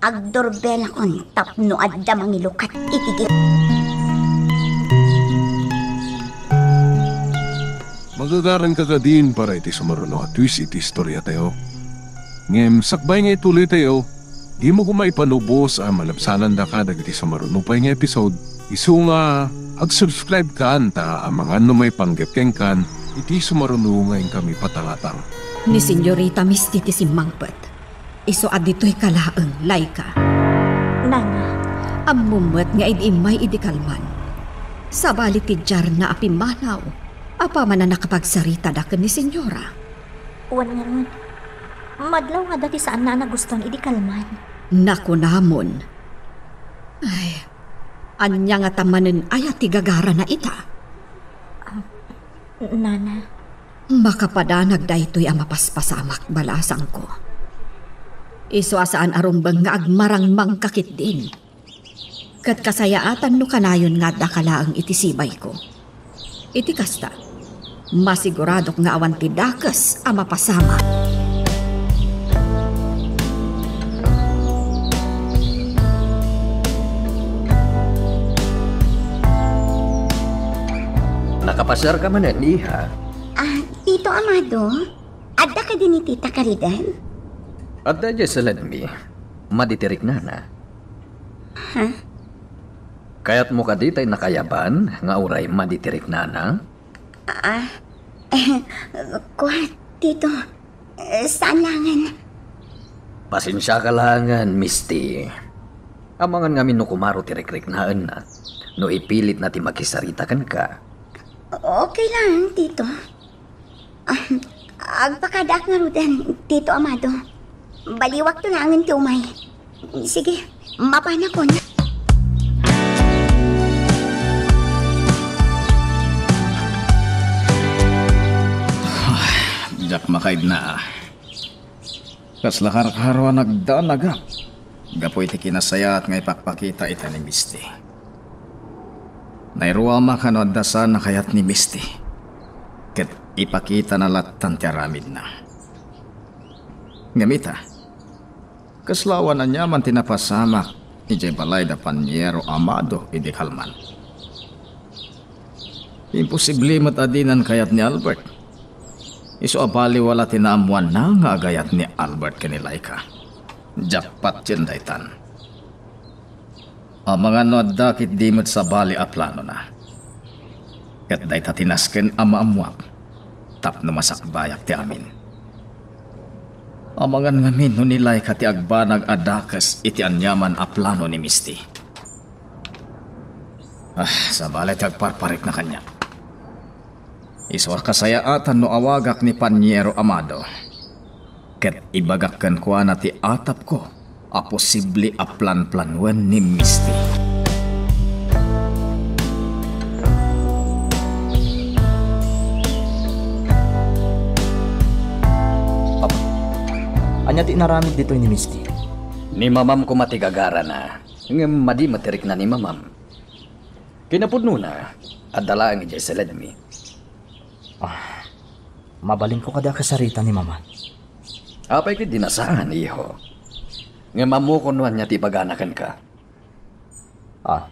Agdoorbellakon tapno adda mangilukat iti gate. Magagaranka kadin para iti sumaruno a twist iti istoriatayo. Ngem sakbay nga ituloytayo, dimo koma ipanubos a malabsanandaka dagiti sumaruno pay nga episode, isu nga ag-subscribe kan ta amangan no maipanggep kenkan iti sumaruno nga inkami patangatang. Ni Senyorita Misty ti simmangpet. Isu a ditoyka laeng, Laika. Nana. Ammom met nga idi immay idi kalman, sabali ti diarna a pimmanaw, apaman a nakapagsaritada ken ni Senyora. Wen ngarud, madlaw nga adda ti saanna a nagustuan idi kalman. Nakunamon. Ay, ania ngata manen aya ti gagarana ita? Ah, Nana. Makapadanag daytoy a mapaspasamak, balasangko. Isu a saan a rumbeng nga agmarangmangka ketdin. Ket kasayaatan no kanayon nga addaka laeng iti sibayko. Iti kasta, masiguradok nga awan ti dakes a mapasamak. Nakapasiarka manen, iha? Ah, Tito Amado, adda kadin ni Tita Caridad? Adda idiay saledmi. Madi ti riknana. Ha? Kayatmo kadi tay nakayaban nga uray madi ti riknana? Ah, eh, kua, Tito. Eh, saan laengen. Pasensiaka laengen, Misty. Amangan ngamin no kumaro ti rikriknaenna, no ipilitna ti makisarita kenka. Okay lang, Tito. Ah, agpakadaak ngaruden, Tito Amado. Baliwakto laengen ti umay. Sige, mapanakon. Diak makaidna. Kasla karkaro a nagdanagak gapu iti kinasayaat nga ipakpakita ita ni Misty. Nairuamak no adda saan a kayat ni Misty, ket ipakitana lattan ti aramidna. Ngem ita, kasla awan aniaman ti napasamak idiay balay da Paniero Amado idi kalman. Imposible met a dinan kayat ni Albert. Isu a baliwala ti naammoanna nga agayat ni Albert ken ni Laika. Diak patien daytan. Amangan no adda ketdi met sabali a planona. Ket dayta ti nasken a maammoak tapno masakbayak ti amin. Amangan ngamin no ni Laika ti agbanag a dakes iti aniaman a plano ni Misty. Ah, sabali ti agparparikna kaniak. Isu a kasayaatan no awagak ni Paniero Amado, ket ibagak kenkuana ti atapko a posible a planplanoen ni Misty. Papa, ania ti inaramid ditoy ni Misty? Ni mamam koma ti gagarana, ngem madi met ti rikna ni mamam. Kinapudnona, adda laeng idiay saledmi. Ah, mabalinko kadi a kasarita ni Mama? Apay ketdi a saan, iho? Ngem ammokon no ania ti ibagana kenka. Ah.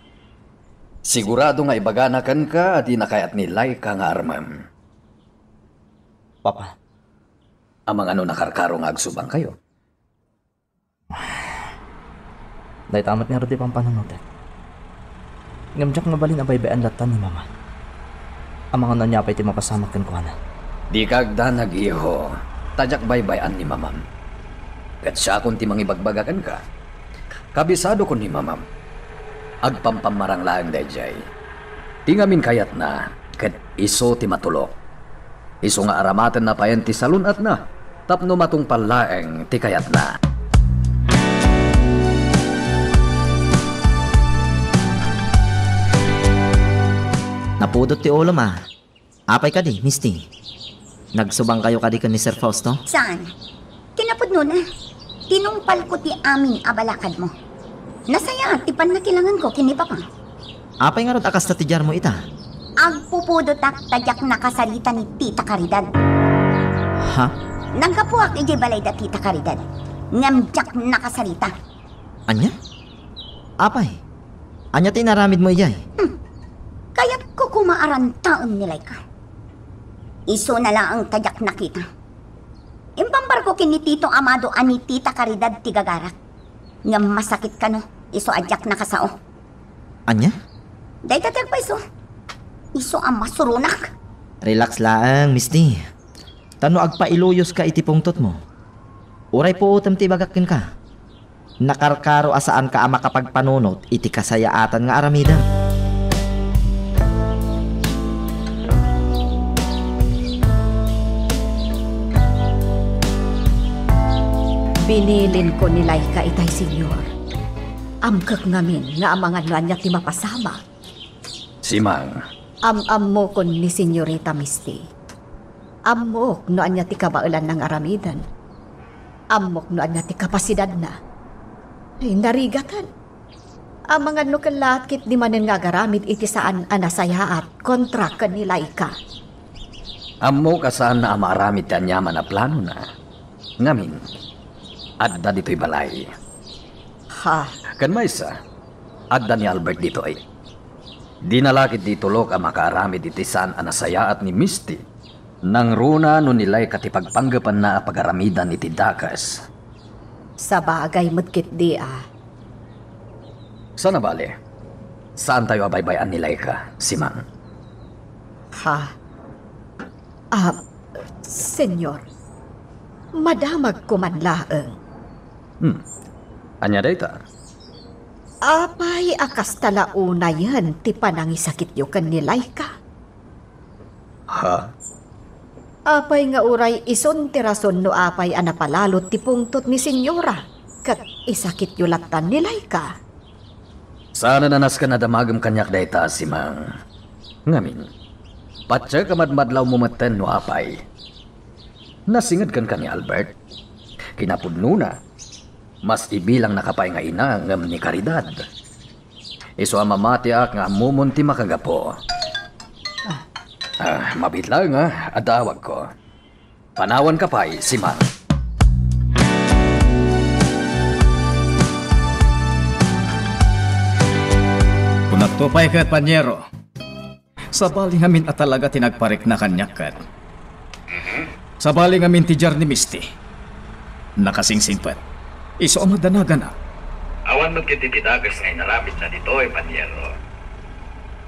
Sigurado nga ibagana kenka a dina kayat ni Laika nga armem. Papa. Amangan no nakarkaro nga agsubangkayo. Dayta met ngarud ti pampanunotek. Ngem diak mabalin a baybay-an latta ni Mama. Amangan no ania pay ti mapasamak kenkuana. Dika agdanag, iho, ta diak baybay-an ni Mamam. Ket siakon ti mangibagbaga kenka. Kabisadokon ni Mamam. Agpampammarang laeng daydiay. Ti ngamin kayatna, ket isu ti matulok. Isu nga aramatenna payen ti salun-atna tapno matungpal laeng ti kayatna. Napudot ti ulom, a. Apay kadi, Misty? Nagsubangkayo kadi ken ni Sir Fausto? Saan? Kinapudnona, tinungpalko ti amin a balakadmo. Nasayaat ti pannakilanganko ken ni Papa. Apay ngarud a kasta ti diarmo ita? Agpupudotak ta diak nakasarita ni Tita Caridad. Ha? Naggapuak idiay balay da Tita Caridad, ngem diak nakasarita. Ania? Apay? Ania ti inaramidmo idiay? Hmm. Kayatko koma a rantaen ni Laika. Isuna laeng ta diak nakita. Impamparko ken ni Tito Amado a ni Tita Caridad ti gagarak. Ngem masakit kano, isu a diak nakasao. Ania? Dayta ti agpayso. Isu a masuronak. Relax laeng, Misty. Ta no agpailuyoska iti pungtotmo, uray puotem ti ibagak kenka. Nakarkaro a saanka a makapagpanunot iti kasayaatan nga aramidem. Binilinko ni Laika itay, Señor. Amkek ngamin nga amangan no ania ti mapasamak. Simang. Am-ammokon ni Señorita Misty. Ammok no ania ti kabaelanna nga aramiden. Ammok no ania ti kapasidadna. Ay, narigaten. Amangan no kellaat ketdi manen nga agaramid iti saan a nasayaat kontra ken ni Laika. Ammok a saanna a maaramid ti aniaman a planona. Ngamin, adda ditoy balay. Ha? Ken maysa, adda ni Albert ditoy. Dina la ketdi itulok a makaaramid iti saan a nasayaat ni Misty. Nangruna no ni Laika ti pagpanggepenna a pagaramidan iti dakes. Sabagay met ketdi a. Sana bale, saantayo a baybay-an ni Laika, Simang. Ha? Ah, Señor, madamagko man laeng. Hmm. Ania dayta? Apay a kasta la unayen ti panangisakityo ken ni Laika? Ha? Apay nga uray isun ti rason no apay a napalalo ti pungtot ni Señora ket isakityo lattan ni Laika? Saanen a nasken a damagem kaniak dayta, Simang. Ngamin, patiek a madmadlawmo metten no apay. Nasinged kenka ni Albert? Kinapudnona, mas ibilangnaka pay nga ina ngem ni Caridad. Isu a mamatiak nga ammomon ti makagapu. Ah, mabiit laeng a adda awagko. Panawanka pay, Simang. Kunakto pay ket, Panyero. Sabali ngamin a talaga ti nagparikna kaniak ket. Mhm. Sabali ngamin ti diar ni Misty. Nakasingsingpet. Isu a madanagana. Awan met ketdi ti dakes nga inaramidna ditoy, Panyero.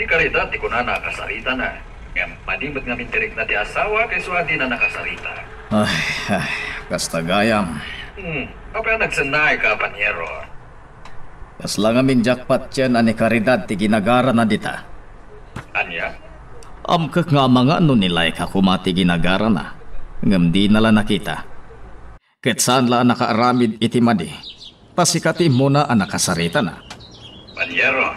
Ni Caridad ti kunana a kasaritana. Ngem madi met ngamin ti rikna ti asawa ket isu a dina nakasarita. Ay, ay, kasta gayam. Hmm, apay a nagsennaayka, Panyero? Kasla ngamin diak patien a ni Caridad ti ginagarana dita. Ania? Amkek nga amangan no ni Laika koma ti ginagarana, ngem dina la nakita. Ket saan la a nakaaramid iti madi, ta sika ti immuna a nakasaritana. Panyero.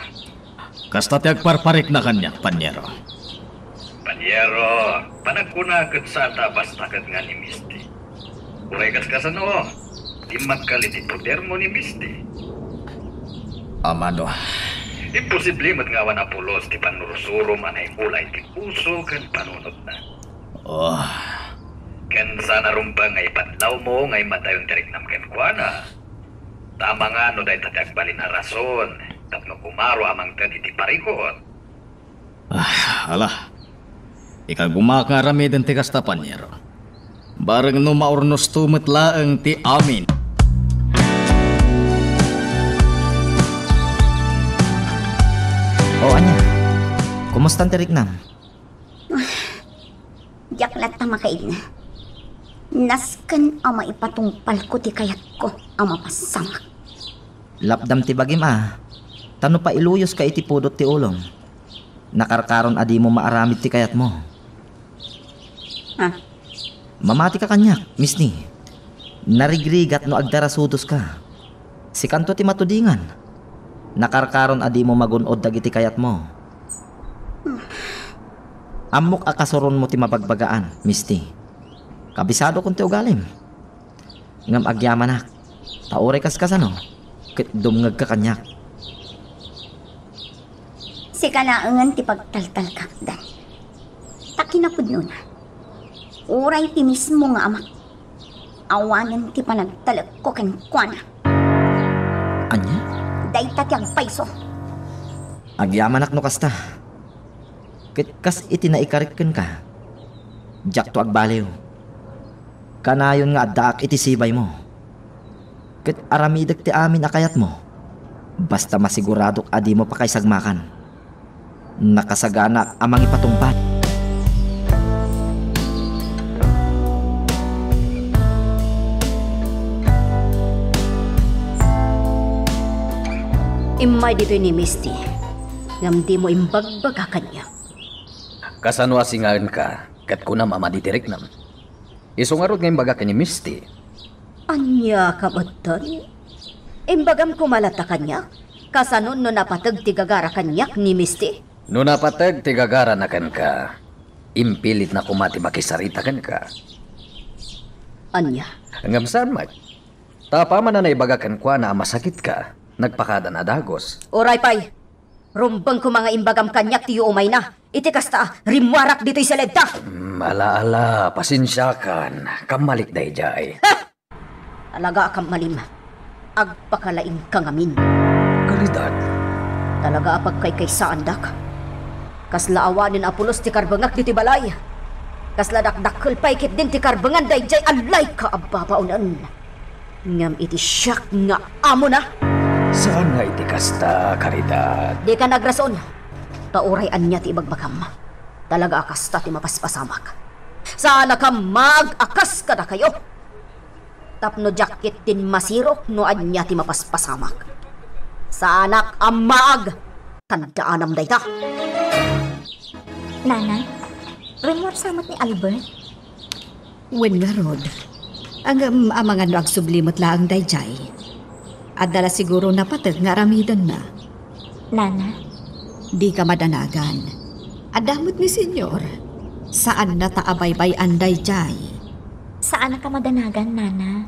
Kasta ti agparparikna kaniak, Panyero. Panyero, panagkuna ket saan ta a basta ket nga ni Misty. Uray kaskasano, dimmakkel iti podermo ni Misty. Amado. Imposible met nga awan a pulos ti pannursurom a naikula iti puso ken panunotna. Oh. Ken saan a rumbeng nga ipadlawmo nga immadayon ti riknam kenkuana. Ta amangan no dayta ti agbalin a rason tapno kumaro a mangted iti parikut. Ah, ala. Ikagumaak nga aramiden ti kasta, Panyero. Bareng no maurnosto met laeng ti amin. O ania? Kumustan ti riknam? Diak latta makaigna. Nasken a maipatungpalko ti kayatko a mapasamak. Lapdam ti bagim a, ta no pailuyoska iti pudot ti ulom, nakarkaron a dimo maaramid ti kayatmo. Ha? Mamatika kaniak, Misty. Narigrigat no agdarasudoska. Sikanto ti matudingan. Nakarkaron a dimo magun-od dagiti kayatmo. Ammok a kasuronmo ti mabagbagaan, Misty. Kabisadokon ti ugalim. Ngem agyamanak, ta uray kaskasano, ket dumngegka kaniak. Sika laengen ti pagtaltalkak, Dan. Ta kinapudnona, uray ti mismo nga amak, awanen ti panagtalekko kenkuana. Ania? Dayta ti agpayso. Agyamanak no kasta. Ket kas iti naikarik kenka, diakto agbaliw. Kanayon nga addaak iti sibaymo. Ket aramidek ti amin a kayatmo, basta masiguradok a dimo pakaisagmakan. Nakasaganaak a mangipatungpal. Immay ditoy ni Misty, ngem dimo imbagbaga kaniak. Kasano a singaenka, ket kunam a madi ti riknam? Isu ngarud nga imbaga ken ni Misty. Ania ka metten? Imbagam koma latta kaniak, kasano no napateg ti gagara kaniak ni Misty? No napateg ti gagarana kenka, impilitna koma ti makisarita kenka. Ania? Ngem saan met. Ta apaman a naibaga kenkuana a masakitka, nagpakadan a dagus. Uray pay! Rumbeng koma nga imbagam kaniak ti yuumayna. Iti kasta, rimmuarak ditoy siledta. Mm, ala, ala, pasensiakan. Kammalik daydiay. Ha! Talaga a kammalim. Agpakalaingka ngamin. Caridad. Talaga a pagkaykaysaandak. Kasla awanen a pulos ti karbengak ditoy balay. Kasla dakdakkel pay ketdin ti karbengan daydiay a layka a babaonen. Ngem iti siak nga amona. Saan nga iti kasta, Caridad. Dika nagrason. Ta uray ania ti ibagbagam, talaga a kasta ti mapaspasamak. Saanakam maag a kas kadakayo. Tapno diak ketdin masirok no ania ti mapaspasamak. Saanak a maag. Tandaanam dayta. Nana, rimmuar sa met ni Albert? Wen ngarud. Ngem amangan no agsubli met laeng daydiay. Adda la siguro napateg nga aramidenna. Nana? Dika madanagan. Adda met ni Senyor. Saanna ta abaybay-an daydiay. Saanka madanagan, Nana.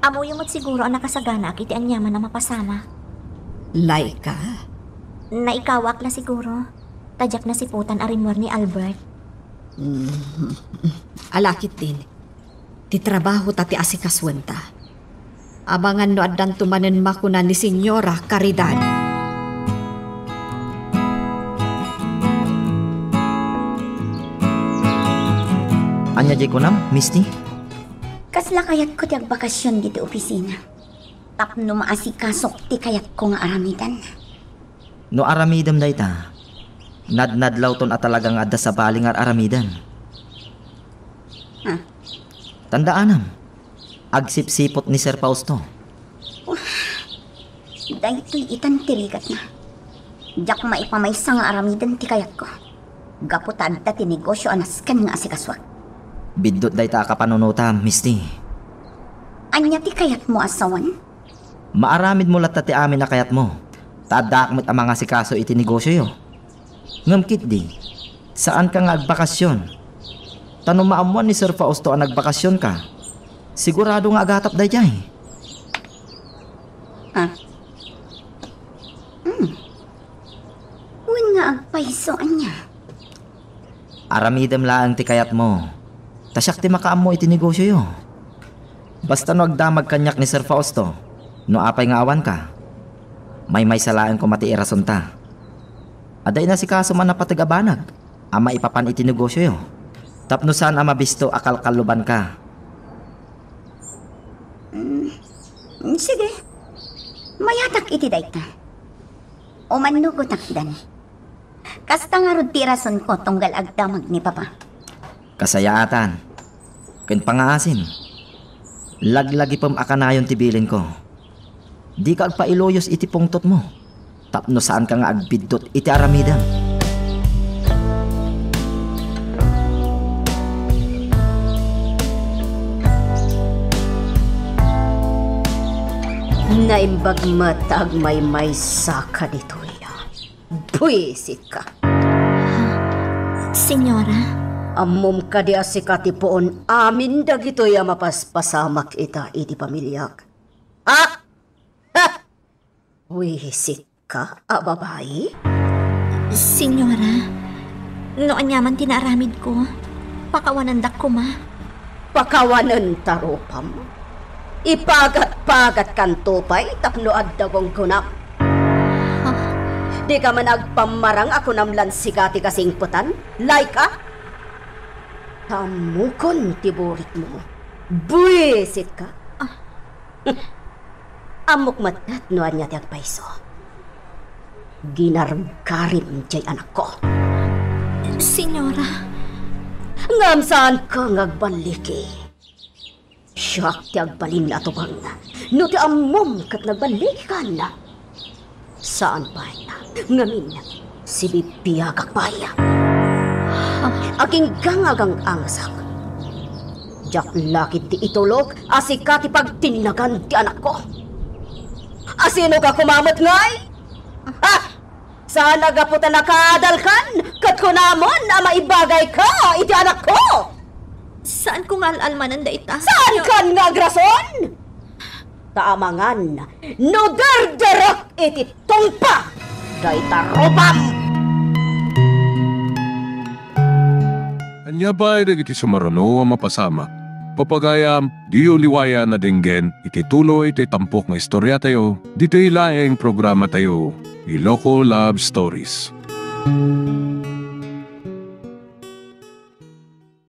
Ammoyo met siguro a nakasaganaak iti aniaman a mapasamak. Layka? Naikawaak la siguro. Ta diak nasiputan a rimmuar ni Albert. Mm. Ala ketdin. Ti trabahota ti asikasuenta. Amangan no addanto manen makuna ni Senyora Caridad. Ania diay kunam, Misty? Kasla kayatko ti agbakasion ditoy opisina. Tapno maasikasok ti kayatko nga aramiden. No aramidem dayta, nadnadlawton a talaga nga adda sabali nga ar-aramidem. Ah. Tandaanam, agsipsipot ni Sir Fausto. Wah, daytoy itan ti rigatna. Diak maipamaysa nga aramiden ti kayatko. Gapu ta adda ti negosio a nasken nga asikasuak. Biddut dayta a kapanunotam, Misty. Ania ti kayatmo a sawen? Maaramidmo latta ti amin a kayatmo, ta addaak met a mangasikaso iti negosioyo. Ngem ketdi, saanka nga agbakasion. Ta no maammoan ni Sir Fausto a nagbakasionka, sigurado nga agatap daydiay. Ah. Hmm. Wen nga agpayso ania? Aramidem laeng ti kayatmo, ta siak ti makaammo iti negosioyo. Basta no agdamag kaniak ni Sir Fausto, no apay nga awanka, maymaysa laeng koma ti irasonta. Adda inasikasom a napateg a banag a maipapan iti negosioyo, tapno saan a mabisto a kalkallobanka. Mm, sige. Mayatak iti dayta. Umannugotak, Dan. Kasta ngarud ti rasonko tunggal agdamag ni Papa. Kasayaatan ken pangaasim. Laglagipem a kanayon ti bilinko. Dika agpailuyos iti pungtotmo tapno saanka nga agbiddut iti aramidem. Naimbag met ta agmaymaysa kaditoy. Buisitka. Senyora? Ammom kadi a sika ti puon amin dagitoy a mapaspasamak ita iti pamiliak? Ah! Ha! Buisitka a babai? Senyora, no ania man ti naaramidko, pakawanendak koma. Pakawanenta rupam? Ipagat-pagatkanto pay tapno adda gunggonam? Ha? Dika man agpammarang a kunam lan sika ti kasingpetan, Laika? Ta ammokon ti burikmo. Buisitka. Ah. Ammok met no ania ti agpayso. Ginargarim diay anakko. Senyora. Ngem saanka nga agballiki. Siak ti agbalin a tubang. No ti ammom ket nagballikikan. Saan pay, ngamin, sibibiagak pay. Agingga nga agang-angasak. Diak la ketdi itulok a sika ti pagtinnagan ti anakko. Asinoka koma met ngay? Ha? Saan a gapu ta nakaadalkan ket kunamon a maibagayka iti anakko? Saanko nga al-almanen dayta. Saankan nga agrason? Ta amangan no derderek iti tungpa dayta rupam. Ania pay dagiti sumaruno a mapasamak? Pagayam, diyo liwayan a denggen iti tuloy ti tampok nga istoriatayo ditoy laeng programatayo, Iloko Love Stories.